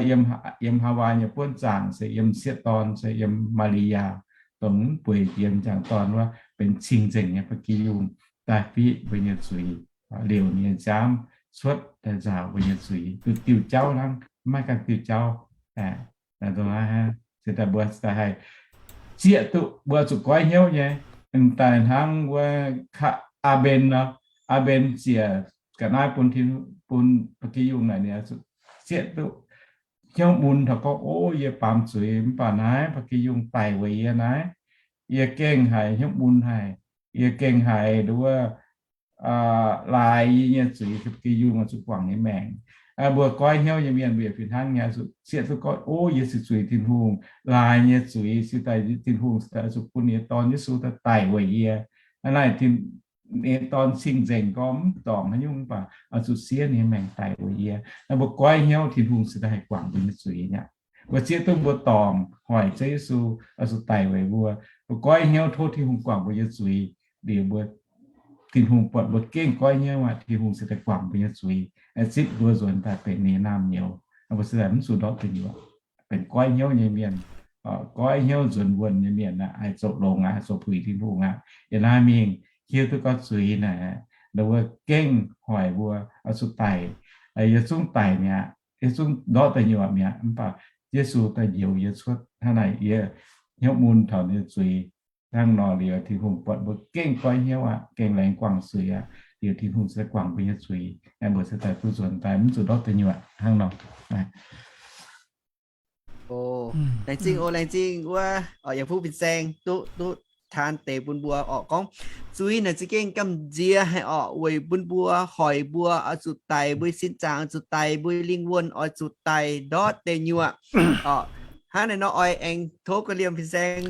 yiem, yiem Haawaa nyei buonv zaangc se yiem sieqv dorn, se yiem Maa^li^yaa, dongh mv bueix jiex m'jangc dorn wuov, benx cing-nzengc nyei ba'gi yungh daaih fitv mbuo nyei zuiz, liouc ninh nyei nziaamv cuotv daaih nzaaux mbuo nyei zuiz, duqv diuh jauv hnangv, mv maaih ganh diuh jauv. Se daaih mbuo daaih haih zieqv duqv mbuo zuqc goiv hnyouv nyei. Daaih hnangv wuov Aa^mben nor, Aa^mben ziec ga'naaiv bun, bun ba'gi yungh naaic, ninh zuqc zieqv duqv hnyouv mun taux gorngv, O, yie baamz zuiz, mv baac naaiv ba'gi yungh daic weic yie naaiv, yie gengh haiz hnyouv mun haic. Yie gengh haiz nduov laaix yie nyei zuiz, ba'gi yungh zuqc guangc nyei maengc. Mbuo goiv hnyouv nyei mienh mbuo yaac fih hnangv nyei, zuqc zieqv duqv gorngv, O, yie ziqc zuiz Tin-Hungh, laaix nyei zuiz, se daaih Tin-Hungh se daaih zuqc bun ninh nyei Dorn Yesu daaih daic weic yie. Hnangv naaic, ninh nyei Dorn cing-nzengc gorngv mv dorngc haaix nyungc, mv baac oix zuqc siev ninh nyei maengc daic weic yie. Mbuo goiv hnyouv Tin-Hungh se daaih haih guangc mbuo nyei zuiz aqv. Mbuo zieqv duqv mbuo dorngc hoic Ziouv Yesu oix zuqc daic weic mbuo. Mbuo goiv hnyouv tov Tin-Hungh guangc mbuo nyei zuiz. Liuz mbuo, Tin-Hungh buatc mbuo gengh goiv hnyouv aqv, Tin-Hungh se daaih guangc mbuo nyei zuiz, zipv mbuo nzuonx daaih benx ninh nyei naamh nyouz. Mbuo se daaih mv zuqc ndortv deic nyuoqc, benx goiv hnyouv nyei mienh, goiv hnyouv nzuonx wuonh nyei mienh aqv, haih zoux longx aqv, haih zoux puix Tin-Hungh aqv. Yiem naaiv mingh hiuv duqv gorngv zuiz naaic, ninh mbuo gengh hoic mbuo oix zuqc daic, yietc zungv daic mi'aqv, yietc zungv ndortv deic nyuoqc mi'aqv. Mv baac Yesu daaih njoux yie cuotv hnangv naaic, yie hnyouv mun taux ninh nyei zuiz. Hnangv nor liuz Tin-Hungh buatc mbuo gengh goiv hnyouv aqv, gengh laengz guangc zuiz aqv, liuz Tin-Hungh se guangc mbuo nyei zuiz, mbuo se daaih duqv nzuonx daaih mv zuqc ndortv deic nyuoqc hnangv nor. Laengz zingh oc, laengz zingh wuov, yaac fuqv fin-saeng duqv, duqv taan deix bun mbuo orqc. Gorngv zuiz naaic za'gengh gamh nziex haic orqc, weic bun mbuo hoic mbuo oix zuqc daic, mbuo sin zaangc oix zuqc daic, mbuo lingh wuonh oix zuqc daic, ndortv deic nyuoqc orqc. Hnangv naaiv nor oix aengx tov ga'liemh fin-saeng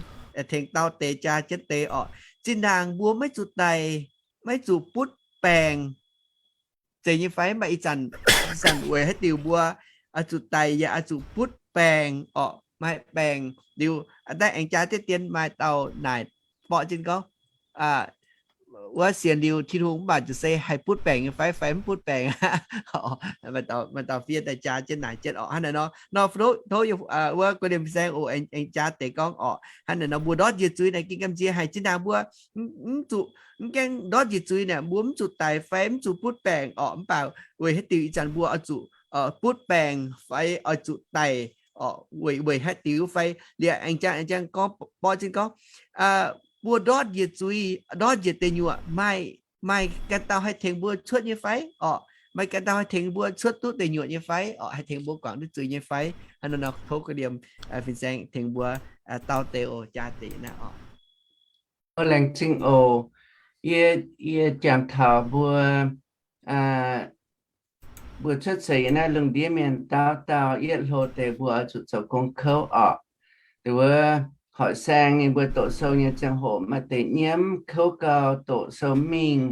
tengx dau deix jaa jienv deix orqc. Zinh ndaangc mbuo maiv zuqc daic, maiv zuqc butv baengc zeiz nyei fai? Mv baac ih zanc, ih zanc weic haaix diuc mbuo oix zuqc daic yaac oix zuqc butv baengc orqc, maaih baengc liuz, daaih aengx jaa diqv dien maaih dauh naaic borqv jienv gorngv, wuov sienx liuz Tin-Hungh mv baac ziouc se haih butv baengc nyei fai, fai mv butv baengc? Maaih dauh fiev daaih jaa jienv naaic jienv orqc. Hnangv naaiv nor, nor tov wuov ga'liemh fin-saeng oc, aengx jaa deix gorngv orqc. Hnangv naaiv nor mbuo ndortv njiec zuiz naaic gengh gamh nziex haic. Zinh ndaangc mbuo mv zuqc, mv gaengh ndortv njiec zuiz naaic mbuo mv zuqc daic fai mv zuqc butv baengc orqc. Mv baac weic haaix diuc ih zanc mbuo oix zuqc butv baengc fai oix zuqc daic orqc? Weic, weic haaix diuc fai? Liuz aengx jaa, aengx jaa gorngv, borqv jienv gorngv, mbuo ndortv njiec zuiz, ndortv njiec deic nyuoqc, maaih, maaih ganh dauh haih tengx mbuo cuotv nyei fai orqc? Maaih ganh dauh haih tengx mbuo cuotv duqv deic nyuoqc nyei fai orqc? Haih tengx mbuo guangc duqv zuiz nyei fai? Hnangv nor nor tov ga'liemh fin-saeng tengx mbuo dau deix oc, jaa deix naaiv orqc. Laengz zingh oc. Yie, yie jangx taux mbuo, mbuo cuotv seix yiem naaiv lungh ndiev mienh dauh dauh yietv hlo deix mbuo oix zuqc zoux gong kouv orqc. Dongh wuov hoic saeng ninh mbuo doqc sou nyei ziangh hoc maaih deix nyiemv kouv gau doqc sou mingh,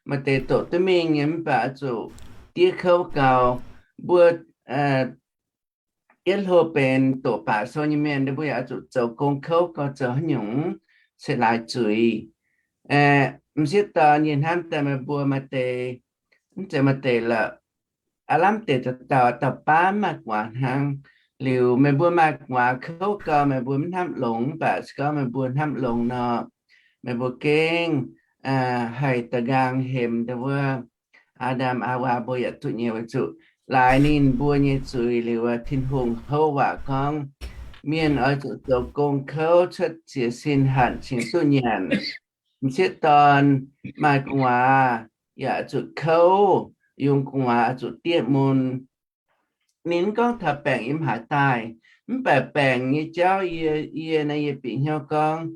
maaih deix doqc duqv mingh nyei mv baac oix zuqc diev kouv gau. Mbuo yietv hlo benx doqc baac sou nyei mienh, mbuo yaac oix zuqc zoux gong kouv gau zoux haaix nyungc se laaix zuiz. M'sieqv dorn, yie hnamv daaih meih mbuo maaih deix, mv zeiz maaih deix lorqc, aav lamh deix dauh dauh, dauh baav mv maaih gu'nguaaz hnangv. Liuz meih mbuo maaih gu'nguaaz kouv gau, meih mbuo mv hnamv longx, mv baac se gorngv meih mbuo hnamv longx nor, meih mbuo gengh haih da'nqaang hemx dongh wuov Aa^ndam Aawaa mbuo yaac duqv nyei weic zuqc laaix ninh mbuo nyei zuiz liuz, Tin-Hungh houv waac gorngv, mienh oix zuqc zoux gong kouv cuotv jiez sin hanc cingx duqv nyanc. M'sieqv dorn maaih gu'nguaaz yaac zuqc kouv, yungz gu'nguaaz zuqc diev mun. Ninh mv gorngv taux baengc yiem haaix daaih, mv baac baengc nyei jauv yie, yie naaiv yie bieqc hnyouv gorngv,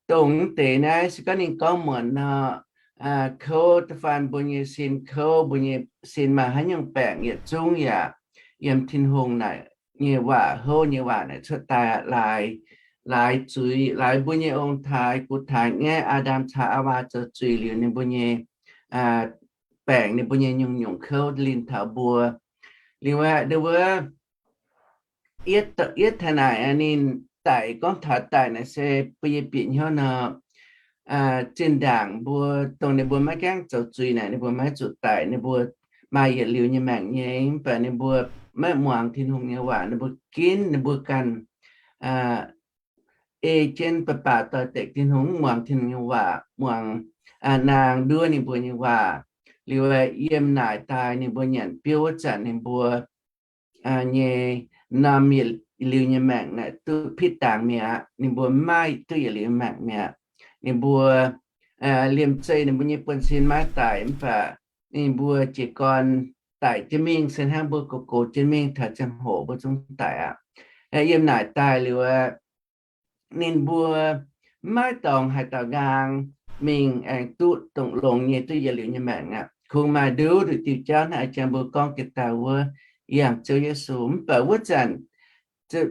dongh deix naaiv se gorngv ninh gorngv muonc nor, kouv da'faanh mbuo nyei sin, kouv mbuo nyei sin maaih haaix nyungc baengc yietc zungv yaac yiem Tin-Hungh naaic nyei waac, houv nyei waac naaic cuotv daaih laaix, laaix zuiz, laaix mbuo nyei ong-taaix, gux-taaix, ngaeqv Aa^ndam caux Aawaa zoux zuiz liuz ninh mbuo nyei baengc, ninh mbuo nyei nyungc-nyungc kouv linh taux mbuo. Liuz aeqv, wuov yietv taux naaic ninh daic, gorngv taux daic naaic se bun yie bieqc hnyouv nor, zinh ndaangc mbuo, dongh ninh mbuo maiv gaengh zoux zuiz naaic, ninh mbuo maiv zuqc daic, ninh mbuo maaih yietc liuz nyei maengc nyei, mv baac ninh mbuo maiv muangx Tin-Hungh nyei waac, ninh mbuo ginv ninh mbuo ganh ei jienv baac baac doix-dekc Tin-Hungh, mv muangx Tin-Hungh nyei waac, muangx naang nduov ninh mbuo nyei waac. Liuz yiem naaic daaih ninh mbuo nyanc biouv wuov zanc ninh mbuo nyei norm yietc liuz nyei maengc naaic duqv pitv dangx mi'aqv. Ninh mbuo maiv duqv yietc liuz maengc mi'aqv. Ninh mbuo liemh zeih ninh mbuo nyei buonv-sin maiv daic, mv baac ninh mbuo jiez gorn daic jienv mingh se hnangv mbuo gox gox jienv mingh taux ziangh hoc mbuo zungv daic aqv. Yiem naaic daaih liuz ninh mbuo maiv dorngx haaix dauh nqaang mingh aengx duqv dongh longx nyei duqv yietc liuz nyei maengc aqv. Kungx maaih nduqc nduqc diuh jauv hnangv a'jang mbuo gorngv jiex daaih wuov, yangh Ziouv Yesu. Mv baac wuov zanc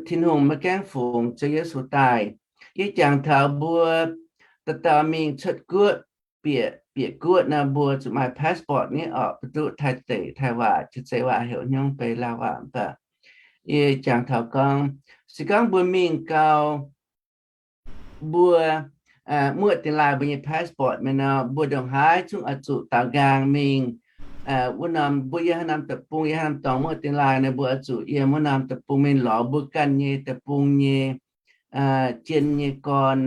Tin-Hungh maiv gaengh fungx Ziouv Yesu daaih. Yie jangx taux mbuo dauh dauh mingh cuotv guoqv, bieqc, bieqc guoqv nor mbuo zuqc maaih passport ni orqc, mbuo duqv Taiv deic, Taiv waac, Taiv zeiv waac heuc hnyouv bei Laauv waac. Mv baac yie jangx taux gorngv Se gorngv mbuo mingh gau, mbuo muoqv dingh laaih mbuo nyei passport mingh nor, mbuo ndongc haaix zungv oix zuqc daaux nqaang mingh. Wuov norm mbuo yiem haaix norm deic-bung, yiem haaix norm dorngx muoqv dingh laaih nor, mbuo oix zuqc yiem wuov norm deic-bung mingh lorz mbuo ganh nyei deic-bung nyei jien nyei gorn,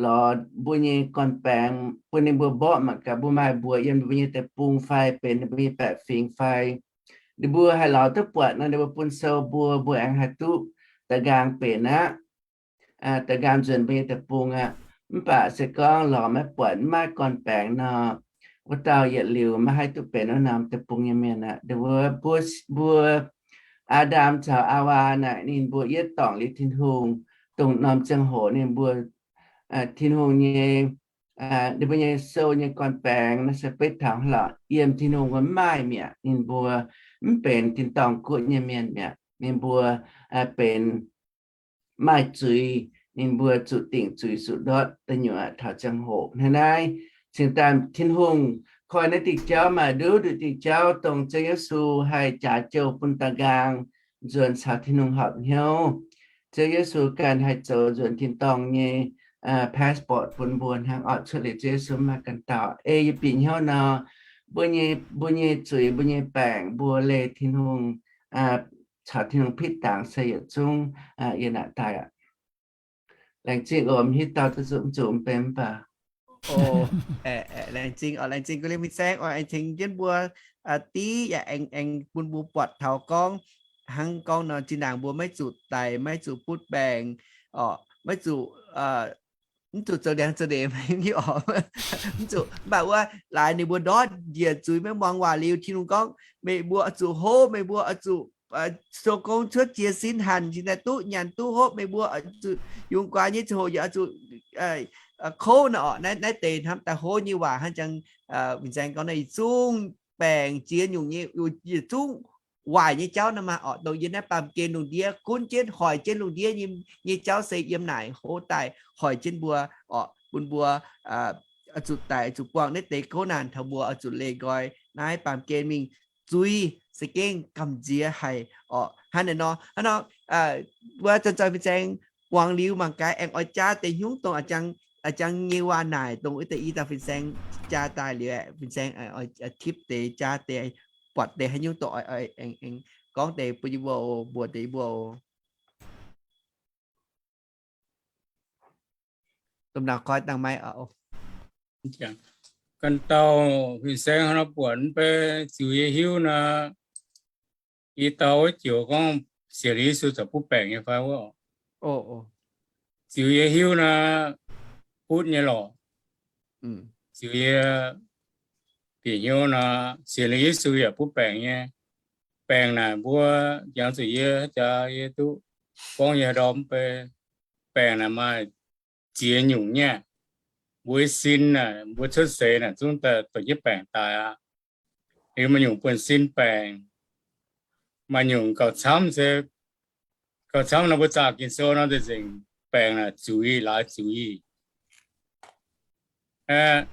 lorz mbuo nyei gorn-baengx bun ninh mbuo mborqv mangc gaax mbuo maaih mbuox yiem ninh mbuo nyei deic-bung fai benx ninh mbuo nyei baeqc fingx fai. Ninh mbuo haih lorz duqv buatc nor, ninh mbuo bun sou mbuo, mbuo aengx haih duqv daaux nqaang benx aqv, daaux nqaang nzuonx mbuo nyei deic-bung aqv. Mv baac se gorngv lorz maiv buatc, mv maaih gorn-baengx nor, wuov dauh yietc liuz maiv haih duqv benx wuov norm deic-bung nyei mienh aqv. Mbuo, mbuo, Aa^ndam caux Aawaa naaic ninh mbuo yietv dorngc liuz Tin-Hungh, dongh norm ziangh hoc ninh mbuo, Tin-Hungh nyei, ninh mbuo nyei sou nyei gorn-baengx naaiv se beiv taux lorqc, yiem Tin-Hungh wuov mv maaih mi'aqv. Ninh mbuo mv benx tin-dorngh guoqv nyei mienh mi'aqv. Ninh mbuo benx maaih zuiz, ninh mbuo zuqc dingc zuiz zuqc ndortv da'nyuoqc taux ziangh hoc. Hnangv naaiv, cingx daaih Tin-Hungh koi naaiv diuh jauv maaih nduqc nduqc diuh jauv dongh Ziouv Yesu haih jaax jouh bun daaux nqaang nzuonx caux Tin-Hungh horpc hnyouv. Ziouv Yesu ganh haih zoux nzuonx tin-dorngh nyei passport bun mbuo hnangv orqc. Cuotv liuz Ziouv Yesu mv maaih ganh dauh. Ei yie bieqc hnyouv nor, mbuo nyei, mbuo nyei zuiz, mbuo nyei baengc, mbuo leih Tin-Hungh caux Tin-Hungh pitv dangx se yietc zungv yie naaic daaih aqv. Laengz zingh oc, mv hiuv dauh duqv zuqc mv zuqc mv benx mv baac. Laengz zingh oc, laengz zingh guv lingh fin-saeng oc, aengx tengx jienv mbuo div yaac aengx, aengx bun mbuo buatc taux gorngv, hnangv gorngv nor, zinh ndaangc mbuo maiv zuqc daic, maiv zuqc butv baengc oc, maiv zuqc, mv zuqc zoux ndiangx zoux ndeic nyei oc. Mv zuqc, mv baac wuov laaix ninh mbuo ndortv njiec zuiz maiv muangx waac liuz, Tin-Hungh gorngv, meih mbuo oix zuqc hopv, meih mbuo oix zuqc sou gong cuotv jiex sin hanc, cingx daaih duqv nyanc duqv hopv, meih mbuo oix zuqc yungz guaax nyei ziangh hoc yaac oix zuqc kouv nor oc. Naaiv, naaiv deix hnamv daaih hlo nyei waac hnangv jangx fin-saeng gorngv naaiv, yietc zungv baengc ziex nyungc nyei, yietc zungv waaic nyei jauv nor maah oc. Dongh yie naaiv baamh gen lungh ndiev gunv jienv hoic jienv lungh ndiev nyei, nyei jauv se yiem naaic hlo daaih hoic jienv mbuo oc, bun mbuo oix zuqc daic, zuqc buangh naaiv deix kouv naanc taux mbuo oix zuqc leih nqoi naaiv baamh gen mingh zuiz za'gengh gamh nziex haic oc. Hnangv naaiv nor, hnangv nor, wuov zanc-zanc fin-saeng muangx liuz mangc gaax aengx oix jaa deix hnyouv dongh a'jang nyei waac naaic, dongh wuov deix i dauh fin-saeng jaa daaih liuz, fin-saeng oix tipv deix jaa deix, buatc deix haaix nyungc dongh oix, oix aengx, aengx gorngv deix bun yie mbuo, mbuox deix yie mbuo. Domh nauz koi dangh maiv oc. Ganh dauh fin-saeng hnangv nor buatc mv bei ziux yie hiuv nor, i dauh wuov joux gorngv sienx liuz Yesu ziouc butv baengc nyei fai wuov? Ziux yie hiuv nor, butv nyei lorqc. Ziux yie bieqc hnyouv nor, sienx liuz Yesu yaac butv baengc nyei. Baengc naaic mbuo jangx zuqc yie haaix jaax yie duqv gorngv nyei ndorm mv bei, baengc naaic maaih ziex nyungc nyei aqv. Mbuo sin naaic, mbuo cuotv seix naaic zungv daaih dongh jienv baengc daaih aqv. Liuz maaih nyungc buonv-sin baengc, maaih nyungc gauh camv se, gauh camv nor mbuo zaah Ging-Sou nor nzengc, baengc naaic zuiz, laaix zuiz. Aeqv,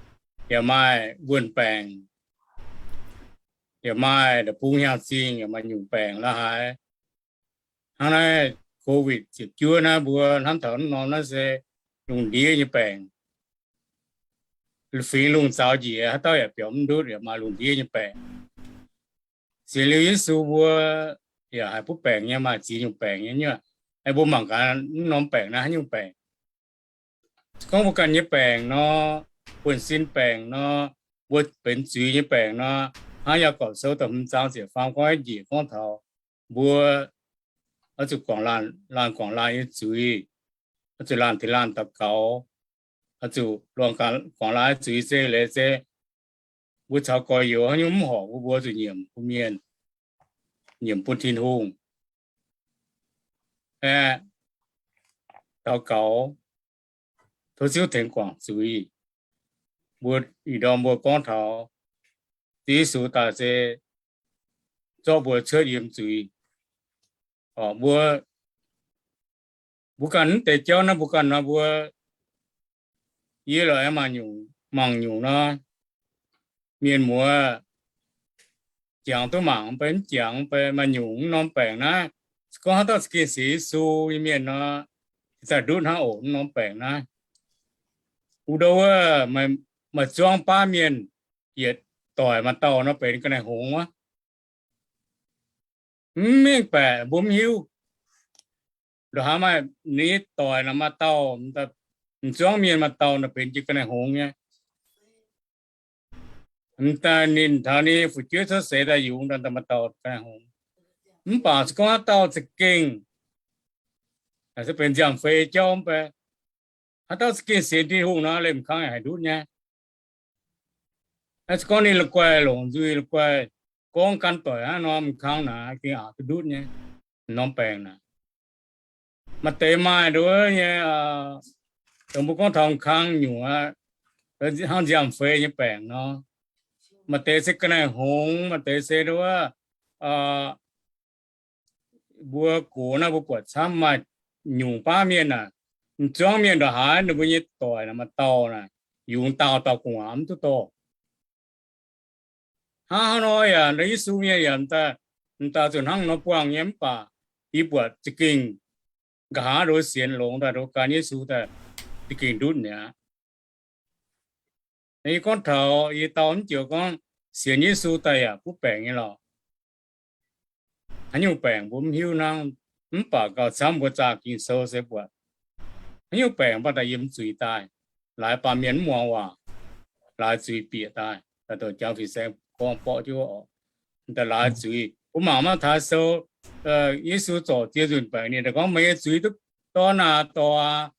yaac maaih wuonh baengc, yaac maaih la'bung hiaang-zingh, yaac maaih nyungc baengc la'haaix. Hnangv naaiv Covid ziepc juov naaiv mbuo hnamv taux norm naaiv se lungh ndiev nyei baengc. Fingx lungh zaux njiec, haaix dauh yaac biaux mv ndutv, yaac maaih lungh ndiev nyei baengc. Sienx liuz Yesu mbuo yaac haih butv baengc nyei, maaih ziex nyungc baengc nyei nyuoqc. Aeqv, mbuo mangc gaax mv norm baengc naaiv haaix nyungc baengc. Gorngv mbuo ganh nyei baengc nor, buonv-sin baengc nor, mbuo benx zuiz nyei baengc nor, hnangv Yaagorpc Sou da'hmz zaang ziepc faam gorngv njiec gorngv taux mbuo oix zuqc guangc laanh, laanh guangc laanh nyei zuiz, oix zuqc laanh tengx laanh daux gaux, oix zuqc guangc laanh nyei zuiz se leiz se mbuo caux gorx-youz haaix nyungc mv horpc, mbuo, mbuo zuqc nyiemc bun mienh, nyiemc bun Tin-Hungh. Aeqv, daux gaux, tov Ziouv tengx guangc zuiz. Mbuo ih ndorm mbuo gorngv taux Ziouv Yesu daaih se zorqv mbuo cuotv yiem zuiz. Mbuo, mbuo ganh mv deix jauv naaiv mbuo ganh nor mbuo, yie lorqc aengx maaih nyungc, mangc nyungc nor, mienh muoz jangx duqv mangc, mv bei mv jangx, mv bei maaih nyungc mv norm baengc naaiv, Se gorngv haaix dauh za'gengh sienx Yesu nyei mienh nor, ih zanc ndutv hnangv oc, mv norm baengc naaiv. Wuov ndau wuov, maaih zuangv baav mienh yietc doic maaih dauh nor benx ga'naaiv hngongx wuov. Mv mengh baeqc mbuo mv hiuv. Ndongc haaix maaih ninh doic naaic maaih dauh, m'zuangv mienh maaih dauh naaic benx jiex ga'naaiv hngongx nyei. M'daaih ninh taux ninh fu'jueiv cuotv seix daaih yungz daaih maaih dauh ga'naaiv hngongx. Mv baac se gorngv haaix dauh za'gengh, se benx nziaamv-fei jauv mv bei, haaix dauh za'gengh sienx Tin-Hungh nor, liemh kangv yaac haih ndutv nyei. Se gorngv ninh la'guaih longc nzuih, la'guaih gorngv gan doic hnangv nor, m'kangv naaic gengh aqc duqv ndutv nyei. M'norm baengc naaic, maaih deix maaih nduov nyei, dongh mbuo gorngv taux m'kangv nyungc aqv, hnangv nziaamv-fei nyei baengc nor. Maaih deix se ga'naaiv hngongx, maaih deix se nduov, mbuo gox naaiv mbuo buatc camv maaih nyungc baav mienh naaic, m'zuangv mienh ndongc haaix ninh mbuo nyei doic naaic maaih dauh naaic, yungz daauh dauh gu'nguaaz mv duqv dorh. Hnangv haaix nor yaac, Yesu mienh yaac m'daaih zuqc hnangv nor buangh nyei mv baac yie buatc za'gengh nqa'haav nduov sienx longx daaih nduov gan Yesu daaih za'gengh ndutv mi'aqv. Yie gorngv taux yie dau mv joux gorngv sienx Yesu daaih yaac butv baengc nyei lorqc. Haaix nyungc baengc mbuo mv hiuv hnangv, mv baac gauh camv mbuo zaah Ging-Sou se buatc haaix nyungc baengc mv baac daaih yiem zuiz daaih. Laaix baamh mienh mv muangx waac, laaix zuiz bieqc daaih, daaih dongh Jangx Fin-Saeng gorngv borqv jienv wuov oc. Daaih laaix zuiz, mbuo mangc Matv^taai Sou, Yesu zorc ziex nzunc baengc ninh daaih gorngv, meih nyei zuiz duqv dorn aac, dorc aac,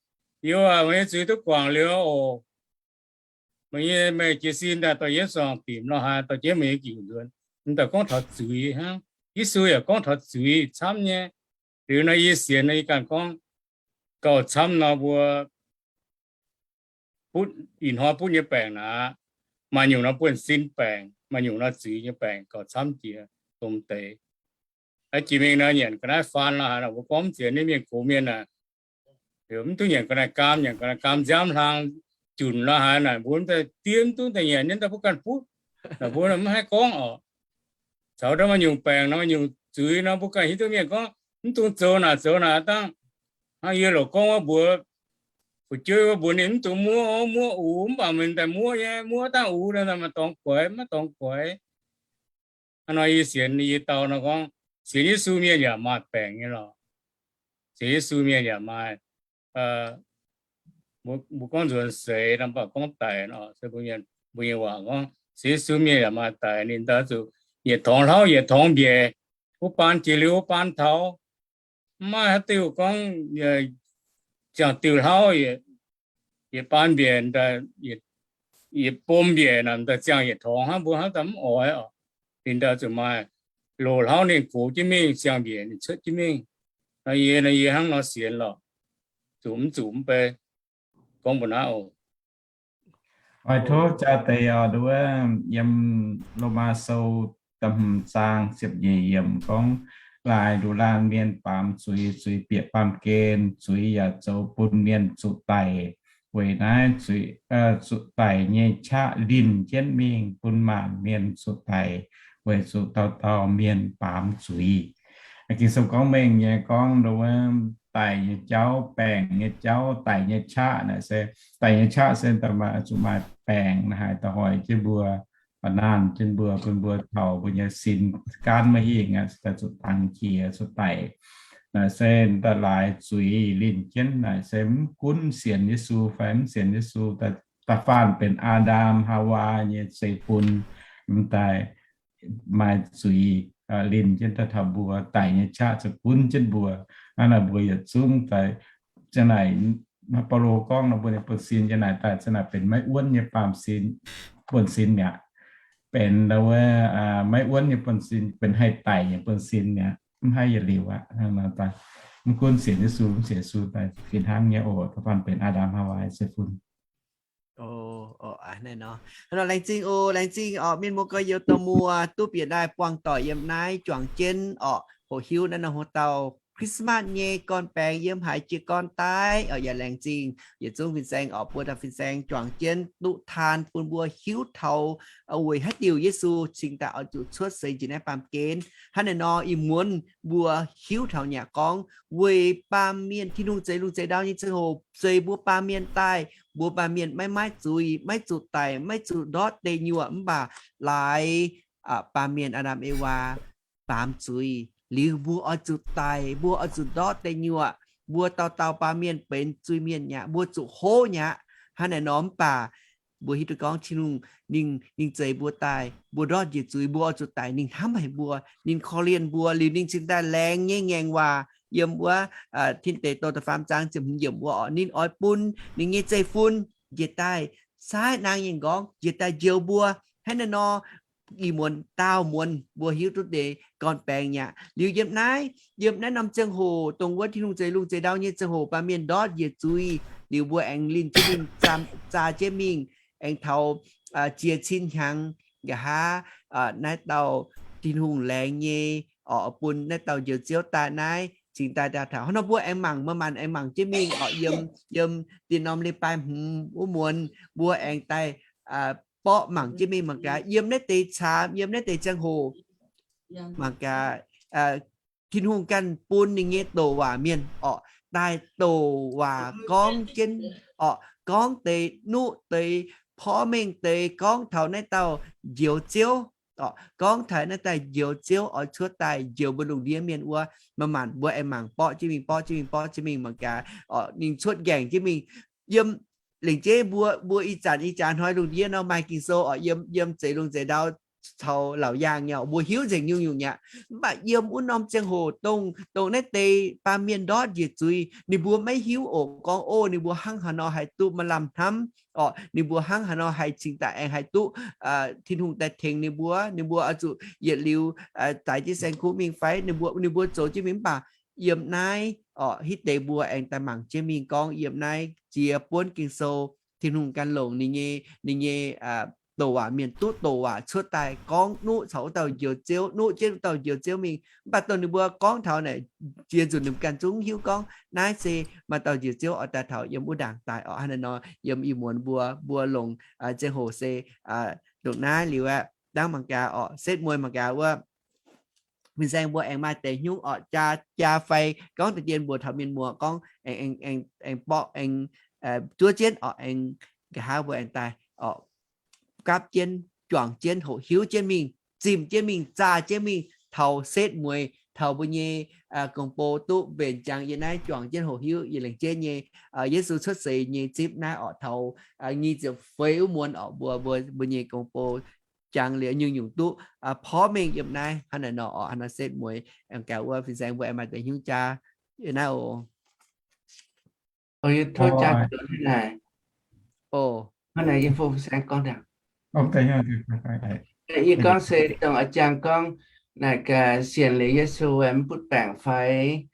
youz aac, meih nyei zuiz duqv guangc liuz oc. Meih nyei, meih jiez sin daaih dorh jienv zuangx dimc lorh haaix, dorh jienv meih nyei giuc nzuonx. M'daaih gorngv taux zuiz hnangv. Yesu yaac gorngv taux zuiz camv nyei. Liuz nor yie sienx nor yie ganh gorngv gauh camv nor mbuo butv, ih hnoi butv nyei baengc naaic, maaih nyungc nor buonv-sin baengc, maaih nyungc nor zuiz nyei baengc gauh camv jiex domh deix. Jiex mingh nor nyanc ga'naaiv faan lorh haaix, mbuo gorngv mv zeiz ninh mienh gox mienh aah, mv duqv nyanc ga'naaiv gaam, nyanc ga'naaiv gaam nziaamv hlaang junc lorh haaix naaic, mbuo mv daaih diev mv duqv daaih nyanc nyei, daaih mbuo ganh butv. Naaic mbuo mv haih gorngv oc. Caux ndau maaih nyungc baengc nor, maaih nyungc zuiz nor, mbuo ganh hiuv duqv mienh gorngv mv dungx zoux naaic zoux naaic dangv. Hnangv yie loc gorngv wuov mbuox fu'jueiv wuov, mbuox ninh mv dungx muoqv, muoqv uix, mv baac meih daaih muoqv nyei, muoqv dangv uix, maaih dorngx guaix, maiv dorngx guaix. Hnangv nor yie sienx yie dau nor gorngv, sienx Yesu mienh yaac maaih baengc nyei lorqc. Sienx Yesu mienh yaac maaih, mbuo gorngv nzuonx seix nor, mv baac gorngv daic nor, se mbuo nyei waac gorngv sienx Yesu mienh yaac maaih daic. Ninh daaih zuqc yietc torngx hlauv yietc torngx mbiec, wuov baan jiex liuz wuov baan taux. Mv maaih haaix diuh gorngv ziangh diuh hlauv yietc baan mbiec, yietc bom mbiec naaic daaih ziangh yietc torngx hnangv, mbuo hnangv daaih mv oix oc. Ninh daaih zuqc maaih loz-hlauv ninh gox jienv mingh, ziangh mbiec ninh cuotv jienv mingh. Nor yie, nor yie hnangv nor sienx lorqc. Zuqc mv zuqc mv bei gorngv mbuo naaiv oc. Oix tov jaa deix oc, nduov yiem Lomaa Sou da'hmz zaang ziepc nyeic yiemc gorngv, laaix nduqc-laanh mienh baamz zuiz, zuiz bieqc baamh gen, zuiz yaac zoux bun mienh zuqc daic. Weic naaiv zuqc daic nyei qaqv linh jienv mingh bun maanc mienh zuqc daic, weic zuqc dauh dauh mienh baamz zuiz. Ging-Sou gorngv mengh nyei gorngv nduov daic nyei jauv, baengc nyei jauv, daic nyei qaqv naaic se, daic nyei qaqv se daaih zuqc maaih baengc naaic haaix daaih hoic jienv mbuo, ba'naanh jienv mbuo, bun mbuo taux mbuo nyei sin gaanv maiv hingh aqv, daaih zuqc dangx jiex, zuqc daic. Naaic se daaih laaix zuiz linh jienv naaic se mv gunv sienx Yesu fai mv sienx Yesu, da'faanh benx Aa^ndam Haawaa nyei zeiv-fun, m'daaih maaih zuiz linh jienv daaih taux mbuo, daic nyei qaqv zuqc gunv jienv mbuo. Hnangv naaic mbuo yietc zungv daaih, ziang naaic Baulo gorngv nor, mbuo nyei buonv-sin ziang naaic daaih ziang naaic benx maiv wuonv nyei baamh sin, buonv-sin mi'aqv. Benx wuov maiv wuonv nyei buonv-sin, benx haih daic nyei buonv-sin mi'aqv, mv haih yietc liuz aqv. Mv gunv sienx Yesu mv sienx Yesu daaih fih hnangv nyei oc, da'faanh benx Aa^ndam Haawaa zeiv-fun. Laengz zingh oc, laengz zingh oc, mienh muoz gorx-youz, dorh mbuo duqv bieqc daaih buangh doic yiem naaiv juangc jienv orqc, hoqc hiuv naaiv norm hlo dauh Christmas nyei gorn-baengx yiem haaix jiez gorn daaih, yaac laengz zingh yietc zungv fin-saeng oc, buo dauh fin-saeng juangc jienv duqv taan bun mbuo hiuv taux weic haaix diuc Yesu cingx daaih oix zuqc cuotv seix njiec naaiv baamh gen. Hnangv naaiv nor ih muonz mbuo hiuv taux nyei gorngv weic baamh mienh, Tin-Hungh zeix lungh zeix ndau nyei ziangh hoc zeix mbuo baamh mienh daaih, mbuo baamh mienh maiv maaih zuiz, maiv zuqc daic, maiv zuqc ndortv deic nyuoqc, mv baac laaix baamh mienh Aa^ndam Ewaa baamz zuiz liuz mbuo oix zuqc daic, mbuo oix zuqc ndortv deic nyuoqc, mbuo dauh dauh baamh mienh benx zuiz-mienh mi'aqv, mbuo zuqc hov mi'aqv. Hnangv naaiv nor mv baac mbuo hiuv duqv gorngv Tin-Hungh ninh, ninh zeix mbuo daaih, mbuo ndortv njiec zuiz, mbuo oix zuqc daic, ninh hnamv haic mbuo, ninh korv-lienh mbuo liuz ninh cingx daaih laengz nyei ngaengc waac yiem wuov Tin Deic Douh da'faam zaang ziepc hmz yiemc wuov oc, ninh oix bun ninh nyei zeiv-fun njiec daaih saaiv naang nyei m'nqorngv njiec daaih njoux mbuo. Hnangv naaiv nor ih muonz daauh muonz mbuo hiuv duqv deix gorn-baengx mi'aqv. Liuz yiem naaiv, yiem naaiv norm ziangh hoc dongh wuov Tin-Hungh zeix lungh zeix ndau nyei ziangh hoc baamh mienh ndortv njiec zuiz liuz mbuo aengx linh jienv mingh, zaah jienv mingh, aengx taux ziex cin hnyangx nqa'haav naaiv dauh Tin-Hungh laengz nyei oc, bun naaiv dauh Njoux Ziouv daaih naaiv cingx daaih taux hnangv nor mbuo aengx mangc, maaih maanc aengx mangc jienv mingh oc, yiem, yiem dinh norm leiz-baaix hmz wuov muonz mbuo aengx daaih borqv mangc jienv mingh mangc gaax yiem naaiv deix caamx, yiem naaiv deix ziangh hoc mangc gaax Tin-Hungh ganh bun ninh nyei douc waac mienh oc, daaih douc waac gorngv jienv oc, gorngv deix nuqv deix porv mengh deix gorngv taux naaiv dauh Njoux Ziouv oc, gorngv taux naaiv dauh Njoux Ziouv oix cuotv daaih njoux mbuo lungh ndiev mienh wuov. Maaih maanc mbuo aengx mangc borqv jienv mingh, borqv jienv mingh, borqv jienv mingh mangc gaax oc, ninh cuotv nqaengc jienv mingh yiem lengc jeiv mbuo, mbuo ih zanc ih jaax hnoi lungh ndiev nor maaih Ging-Sou oc, yiem, yiem zeix lungh zeix ndau caux laauc yaangh nyei oc, mbuo hiuv nzengc nyungc-nyungc mi'aqv. Mv baac yiem wuov norm ziangh hoc dongh, dongh naaiv deix baamh mienh ndortv njiec zuiz, ninh mbuo maiv hiuv oc, gorngv, O, ninh mbuo hnangv haaix nor haih duqv maaih lamh hnamv oc, ninh mbuo hnangv haaix nor haih cingx daaih aengx haih duqv Tin-Hungh daaih tengx ninh mbuo, ninh mbuo oix zuqc yietc liuz daix jienv saeng-kuv mingh fai ninh mbuo, ninh mbuo zoux jienv mingh. Mv baac yiem naaiv oc, hitv deix mbuo aengx daaih mangc jienv mingh gorngv yiem naaiv jiex buonv Ging-Sou, Tin-Hungh ganh longc ninh nyei, ninh nyei douc waac mienh duqv douc waac cuotv daaih gorngv nuqv caux wuov dauh Njoux Ziouv, nuqv jienv wuov dauh Njoux Ziouv mingh. Mv baac dongh ninh mbuo gorngv taux naaic jiex nzunc ninh ganh zungv hiuv gorngv naaiv se maaih dauh Njoux Ziouv oix daaih taux yiem wuov ndaangc daaih oc. Hnangv naaiv nor yiem ih muonz mbuo, mbuo longc ziangh hoc se ndongc naaiv liuz aeqv, dangv mangc gaax oc, setv mueiz mangc gaax wuov fin-saeng mbuo aengx maaih deix hnyouv oc, jaa, jaa fai gorngv deix dien mbuox taux mienh muoz gorngv aengx, aengx, aengx borqv, aengx zuov jienv oc, aengx nqa'haav mbuo aengx daaih oc, gapv jienv, juangc jienv, hoqc hiuv jienv mingh, zimh jienv mingh, zaah jienv mingh taux setv mueiz, taux mbuo nyei gong-bou duqv mbenc jangx yiem naaiv juangc jienv hoqc hiuv yietc lengc jeiv nyei Yesu cuotv seix nyei zipv naaiv oc, taux nyic ziepc feix wuov muonz oc, mbuo, mbuo, mbuo nyei gong-bou jangx liuz nyungc-nyungc duqv porv mengh yiem naaiv. Hnangv naaiv nor oc, hnangv nor setv mueiz aengx gaax wuov fin-saeng mbuo aengx maaih deix hnyouv jaa yiem naaiv oc. Tov jaa naaic. Hnangv naaiv yie fin-saeng gorngv ndaangc. Yie gorngv se dongh a'jang gorngv naaic gaax sienx liuz Yesu mv butv baengc fai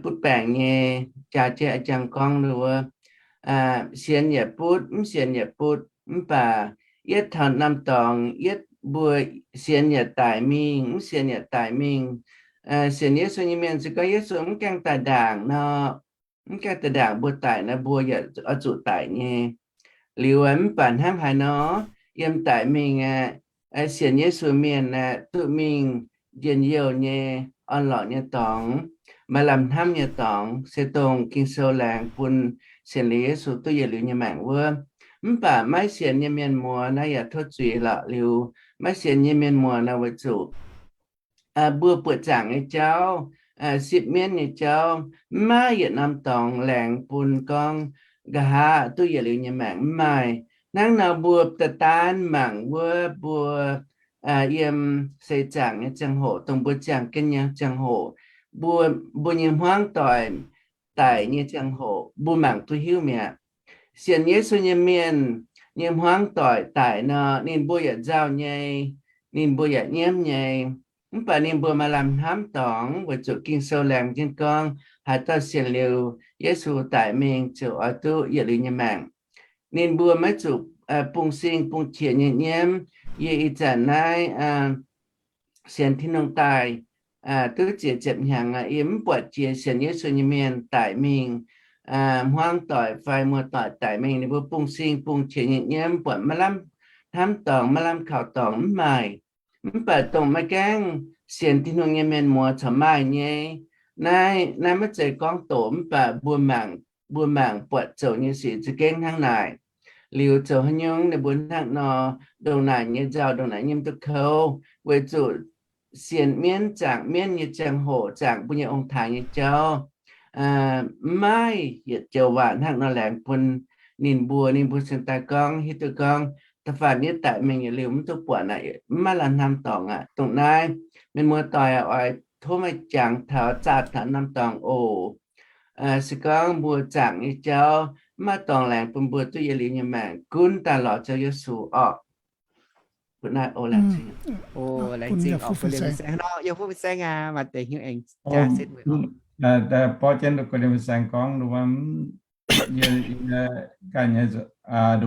butv baengc nyei jaa jienv a'jang gorngv wuov, sienx yaac butv, mv sienx yaac butv. Mv baac yietv taux norm dorngx, yietv mbuo sienx yaac daic mingh, mv sienx yaac daic mingh. Sienx Yesu nyei mienh se gorngv Yesu mv gaengh daaih ndaangc nor, mv gaengh daaih ndaangc mbuo daic nor, mbuo yaac oix zuqc daic nyei. Liuz mv baac hnangv haaix nor, yiem daic mingh aeqv, sienx Yesu mienh aeqv, duqv mingh njien-youh nyei, orn-lorqc nyei dorngx, maaih lamh hnamv nyei dorngx, se dongh Ging-Sou laengz bun sienx liuz Yesu duqv yietc liuz nyei maengc wuov. Mv baac maiv sienx nyei mienh muoz naaiv yaac tov zuiz lorqc. Liuz maiv sienx nyei mienh muoz naaiv weic zuqc mbuo buoqc zaangc nyei jauv, sipv mienv nyei jauv, maiv maaih yietc norm dorngx laengz bun gorngv nqa'haav duqv yietc liuz nyei maengc, mv maaih. Hnangv nor mbuo daaih daan mangc wuov mbuo yiem seix zaangc nyei ziangh hoc, dongh mbuo ziangh jienv nyei ziangh hoc, mbuo, mbuo nyei hmuangv doic daic nyei ziangh hoc, mbuo mangc duqv hiuv mi'aqv. Sienx Yesu nyei mienh nyei hmuangv doic daic nor, ninh mbuo yaac nzauh nyei, ninh mbuo yaac nyiemv nyei. Mv baac ninh mbuo maaih lamh hnamv dorngx, weic zuqc Ging-Sou laengz jienv gorngv, haaix dauh sienx liuz Yesu daic mingh ziouc oix duqv yietc liuz nyei maengc. Ninh mbuo maiv zuqc bungx sing bungx qiex nyei nyiemv. Yie ih zanc naaiv sienx Tin-Hungh daaih, duqv ziepc ziepc hnyangx aqv, yie mv buatc jiex sienx Yesu nyei mienh daic mingh, hmuangv doic fai muoz-doic daic mingh, ninh mbuo bungx-sing bungx-qiex nyei nyiemv, buatc maiv lamh hnamv dorngx, maiv lamh kaux dorngx, mv maaih. Mv baac dongh maiv gaengh sienx Tin-Hungh nyei mienh muoz corc maaih nyei. Naaiv, naaiv maiv zeiz gorngv doqc, mv baac mbuo mangc, mbuo mangc buatc zoux nyei sic za'gengh hnangv naaic. Liuz zoux haaix nyungc ninh mbuo hnangv nor, ndongc naaic nyei nzauh, ndongc naaic nyei mv duqv kouv, weic zuqc sienx mienv, zaangc mienv nyei ziangh hoc, zaangc mbuo nyei ong-taaix nyei jauv, mv maaih yietc joux waac hnangv nor laengz bun ninh mbuo. Ninh mbuo cingx daaih gorngv, hiuv duqv gorngv, da'faanh yietv daic mingh yietc liuz mv duqv buatc aqv, mv maaih lamh hnamv dorngx aqv. Dongh naaiv, mienh muoz-doic aac, oix tov meih jangx taux, zaah taux norm dorngx oc. Se gorngv mbuo zaangc nyei jauv mv maaih dorngx laengz bun mbuo duqv yietc liuz nyei maengc, gunv daaih lorz Ziouv Yesu orqc. Bun naaiv oc, laengz zingh. Borqv jienv gorngv,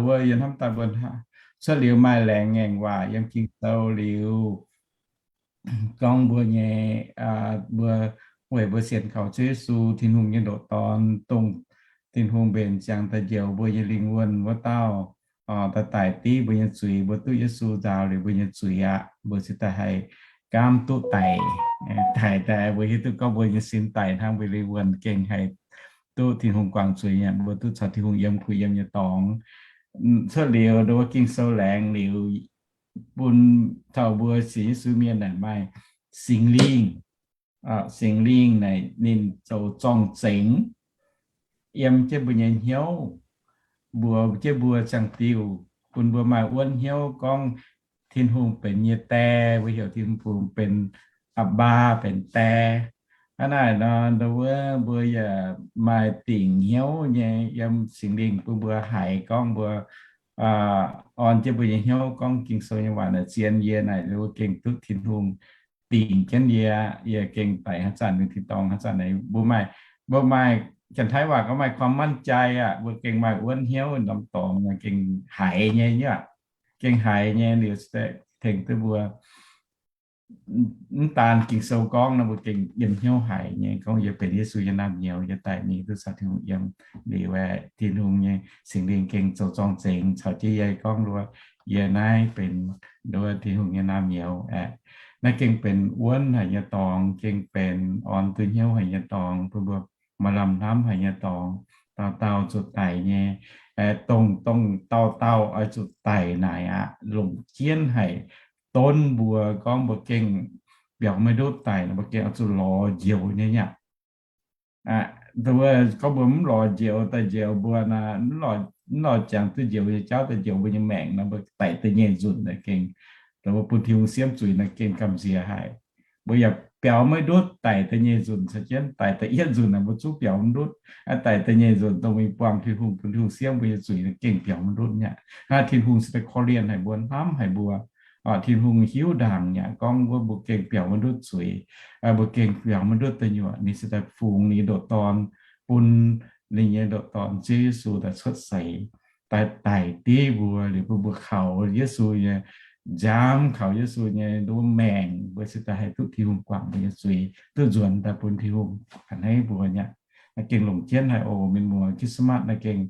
wuov yie hnamv daaih mbuo cuotv liuz maaih laengz ngaengc waac yiem Ging-Sou liuz, gorngv mbuo nyei, mbuo, weic mbuo sienx kaux Ziouv Yesu, Tin-Hungh nyei ndoqc Dorn, dongh Tin-Hungh mbenc ziangx daaih njoux mbuo nyei lingh wuonh wuov dauh, daaih daic div mbuo nyei zuiz, mbuo duqv Yesu nzaaux liuz mbuo nyei zuiz aqv, mbuo cingx daaih haih gaamv duqv daic. Daic daaih mbuo hiuv duqv gorngv mbuo nyei sin daic hnangv, mbuo lingh wuonh gengh haih duqv Tin-Hungh guangc zuiz aqv, mbuo duqv caux Tin-Hungh yiem kuh yiem nyei dorngx. Cuotv liuz ndongc wuov Ging-Sou laengz liuz, bun taux mbuo sienx Yesu mienh naaic maaih Singx Lingh. Singx Lingh naaic ninh zoux zorng-zengx yiem jienv mbuo nyei hnyouv, mbuox jienv mbuo ziangh diuh, bun mbuo maaih wuonv hnyouv gorngv Tin-Hungh benx yie Die, mbuo heuc Tin-Hungh benx Aa^mbaa, benx Die. Hnangv naaic nor, ndongc wuov mbuo yaac maaih dingc hnyouv nyei yiem Singx Lingh bun mbuo haiz gorngv mbuo orn jienv mbuo nyei hnyouv gorngv Ging-Sou nyei waac naaic zien yie naaic, mbuo gengh duqv Tin-Hungh dingc jienv yie, yie gengh daic haaix zanc, mingh tin-dorngh haaix zanc, mbuo maaih, mbuo maaih, Janx-Taiv waac gorngv maaih ความมั่นใจ aqv, mbuo gengh maaih wuonv hnyouv norm dorngx gengh haiz nyei aqv, gengh haiz nyei liuz tengx duqv mbuo mv daan Ging-Sou gorngv nor, mbuo gengh yiem hnyouv haiz nyei gorngv yie benx Yesu nyei naamh nyouz, yie daic mingh duqv caux Tin-Hungh yiem liuz, Tin-Hungh nyei Singx Lingh gengh zoux zorng-zengx caux jienv yie gorngv mbuo, yie naaiv benx nduov Tin-Hungh nyei naamh nyouz aqv. Naaiv gengh benx wuonv haic nyei dorngx, gengh benx orn duqv hnyouv haic nyei dorngx, bun mbuo maaih lamh hnamv haic nyei dorngx, dauh dauh zuqc daic nyei. Dongh, dongh dauh dauh oix zuqc daic naaic aqv, longc jienv haic. Donv mbuo gorngv mbuo gengh biaux maiv ndutv daic nor, mbuo gengh oix zuqc lorz njoux nyei aqv. Gorngv mbuo mv lorz njoux daaih njoux mbuo naaic, mv lorz jangx duqv njoux nyei jauv daaih njoux mbuo nyei maengc nor, mbuo daic da'nyeic nzunc naaic gengh, mbuo bun Tin-Hungh siemv zuiz naaic gengh gamh nziex haic. Mbuo yaac biaux maiv ndutv daic da'nyeic nzunc, caux jienv daic da'yietv nzunc naaic mbuo zungv biaux mv ndutv. Daic da'nyeic nzunc dongh mingh buangh Tin-Hungh, bun Tin-Hungh siemv mbuo nyei zuiz naaic gengh biaux mv ndutv nyei aqv. Tin-Hungh se daaih korv-lienh haic mbuo, hnamv haic mbuo. Tin-Hungh hiuv ndaangc nyei aqv gorngv wuov mbuo gengh biaux maiv ndutv zuiz, mbuo gengh biaux maiv ndutv da'nyeic, ninh se daaih fungx ninh nyei ndoqc Dorn, bun ninh nyei ndoqc Dorn Ziouv Yesu daaih cuotv seix, daaih daic div mbuo liuz bun mbuo kaux Yesu nyei nziaamv, kaux Yesu nyei nduov maengc, mbuo se daaih haih duqv Tin-Hungh guangc mbuo nyei zuiz, duqv nzuonx daaih bun Tin-Hungh a'hneiv mbuo nyei aqv. Naaiv gengh longc jienv haic oc, mienh muoz. Christmas naaiv gengh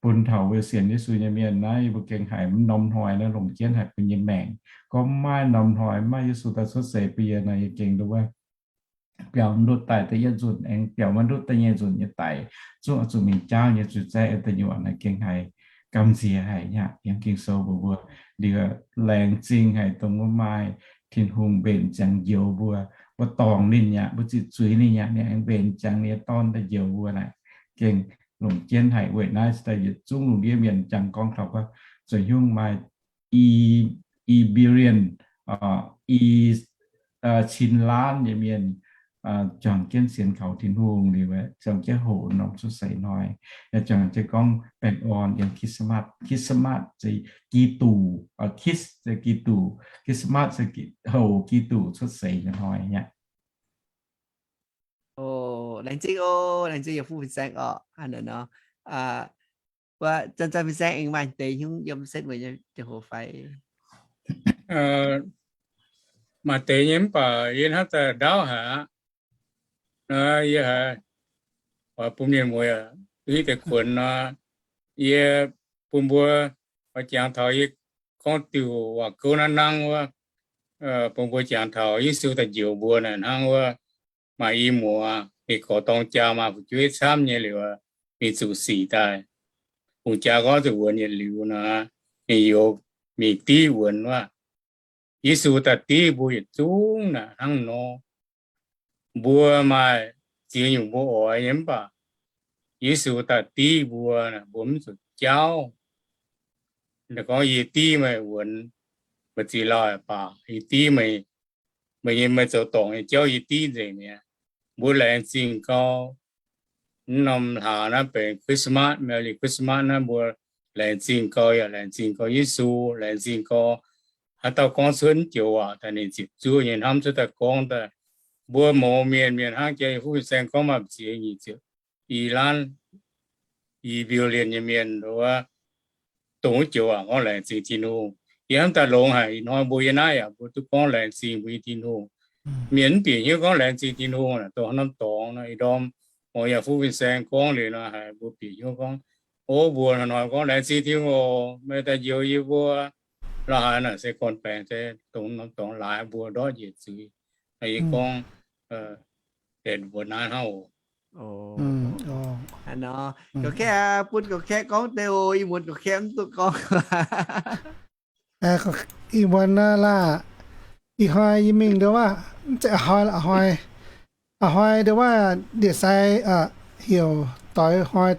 bun taux mbuo sienx Yesu nyei mienh naaiv, mbuo gengh haiz mv norm hnoi naaiv longc jienv haic bun yie maengc. Gorngv mv maaih norm hnoi, mv maaih Yesu daaih cuotv seix bun yie naaic, yie gengh nduov biaux mv ndutv daaih da'yietv nzunc, aengx biaux maiv ndutv da'nyeic nzunc nyei daic, zungv oix zuqc mingh jaauv nyei zuiz zaeqv da'nyeic naaic gengh haiz gamh nziex haic nyei aqv. Yiem Ging-Sou mbuox mbuo liuz, laengz zingh haic dongh wuov maaih Tin-Hungh mbenc ziangx njoux mbuo, mbuo dorngc ninh aqv, mbuo ziqc zuiz ninh aqv, ninh aengx mbenc ziangx ninh nyei Dorn daaih njoux mbuo naaic, gengh longc jienv haic. Weic naaiv se daaih yietc zungv lungh ndiev mienh jangx gorngv taux wuov, zuqc hiuv maaih i, i billion, i, cin laanh nyei mienh juangc jienv sienx kaux Tin-Hungh liuz, juangc jienv hoqc norm cuotv seix hnoi, juangc jienv gorngv baengh orn yiem Christmas. Christmas se Giduc, Christ se Giduc, Christmas se hoqc Giduc cuotv seix nyei hnoi aqv. Laengz zingh oc, laengz zingh yietc fuqv fin-saeng orqc. Wuov zanc-zanc fin-saeng aengx maaih deix hnyouv yiem setv weic nyei jiex hoc fai? maaih deix nyei mv baac yie hnamv daaih ndaauv haic aqv. Nor yie haiz oix bun mienh mueiz aqv, hitv deix kuonx nor, yie bun mbuo oix jangx taux yie gorngv diuh waac gouv naaiv hnangv wuov, bun mbuo jangx taux Yesu daaih njoux mbuo naaic hnangv wuov, maaih i muoz ninh gorx dorng jaa maaih fu'jueiv camv nyei liuz, ninh zuqc sic daaih. Hungh jaa gorngv zuqc wuonx yietc liuz nor, ninh youz mingh div wuonx wuov. Yesu daaih div mbuo yietc zungv naaic hnangv nor. Mbuo maaih ziex nyungc mbuo oix nyei mv baac Yesu daaih div mbuo, mbuo mv zuqc jauv. Gorngv yie div meih wuonx, meih ziex lauh baac yie div meih, meih nyei meih zoux dorngc nyei jauv yie div nzengc mi'aqv. Mbuo laengz zingh gau. Mv norm hlaax naaiv benx Christmas, Merry Christmas naaiv mbuo laengz zingh gau, yaac laengz zingh gau Yesu, laengz zingh gau haaix dauh gorngv cuotv joux waac daaih ninh ziepc zuoqv nyei hnamv cuotv daaih gorngv daaih. Mbuo mouz mienh, mienh hnangv jiex fuqv fin-saeng gorngv maaih ziex nyic ziepc i laanh, i billion nyei mienh wuov, dongh wuov joux waac gorngv laengz zingh Tin-Hungh. Yie hnamv daaih longx haic, ih hnoi mbuo yiem naaiv yaac mbuo duqv gorngv laengz zingh mbuo nyei Tin-Hungh. Mienh mv bieqc hnyouv gorngv laengz zingh Tin-Hungh, dongh norm dorngx nor, ih ndorm mouz yaac fuqv fin-saeng gorngv liuz nor, haiz mbuo bieqc hnyouv gorngv, o, mbuo hnoi-hnoi gorngv laengz zingh Tin-Hungh oc, meih daaih njoux yie mbuo. La'haaix naaic se gorn-baengx se dongh norm dorngx laaix mbuo ndortv njiec zuiz. Yie gorngv, mbuo naaiv hnangv oc. Ga'kaeqv bun ga'kaeqv gorngv deix oc, ih muonz ga'kaeqv mv duqv gorngv. Ih muonz laah, ih hnoi yie mingh nduov waac, mv zeiz ih hnoi, ih hnoi nduov waac ndie sai heuc doix hnoi,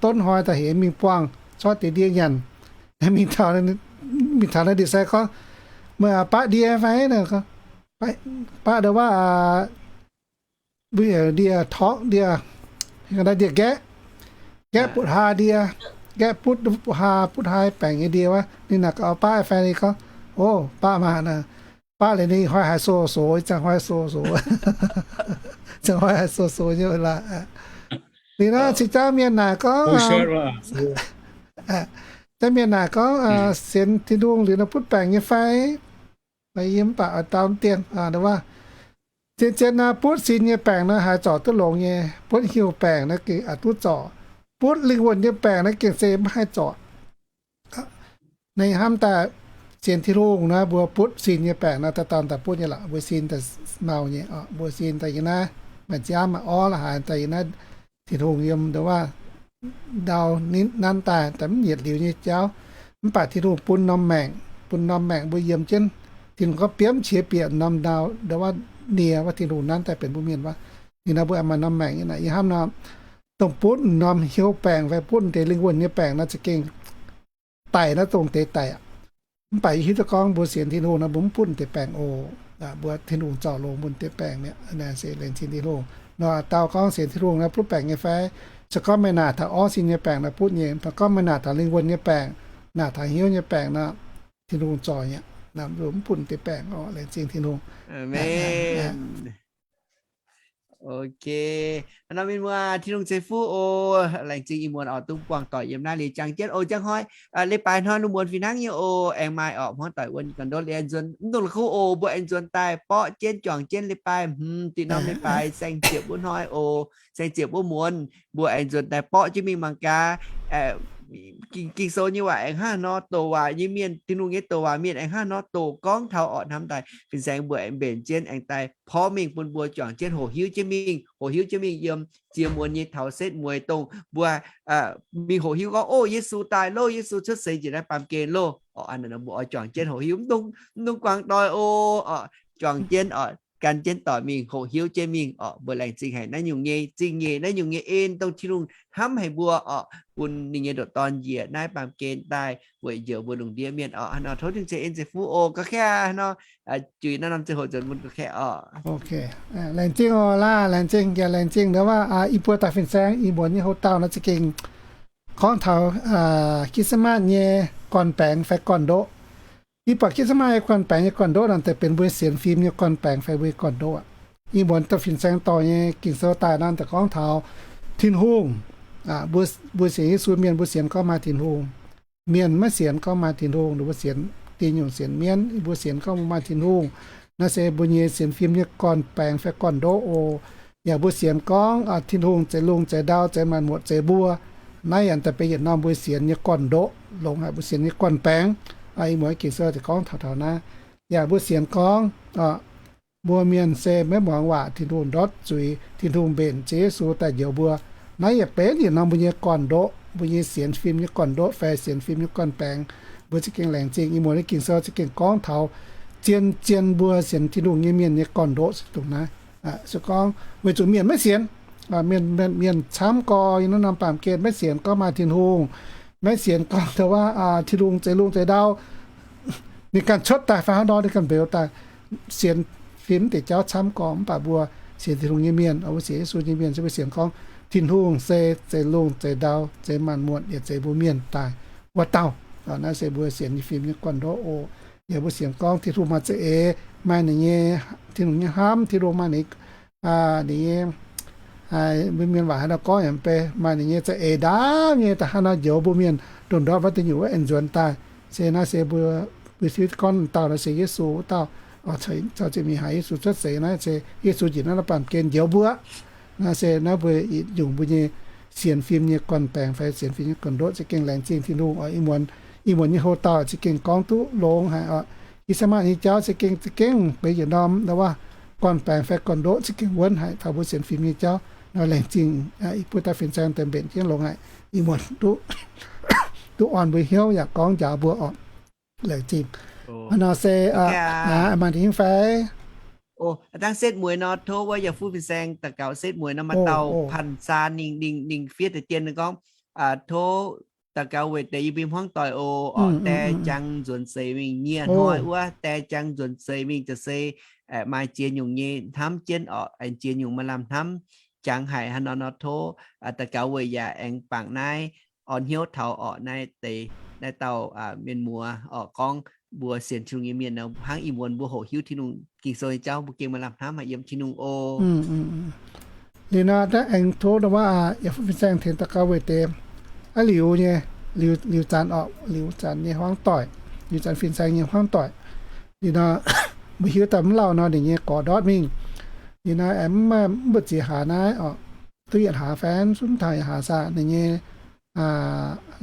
donv hnoi daaih heuc mingh buangh cuotv deix ndie nyanc. Mingh taux, mingh taux naaiv ndie sai gorngv, meih baqv ndie fai? Baqv nduov waac, mbuo heuc ndie torqv ndie, ndie nqaeqv, nqaeqv butv haa ndie, nqaeqv butv, butv haa, butv haa baengc nyei ndie wuov. Ninh naaic gaax, baqv fai? Ninh gorngv, o, baqv maah. Baqv liuz ninh hnoi haiz so sox, ziangh hnoi so sox, ziangh hnoi haiz so sox nyei laac. Liuz nor cingx jauv mienh naaic gorngv, jauv mienh naaic gorngv, sienx Tin-Hungh liuz nor butv baengc nyei fai? Yie mv baac oix dau dien, zien-zien nor butv sin nyei baengc nor haaix zorc duqv longx nyei. Butv hiuv baengc nor gengh duqv zorc. Butv lingh wuonh nyei baengc nor gengh se maiv haih zorc. Ninh hnamv daaih sienx Tin-Hungh nor, mbuo butv sin nyei baengc nor, daaih dauh daaih butv nyei lorqc. Mbuo sin daaih mau nyei, mbuo sin daaih yiem naaiv maaih nziaamv maaih orv la'haaix daaih yiem naaiv, Tin-Hungh yiem nduov waac ndau nanv daaih, daaih mv yietc liuz nyei jauv. Mv baac Tin-Hungh bun norm maengc, bun norm maengc mbuo yiem jienv. Tin-Hungh gorngv biomv qiex bieqc norm ndau nduov waac nie wuov, Tin-Hungh nanv daaih benx mbuo mienh wuov. Ninh nor mbuo maaih norm maengc nyei naaic. Yie hnamv nor, dongh butv norm hiuv baengc fai butv deix lingh wuonh nyei baengc nor za'gengh daic naaiv dongh deix daic aqv. Mv baac yie hiuv duqv gorngv mbuo sienx Tin-Hungh nor, mbuo mv butv deix baengc oc. Mbuo Tin-Hungh zorc longx bun deix baengc mi'aqv. Naaiv se laengz zingh Tin-Hungh. Nor dauh gorngv sienx Tin-Hungh nor butv baengc nyei fai? Se gorngv meih naaic taux orv sin nyei baengc nor butv nyei. Se gorngv meih naaic taux lingh wuonh nyei baengc, naaic taux hnyouv nyei baengc nor, Tin-Hungh zorc mi'aqv. Mbuo mv butv deix baengc oc. Laengz zingh Tin-Hungh. Ok. Nor mienh muoz, Tin-Hungh ceix fuqv oc. Laengz zingh ih muonz oix dungx buangh doic yiem naaiv liuz jangx jienv oc. Njang hnoi leiz-baaix hnoi lungh muonz fih hnangv nyei oc. Aengx maaih orqc hmuangv doic wuonh gorn-ndoqv liuz aengx nzuonx, mv dungx la'kuqv oc. Mbuo aengx nzuonx daaih borqv jienv juangc jienv leiz-baaix, hmz, dinh norm leiz-baaix saeng-ziepc wuov hnoi oc. Saeng-ziepc wuov muonz mbuo aengx nzuonx daaih borqv jienv mingh mangc gaax Ging-Sou nyei waac aengx hnangv haaix nor, doqc waac nyei mienh, Tin-Hungh nyei doqc waac mienh aengx hnangv haaix nor doqc gorngv taux orqc hnamv daaih. Fin-saeng mbuo aengx mbenc jienv aengx daaih porv mingh bun mbuo juangc jienv hoqc hiuv jienv mingh, hoqc hiuv jienv mingh yiem ziex muonz nyei taux setv mueiz dongh mbuo mingh hoqc hiuv gorngv, o, Yesu daaih loh, Yesu cuotv seix njiec naaiv baamh gen loh. Orqc, mbuo oix juangc jienv hoqc hiuv, mv dungx guangc doic oc. Orqc, juangc jienv orqc, gan jienv doic mingh, hoqc hiuv jienv mingh orqc. Mbuo laengz zingh haic naaiv nyungc nyei zingh nyeic, naaiv nyungc nyei en dongh Tin-Hungh hnamv haic mbuo orqc, bun ninh nyei ndoqc Dorn njiec naaiv baamh gen daaih weic njoux mbuo lungh ndiev mienh orqc. Hnangv nor tov Tin-Hungh ceix en ceix fuqv oc. Ga'kaeqv hnangv nor, juix naaiv norm ziangh hoc nzuonx bun ga'kaeqv orqc. Laengz zingh oc laah, laengz zingh, yaac laengz zingh nduov waac ih buo daaih fin-saeng ih muonz nyei houx-dauh nor za'gengh gorngv taux Christmas nyei gorn-baengx fai gorn-ndoqv. Ih buatc Christmas nyei gorn-baengx nyei gorn-ndoqv nor, daaih benx mbuo sienx fim nyei gorn-baengx fai mbuo nyei gorn-ndoqv aqv. Ih muonz daaih fin-saeng dorh nyei Ging-Sou daaih nor, daaih gorngv taux Tin-Hungh. Mbuo sienx Yesu mienh, mbuo sienx gorngv maaih Tin-Hungh. Mienh maiv sienx gorngv maaih Tin-Hungh, mbuo sienx diuh nyungc sienx mienv, mbuo sienx gorngv maaih Tin-Hungh. Naaiv se mbuo nyei sienx fim nyei gorn-baengx fai gorn-ndoqv oc. Yaac mbuo sienx gorngv Tin-Hungh zeix lungh zeix ndau, zeix maanc muotc, zeix mbuo. Naaiv yaac daaih benx yietc norm mbuo sienx nyei gorn-ndoqv, longx haic mbuo sienx nyei gorn-baengx. Ih muonz Ging-Sou ziouc gorngv taux taux naaiv. Yaac mbuo sienx gorngv mbuo mienh se maiv muangx waac, Tin-Hungh ndortv zuiz, Tin-Hungh mbenc Ziouv Yesu daaih njoux mbuo. Naaiv yaac benx yietc norm mbuo nyei gorn-ndoqv, mbuo nyei sienx fim nyei gorn-ndoqv fai sienx fim nyei gorn-baengx. Mbuo za'gengh laengz zingh. Ih muonz nyei Ging-Sou za'gengh gorngv taux zien zien mbuo sienx Tin-Hungh nyei mienh nyei gorn-ndoqv se dongh naaiv. Se gorngv weic zuqc mienh maiv sienx, mienh, mienh camv gorx yiem naaiv norm baamh gen maiv sienx gorngv maaih Tin-Hungh, maiv sienx gorngv dongh wuov Tin-Hungh zeix lungh zeix ndau, ninh ganh cuotv daaih fai hnangv nor, ninh ganh mbeux daaih. Sienx fim mv deix jauv camv gorx, mv baac mbuo sienx Tin-Hungh nyei mienh, mbuo sienx Yesu nyei mienh se mbuo sienx gorngv Tin-Hungh se zeix lungh zeix ndau, zeix maanc muotc, yaac zeix mbuo mienh daaih wuov dauh. Naaiv se mbuo sienx nyei fim nyei gorn-ndoqv oc. Yaac mbuo sienx gorngv Tin-Hungh maaih za'eix, maaih ninh nyei, Tin-Hungh nyei hnamv, Tin-Hungh maaih ninh, ninh nyei, mbuo mienh waac haaix nor gorngv yaac mv bei, maaih ninh nyei za'eix ndaauv nyei daaih hnangv nor njoux mbuo mienh ndongc ndortv wuov deix nyungc wuov aengx nzuonx daaih. Se naaiv se mbuo, mbuo hiuv gorngv dauh naaiv se Yesu wuov dauh, caux ziepc nyeic hlaax Yesu cuotv seix naaiv se Yesu njiec naaiv norm baamh gen njoux mbuo. Naaiv se naaiv mbuo yietc nyungc mbuo nyei sienx fim nyei gorn-baengx fai sienx fim nyei gorn-ndoqv za'gengh laengz zingh Tin-Hungh oc. Ih muonz, ih muonz nyei houc dauh za'gengh gorngv duqv longx haic oc. Ih zanc maaih nyei jauv za'gengh, za'gengh benx yietc norm wuov gorn-baengx fai gorn-ndoqv za'gengh wuonv haic taux mbuo sienx fim nyei jauv nor. Laengz zingh, ih buo dauh fin-saeng daaih mbenc jienv longx haic. Ih muonz duqv, duqv orn mbuo hnyouv yaac gorngv njaaux mbuo oc. Laengz zingh. Hnangv nor se maaih deix nyei fai? Dangh setv mueiz nor, tov wuov yaac fuqv fin-saeng daux gaux setv mueiz nor, maaih dauh Pan Saan ninh, ninh, ninh fiev deix dien gorngv, tov daux gaux weic deix yie mbuo hmuangv doic oc, orqc, die jangx nzuonx seix mingh nyie hnoi wuov, die jangx nzuonx seix mingh za'gengh se maaih ziex nyungc nyei hnamv jienv orqc, aengx ziex nyungc maaih lamh hnamv jangx haic. Hnangv nor nor tov daux gaux weic yaac aengx bangc naaiv orn hnyouv taux orqc, naaiv deix, naaiv dauh mienh muoz orqc, gorngv mbuo sienx Tin-Hungh nyei mienh nor, hnangv ih muonz mbuo hoqc hiuv Tin-Hungh Ging-Sou nyei jauv, mbuo gengh maaih lamh hnamv haic yiem Tin-Hungh oc. Liuz nor daaih aengx tov wuov yaac fuqv fin-saeng tengx daux gaux weic deix aqv liuz nyei, liuz, liuz zanc orqc, liuz zanc nyei hmuangv doic, liuz zanc fin-saeng nyei hmuangv doic. Liuz nor mbuo hiuv daaih mv lauh nor ninh nyei gorx ndortv mingh. Liuz nor aengx mv, mv mbu'ziex hlaax naaiv orqc, duqv yietc hlaax fai mv zunv taux yietc hlaax saah ninh nyei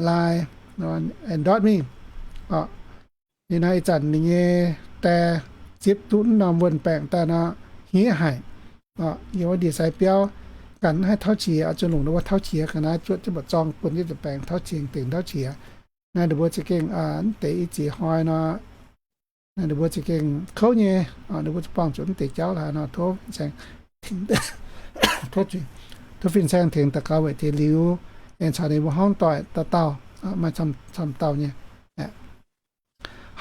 line ndortv mingh orqc. Liuz nor ih zanc ninh nyei die zipv duqv norm wuonh baengc daaih nor, hniev haic. Yiem wuov ndie-sai biauv ganh mv haih tauv qiex, zunh longc ninh mbuo tauv qiex ga'naaiv zuotv jienv mba'zorng bun jienv baengc tauv qiex, dingc tauv qiex. Naaiv ninh mbuo za'gengh mv deix i ziex hnoi nor, ninh mbuo za'gengh kouv nyei, ninh mbuo za'gengh buangh zuqc mv deix jauv laaix nor, tov fin-saeng, tov fin-saeng tengx daux gaux weic deix liuz, aengx caux ninh mbuo hmuangv doic dauh dauh, maaih camv dauh nyei.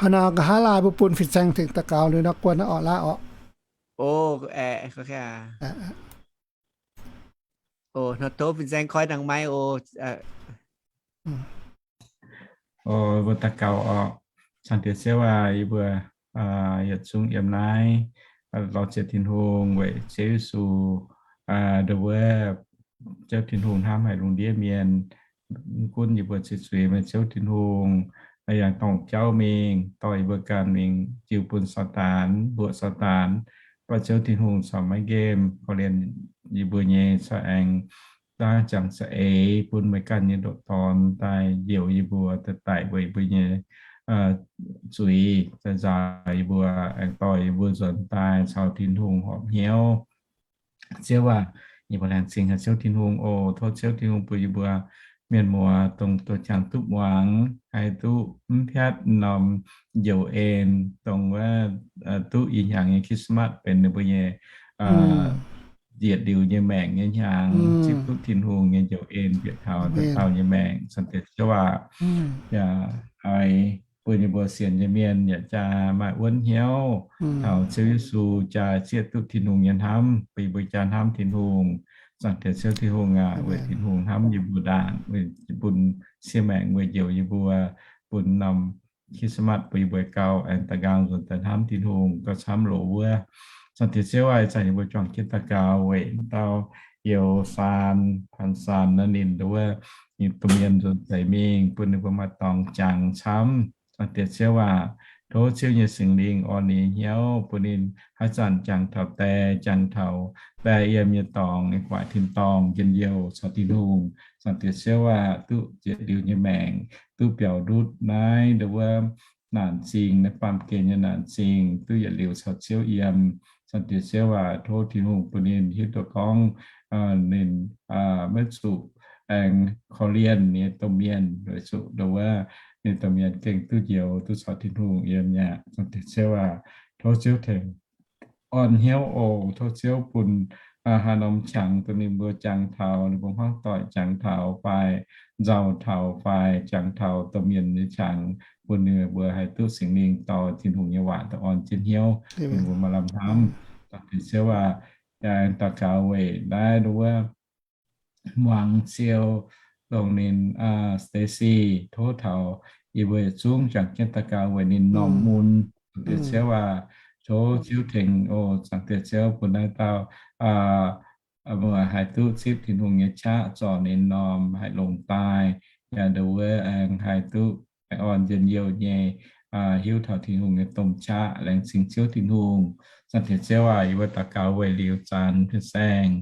Hnangv nor nqa'haav laai mbuo bun fin-saeng tengx daux gaux liuz nor guon naaiv orqc, laai orqc. Tov fin-saeng koi dangh maiv oc. Mbuo daux gaux orqc. Zaangc Diex Ziouv aac, yie mbuo yietc zungv yiem naaiv lorz Ziouv Tin-Hungh weic Ziouv Yesu, ndo wuov Ziouv Tin-Hungh hnamv haic lungh ndiev mienh. Mv gunv yie mbuo zuiz-zuiz, meih Ziouv Tin-Hungh yangh dorngc jauv mingh dorh yie mbuo ganh mingh jiu bun Saadaan, mbuoqc Saadaan. Mv baac Ziouv Tin-Hungh corc maiv nqemh, korv-lienh yie mbuo nyei, corc aengx daaih jangx za'eix bun meih ganh nyei ndoqc Dorn daaih njoux yie mbuo, daaih daic weic yie mbuo nyei zuiz, daaih nzaaux yie mbuo, aengx dorh yie mbuo nzuonx daaih caux Tin-Hungh horpc hnyouv. Ziouv aac, yie mbuo laengz zingh haic Ziouv Tin-Hungh oc. Tov Ziouv Tin-Hungh bun yie mbuo mienh muoz dongh duqv jangx duqv muangx, haih duqv mv piatv norm njoux en, dongh wuov duqv ih hnyangx nyei Christmas benx ninh mbuo nyei yietc liuz nyei maengc nyei hnyangx, zipv duqv Tin-Hungh nyei njoux en bieqc taux dauh dauh nyei maengc. Zaangc Diex Ziouv aac, yaac oix bun yie mbuo sienx nyei mienh yaac jaa maaih wuonv hnyouv taux Ziouv Yesu, jaa zieqv duqv Tin-Hungh nyei hnamv, bun yie mbuo jaa hnamv Tin-Hungh. Zaangc Diex Ziouv Tin-Hungh aac, weic Tin-Hungh hnamv yie mbuo ndaangc, weic bun sieqv maengc weic njoux yie mbuo, bun norm Christmas bun yie mbuo gauh aengx da'nqaang nzuonx daaih hnamv Tin-Hungh gauh camv loz wuov. Zaangc Diex Ziouv aac, ih zanc yie mbuo juangc jienv daux gaux weic dauh Youz Saan, Pan Saan naaiv ninh ndo wuov, ninh domh mienh nzuonx seix mingh bun ninh mbuo maaih dorngx jangx camv. Zaangc Diex Ziouv aac, Tov Ziouv nyei Singx Lingh orn ninh nyei hnyouv, bun ninh haaix zanc jangx taux die, jangx taux baeqc yiem nyei dorngx, ninh guaaic tin-dorngh njien-youh caux Tin-Hungh. Zaangc Diex Ziouv aac, duqv yietc liuz nyei maengc, duqv biaux ndutv naaiv nduov wuov naanc zingh, naaiv baamh gen nyei naanc zingh, duqv yietc liuz caux Ziouv yiem. Zaangc Diex Ziouv aac, tov Tin-Hungh bun ninh hiuv duqv gorngv ninh maiv zuqc aengx korv-lienh nyei domh mienh, weic zuqc nduov wuov ninh domh mienh gengh duqv njoux, duqv caux Tin-Hungh yiem aqv. Zaangc Diex Ziouv aac, tov Ziouv tengx orn hnyouv oc. Tov Ziouv bun haaix norm qangx dongh ninh mbuo jangx taux, ninh mbuo hmuangv doic jangx taux fai nzauh taux fai jangx taux domh mienh nyei qangx, bun ninh mbuo haih duqv Singx Lingh dorh Tin-Hungh nyei waac daaih orn jienv hnyouv, ninh mbuo maaih lamh hnamv. Zaangc Diex Ziouv aac, yie daux gaux weic naaiv nduov wuov muangx siou dongh ninh Stacy, tov taux yie mbuo yietc zungv juangc jienv daux gaux weic ninh norm mun. Zaangc Diex Ziouv aac, tov Ziouv tengx oc. Zaangc Diex Ziouv bun naaiv dauh muoz haih duqv zipv Tin-Hungh nyei qaqv zorc ninh norm haih longc daaih, yaac nduov wuov aengx haih duqv orn njien-youh nyei hiuv taux Tin-Hungh nyei domh qaqv. Laengz zingh Ziouv Tin-Hungh. Zaangc Diex Ziouv aac, yie mbuo daux gaux weic liuz zanc fin-saeng,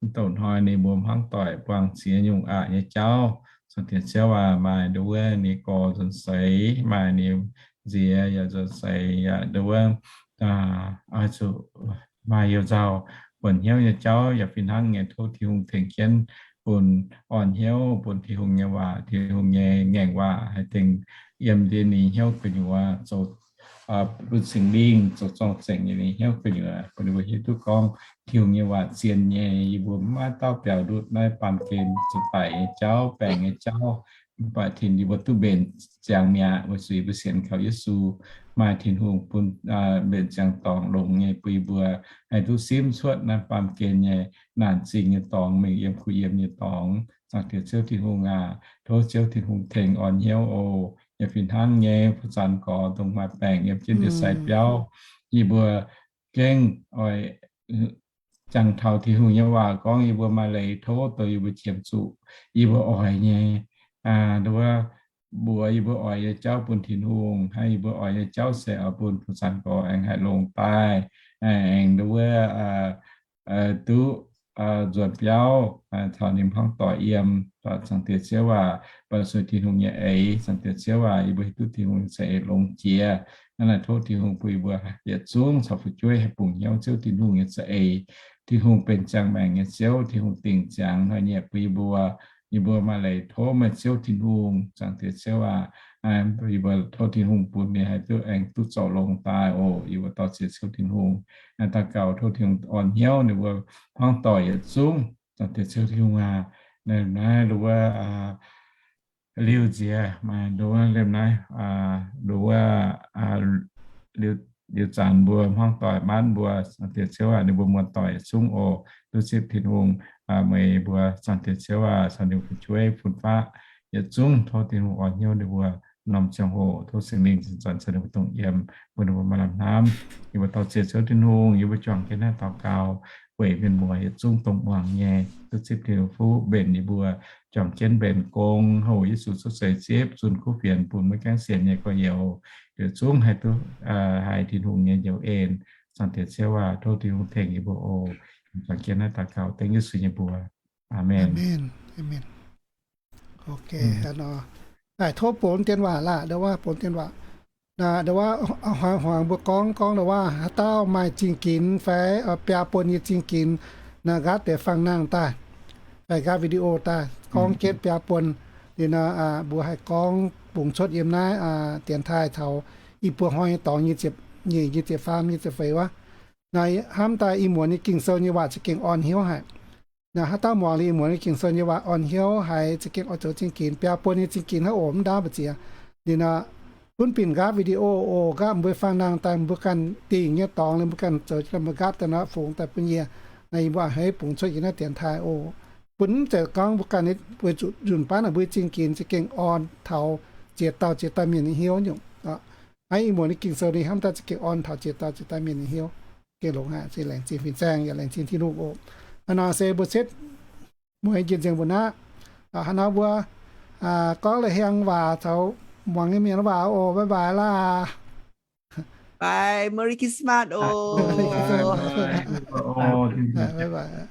mv douc hnoi ninh mbuo hmuangv doic buangh ziex nyungc aqc nyei jauv. Zaangc Diex Ziouv aac, maaih nduov wuov ninh gorx nzuonx seix, maaih ninh nziex yaac nzuonx seix, yaac nduov wuov oix zuqc maaih you-nzauh buonc hnyouv nyei jauv yaac fih hnangv nyei. Tov Tin-Hungh tengx jienv bun orn hnyouv, bun Tin-Hungh nyei waac, Tin-Hungh nyei ngaengc waac haih tengx yiem ndiev ninh hnyouv gu'nyuoz zoux bun Singx Lingh zoux zorng-zengc nyei ninh hnyouv gu'nyuoz, bun ninh mbuo hiuv duqv gorngv Tin-Hungh nyei waac zien nyei. Yie mbuo maiv dauh biaux ndutv naaiv baamh gen zuqc daic nyei jauv, baengc nyei jauv, mv baac tin yie mbuo duqv mbenc ziangx mi'aqv, weic zuqc yie mbuo sienx kaux Yesu, maaih Tin-Hungh bun mbenc ziangx dorngx longx nyei bun yie mbuo haih duqv simv cuotv naaiv baamh gen nyei naanc zingh nyei dorngx mingh yiem kuh yiem nyei dorngx. Zaangc Diex Ziouv Tin-Hungh aac, tov Ziouv Tin-Hungh tengx orn hnyouv oc. Yaac fih hnangv nyei, ba'zanc gorx dongh maaih baengc yiem jienv ndie-sai biauv, yie mbuo gengh oix jangx taux Tin-Hungh nyei waac gorngv yie mbuo maaih leiz tov dongh yie mbuo qiemx zuqc yie mbuo oix nyei, nduov wuov, mbuox yie mbuo oix nyei jauv bun Tin-Hungh, hnangv yie mbuo oix nyei jauv se oix bun ba'zanc gorx aengx haih longx daaih, aengx nduov wuov duqv nzuonx biauv caux ninh hmuangv doic yiem. Zaangc Diex Ziouv aac, baac sueih Tin-Hungh nyei eix. Zaangc Diex Ziouv aac, yie mbuo hiuv duqv Tin-Hungh nyei za'eix longx jiex. Hnangv naaic tov Tin-Hungh bun yie mbuo yietc zungv caux fu'jueiv haih bungx hnyouv Ziouv Tin-Hungh nyei za'eix. Tin-Hungh benx ziangh maengc nyei Ziouv. Tin-Hungh dingc ziangx hnoi-nyieqc bun yie mbuo. Yie mbuo maaih leiz tov meih Ziouv Tin-Hungh. Zaangc Diex Ziouv aac, yie mbuo tov Tin-Hungh bun ninh haih duqv aengx duqv zoux longx daaih oc. Yie mbuo dor-ziec Ziouv Tin-Hungh, daux gaux tov Tin-Hungh orn hnyouv ninh mbuo hmuangv doic yietc zungv. Zaangc Diex Ziouv Tin-Hungh aac, naaiv nduov wuov liuz nziex maaih nduov wuov liemh naaiv, nduov wuov liuz zanc mbuo hmuangv doic maanv mbuo, Zaangc Diex Ziouv aac, ninh mbuo muoz doic yietc zungv oc, duqv zipv Tin-Hungh, meih mbuo Zaangc Diex Ziouv aac, caux ninh mbuo fu'jueiv fun-faqv yietc zungv, tov Tin-Hungh orn hnyouv ninh mbuo norm ziangh hoc, tov Singx Lingh zanc-zanc caux ninh mbuo dongh yiem, bun ninh mbuo maaih lamh hnamv. Yie mbuo dor-ziec Ziouv Tin-Hungh, yie mbuo juangc jienv naaiv daux gaux weic mienh muoz yietc zungv dongh muangx nyei, duqv zipv Tin-Hungh fuqv mbenc yie mbuo, juangc jienv mbenc gong, hoqc Yesu cuotv seix zipv, zunh kuv fienx bun maiv gaengh sienx nyei gorx-youz yietc zungv haih duqv haiz Tin-Hungh nyei njoux en. Zaangc Diex Ziouv aac, tov Tin-Hungh tengx yie mbuo oc. Juangc jienv naaiv daux gaux dengv Yesu nyei mbuox. Aamen. Aamen. Aamen. Ok, naaic tov bungx dien waac laah, nduov wuov bungx dien waac. Nduov wuov hmuangx mbuo gorngv, gorngv nduov wuov haaix dauh maaih zingh ginx fai biaa buonc nyei zingh ginx, naaic nqaatv deix fangx nangh daaih, fai nqaatv video daaih gorngv jienv biaa buonc. Liuz nor mbuo haih gorngv bungx cuotv yiem naaiv dienx taaih taux i buo hnoi nyei dorngx nyei ziepc nyeic, nyei ziepc faam, nyei ziepc feix wuov. Naaic hnamv daaih Ih Muonz nyei Ging-Sou nyei waac za'gengh orn hnyouv haic. Naaic haaix dauh muangx liuz Ih Muonz nyei Ging-Sou nyei waac orn hnyouv haic, za'gengh oix zoux zingh ginx biaa buonc nyei zingh ginx hnangv oc, mv ndaauv mbu'ziex. Liuz nor gunv binc nqaatv video oc, nqaatv mbuo fangx nangh daaih mbuo ganh dingc nyei dorngx liuz mbuo ganh zoux mbuo nqaatv daaih nor fungx daaih bun yie. Naaiv yie mbuo a'hneiv bungx cuotv yiem naaiv dienx taaih oc. Bun mv zeiz gorngv mbuo ganh weic zuqc nzunc baav naaic mbuo zingh ginx za'gengh orn taux ziex dauh ziex dauh mienh nyei hnyouv nyungc. Hnangv Ih Muonz nyei Ging-Sou ninh hnamv daaih za'gengh orn taux ziex dauh ziex dauh mienh nyei hnyouv. Gengh longx haic, se laengz zingh fin-saeng yaac laengz zingh Tin-Hungh oc. Hnangv nor se mbuo setv mueiz njiec nzengc mbuo naqv. Hnangv nor mbuo gorngv la'heng waac caux muangx nyei mienh waac oc. Bye bye laah. Bye, Merry Christmas oc. Bye bye. Bye bye.